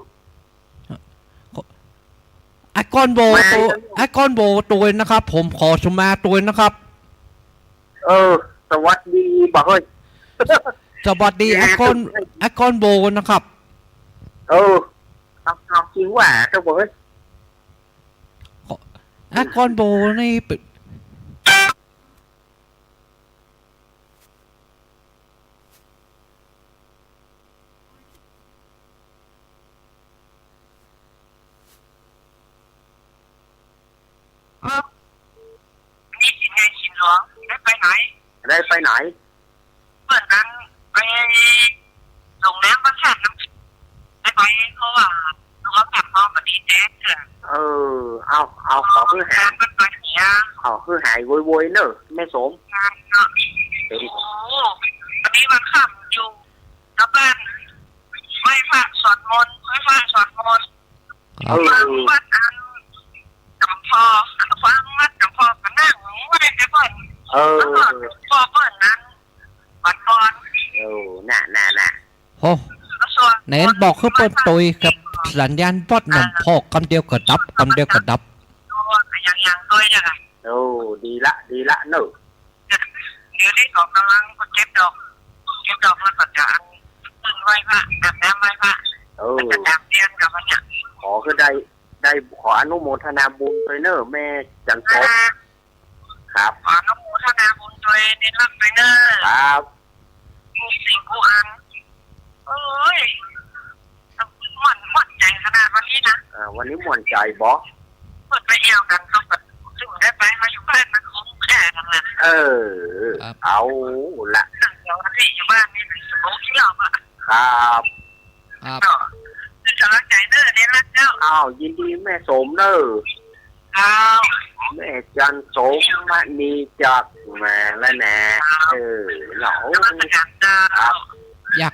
อ้ายก้อนโบ มา ตวย อ้ายก้อนโบตวยนะครับ ผมขอสุมาตวยนะครับ เออ สวัสดีบ่าเฮ้ย สวัสดี อ้ายก้อน อ้ายก้อนโบนะครับ เออ เอา เอาจริงว่าเจ้าบ่าเฮ้ย อ้ายก้อนโบนี่เป๋น นี่สินใหญ่สินหลวง ได้ไปไหน ได้ไปไหน เปิ้นนั้นไปส่งน้ำพระธาตุน้ำ ได้ไป เพราะว่าลูกเอากลับมาบ่ดีแจ๊กเถื่อ เออ เอา เอา ขอหื้อหาย งานมันไปเสีย ขอหื้อหายโวยๆ เน่อ แม่สม งานเนาะ เออ โอ้โห วันนี้วันค่ำอยู่ กลับบ้าน ไหว้พระสวดมนต์ ไหว้พระสวดมนต์ ครับ เออ ฟังวัดอันจำพอ ฟังวัดจำพอก็นั่งไหว้แต่เปิ้น เออ แล้วก็พอเปิ้นนั้น วันก่อน เออ น่ะ น่ะ น่ะ โอ้ ส่วน ไหนบอกคือเปิ้นตวยกับสัญญาณวัดหนองพอก กำเดียวก็ดับ กำเดียวก็ดับ อย่าง อย่างตวยเนี่ยค่ะ โอ้ ดีละ ดีละเน่อ เดี๋ยวนี้ก็กำลังเก็บดอก เก็บดอกแล้วก็จะอันขึ้นไหว้พระ อาบน้ำไหว้พระ เออ แล้วก็ตามเตียนกับมันเนี่ย ขอคือได้ ได้ ขออนุโมทนาบุญตวยเน่อ แม่จันทร์โสม อ่า ครับ ขออนุโมทนาบุญตวยในรักตวยเน่อ ครับ กู้สิ่งกู้อัน เอ้ย ม่วน ม่วนใจ๋ขนาดวันนี้นะ อ่า วันนี้ม่วนใจ๋บ่ เปิ้นไปเอี่ยวกั๋น เขาก็ถึงได้ไป มาอยู่บ้านมันคุ้มค่าทั้งนั้น เออ ครับ เอาละ เดี๋ยววันนี้อยู่บ้านนี่สนุกเที่ยวอะ ครับ ครับ ก็เป็นกำลังใจ๋เน่อ ในรักเจ้า อ้าว ยินดีแม่สมเน่อ ครับ แม่จันทร์โสมมณีจากแหมแล้วนะ ครับ เออ เหล่า นมัสการเจ้า ครับ อยาก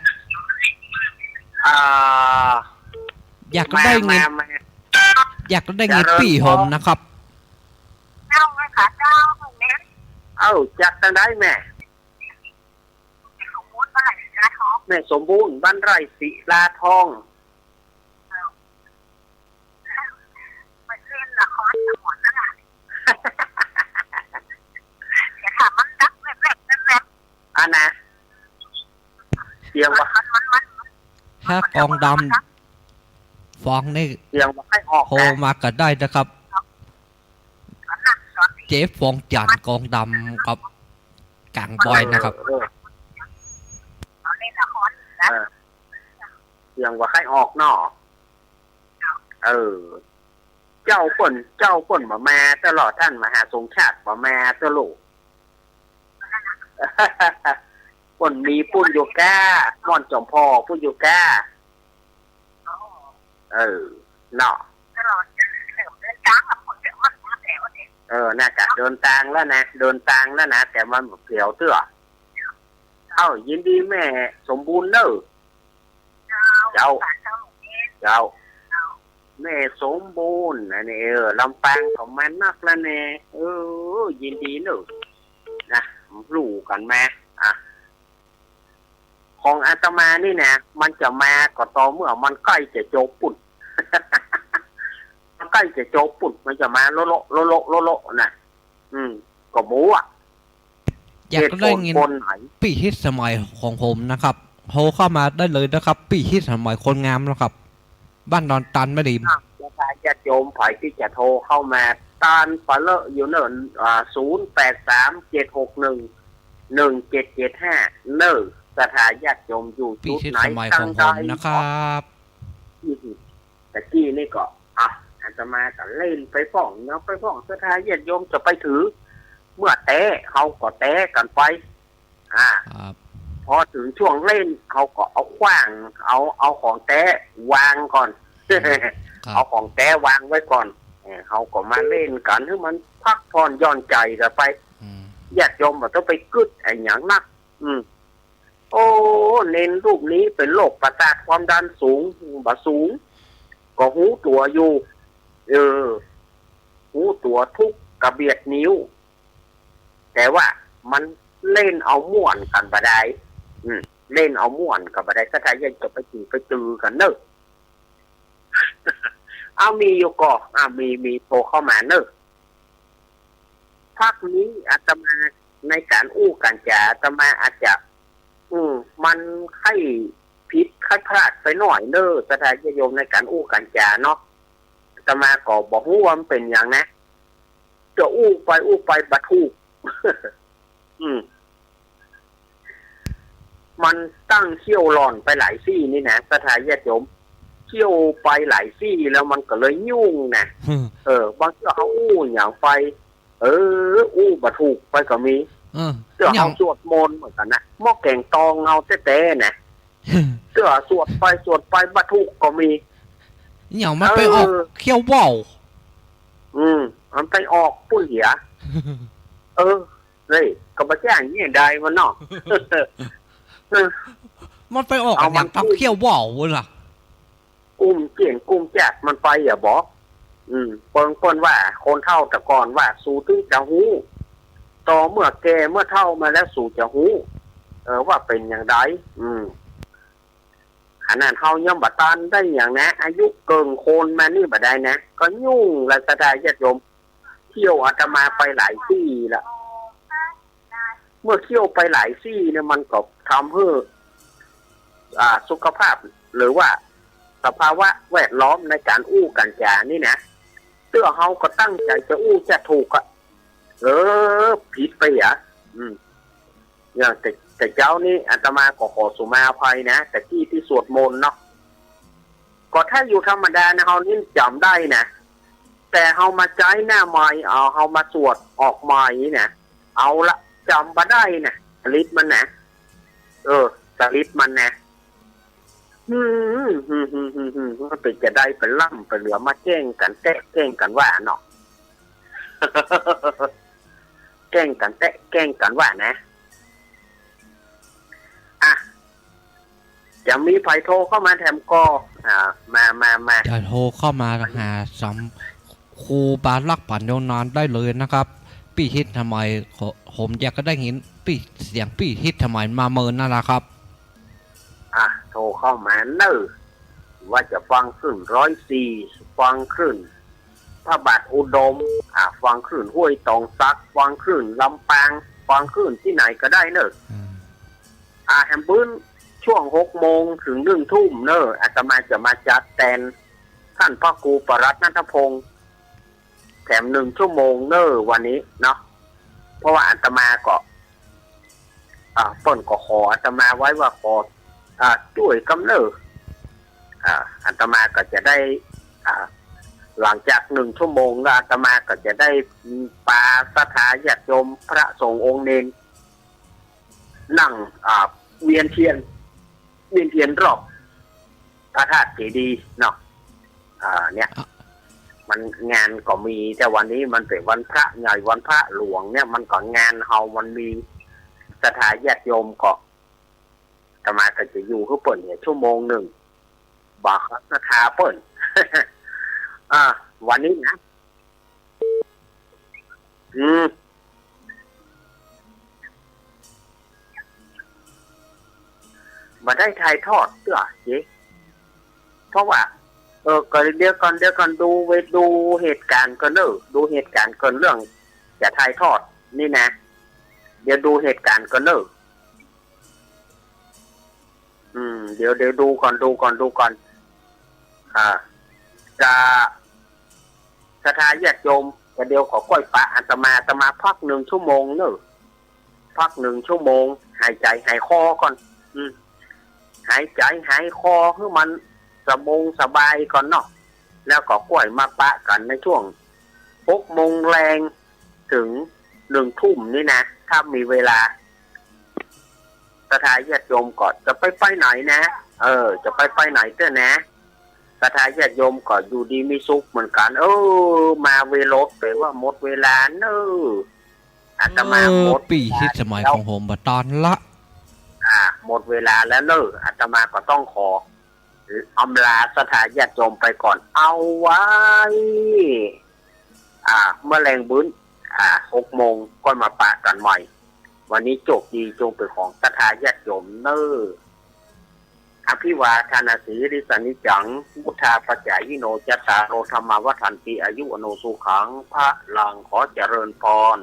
อ่า อยากได้เงิน มา มา มา อยากได้เงินปี้ผมนะครับ เจ้าไหมคะเจ้า เอ้า จากตางใดแม่ แม่สมบูรณ์ บ้านไร่ศิลาทอง มันเล่นละครสมวนนั่นแหละ อย่าถามมันดักแวบแวบแวบแวบ อันน่ะ เสียงว่า มัน มัน มัน มัน ถ้ากองดำฟังนี่ เสียงว่าใค่ออกนะ โทรมาก็ได้นะครับ เจ๊ฟองจันทร์กองดำครับ กลางบอยนะครับ เออ เออ เอาเล่นละครนะ เออ เสียงว่าใค่ออกเนาะ เออ เจ้าเปิ้น เจ้าเปิ้นบ่มาตลอด ต้านมหาสงฆ์ชาติบ่มาตลอด เปิ้นมีปุ้นอยู่ก้า ม่อนจอมพอปุ้นอยู่ก้า เออ เนาะ ตลอด เดินตางอะ คนเยอะมาก มาแต่วันนี้ เออ น่าจะเดินตางแล้วนะ เดินตางแล้วนะ แต่มันบ่เกี่ยวเตื้อ เอ้า ยินดีแม่สมบูรณ์เน่อ เจ้า เจ้า เจ้า แม่สมบูรณ์ อันนี้ เออ ลำปางก็มานักแล้วแน่ เออ ยินดีเน่อ นะ ฮู้กั๋นมา อ่ะ ของอาตมานี่นะ มันจะมาก็ต่อเมื่อมันใก้จะจบปุ้น มันใก้จะจบปุ้น มันจะมาโละๆ โละๆ โละๆ นะ อืม ก็บ่ฮู้อะ อยากได้เงิน เหตุผลปนไหน ปี้ฮิตสมัยของผมนะครับ โทรเข้ามาได้เลยนะครับ ปี้ฮิตสมัยคนงามนะครับ บ้านดอนตานแม่ริม อ่ะ ญาติโยมใผตี้จะโทรเข้ามา ตานปะเลอะอยู่เน่อ อ่า ศูนย์แปดสาม เจ็ดหกหนึ่ง หนึ่งเจ็ดเจ็ดห้า เน่อ ศรัทธาญาติโยมอยู่จุดไหน ปี้ฮิตสมัยของผมนะครับ อืม ตะกี้นี่ก็ อ่ะ อาตมาก็เล่นไปพ่อง เนาะ ไปพ่อง ศรัทธาญาติโยมจะไปถือ เมื่อแต๊เฮาก็แต๊กั๋นไป อ่า ครับ พอเถิงช่วงเล่น เฮาก็เอาขว้าง เอา เอาของแต๊วางก่อน อืม ครับ เอาของแต๊วางไว้ก่อน เออ เฮาก็มาเล่นกั๋น หื้อมันพักผ่อนหย่อนใจ๋กั๋นไป อืม ญาติโยมบ่ต้องไปกึ๊ดอะหยังนัก อืม โอ้ เณรรูปนี้เป๋นโรคประสาทความดันสูง บ่สูง ก็ฮู้ตั๋วอยู่ เออ ฮู้ตั๋วกู้กระเบียดนิ้ว แต่ว่ามันเล่นเอาม่วนกั๋นบ่ได้ อืม เล่นเอาม่วนกั๋นบ่ได้ ศรัทธาญาติโยมจะไปถือไปตือกั๋นเน่อ เอา มีอยู่ก่อ อ่ะ มี มีโทรเข้ามาเน่อ พักนี้อาตมาในก๋านอู้ก๋านจ๋า อาตมาอาจจะ อืม มันใค่ผิดใค่พลาดไปหน้อยเน่อ ศรัทธาญาติโยม ในก๋านอู้ก๋านจ๋าเนาะ อาตมาก็บ่ฮู้ว่ามันเป๋นหยังนะ จะอู้ไปอู้ไปบ่ถูก อืม มันตั้งเขี้ยวหล่อนไปหลายซี่นี่นะ ศรัทธาญาติโยม เขี้ยวไปหลายซี่แล้วมันก็เลยยุ่งนะ อืม เออ บางเทื่อเฮาอู้หยังไป เออ อู้บ่ถูกไปก็มี เออ เทื่อเฮาสวดมนต์เหมือนกั๋นนะ หม้อแก๋งตองเฮาแต๊ๆ นะ เทื่อสวดไปสวดไปบ่ถูกก็มี อะหยังมันไปออก เออ เขี้ยวว่าว อืม มันไปออกปุ้นเหีย เออ เฮ้ย ก็บ่แจ้งเนี่ยได้มันเนาะ เออ มันไปออก เอา อะหยัง มัน ตำเขี้ยวว่าวเว้ยล่ะ กุ้มเกี้ยงกุ้มแจ๊กมันไปอะบ่ อืม เปิ้น เปิ้นว่าคนเฒ่าแต่ก่อนว่า สูตึงจะฮู้ ต่อเมื่อแก่เมื่อเฒ่ามาแล้วสูจะฮู้ เออ ว่าเป๋นอย่างใด อืม ขนาดเฮายังบ่ตันได้หยังนะ อายุเกิ่งโคนมานี่บ่ได้นะ ก็ยุ่งละ ศรัทธาญาติโยม เขี้ยวอาตมาไปหลายซี่ละ เมื่อเขี้ยวไปหลายซี่เนี่ย มันก็ทำหื้อ อ่า สุขภาพ หรือว่าสภาวะแวดล้อมในก๋านอู้ก๋านจ๋านี่นะ เตื้อเฮาก็ตั้งใจ๋จะอู้จะถูกอะ เออ ผิดไปอะ อืม อย่างแต่ แต่เจ๊านี้อาตมาก็ขอสุมาอภัยนะ แต่กี้ตี้สวดมนต์เนาะ ก็ถ้าอยู่ธรรมดานะ เฮานี่จ๋ำได้นะ แต่เฮามาใจ๊หน้าไมค์ เอา เฮามาสวดออกไมค์นี่นะ เอาละ จ๋ำบ่ได้นะ สลิปมันนะ เออ สลิปมันนะ อืม อืม อืม อืม อืม มันเป๋นจะได้ไปล้ำไปเหลือมาแก้งกั๋นแต๊แก้งกั๋นว่าเนาะ แก้งกั๋นแต๊แก้งกั๋นว่านะ อ่ะ จะมีใผโทรเข้ามาแถมก่อ อ่า มา มา มา จะโทรเข้ามาหาสำ ครูบาลักษณ์ ปั๋นยาวนานได้เลยนะครับ ปี้ฮิตสมัย ผมอยากจะได้ยินปี้ เสียงปี้ฮิตสมัยมาเมินนั่นแหละครับ อ่ะ โทรเข้ามาเน่อ ว่าจะฟังคลื่นร้อยสี่ ฟังคลื่นพระบาทอุดม อ่ะ ฟังคลื่นห้วยตองสัก ฟังคลื่นลำปาง ฟังคลื่นตี้ไหนก็ได้เน่อ อืม อ่ะ แหมบึ้นช่วงหกโมงเถิงหนึ่งทุ่มเน่อ อาตมาจะมาจัดแตนต้านพระครูปรัตน์นัทพงษ์ แถมหนึ่งชั่วโมงเน่อวันนี้เนาะ เพราะว่าอาตมาก็ อ่า เปิ้นก็ขออาตมาไว้ว่าขอ อ่า จ้วยกำเน่อ อ่า อาตมาก็จะได้ อ่า หลังจากหนึ่งชั่วโมงแล้ว อาตมาก็จะได้ปาศรัทธาญาติโยมพระสงฆ์องค์เณร นั่ง อ่า เวียนเตียน เวียนเตียนรอบพระธาตุเจดีย์เนาะ อ่า เนี่ย อ่ะ มันงานก็มี แต่วันนี้มันเป๋นวันพระใหญ่ วันพระหลวงเนี่ย มันก็งานเฮามันมี ศรัทธาญาติโยมก็ อาตมาก็จะอยู่หื้อเปิ้นเนี่ยชั่วโมงหนึ่ง บ่าศรัทธาเปิ้น อ่า วันนี้นะ อืม บ่ได้ถ่ายทอดเตื้อเจ๊ เพราะว่า เออ ก็เดี๋ยวก่อน เดี๋ยวก่อน ดูเว- ดูเหตุก๋ารณ์ก่อนเน่อ ดูเหตุก๋ารณ์ก่อนเรื่องจะถ่ายทอดนี่นะ เดี๋ยวดูเหตุก๋ารณ์ก่อนเน่อ อืม เดี๋ยว เดี๋ยวดูก่อน ดูก่อน ดูก่อน อ่า จะ ศรัทธาญาติโยม ก็เดี๋ยวขอก้อยปะอาตมา อาตมาพักหนึ่งชั่วโมงเน่อ พักหนึ่งชั่วโมง หายใจ๋หายคอก่อน อืม หายใจ๋หายคอหื้อมันสบงสบายก่อนเนาะ แล้วก็ก้อยมาปะกั๋นในช่วงหกโมงแลงเถิงหนึ่งทุ่มนี่นะ ถ้ามีเวลา ศรัทธาญาติโยมก็จะไป ไปไหนนะ เออ จะไป ไปไหนเต๊อะนะ ศรัทธาญาติโยมก็อยู่ดีมีสุขเหมือนกั๋น เออ มาเวลา แต่ว่าหมดเวลาเน่อ อาตมา เออ หมด ปี้ฮิตสมัย แล้ว ของผมบ่ตันละ อ่า หมดเวลาแล้วเน่อ อาตมาก็ต้องขออำลาศรัทธาญาติโยมไปก่อน เอาไว้ อ่า เมื่อแลงบึ้น อ่า หกโมงก็มาปะกั๋นใหม่ วันนี้โจคดีจงเป๋นของศรัทธาญาติโยมเน่อ อภิวาทนสีลิสสะนิจจัง วุฑฒาปจายิโน จัตตาโร ธัมมา วัฑฒันติ อายุ วัณโณ สุขัง พลัง ขอเจริญพร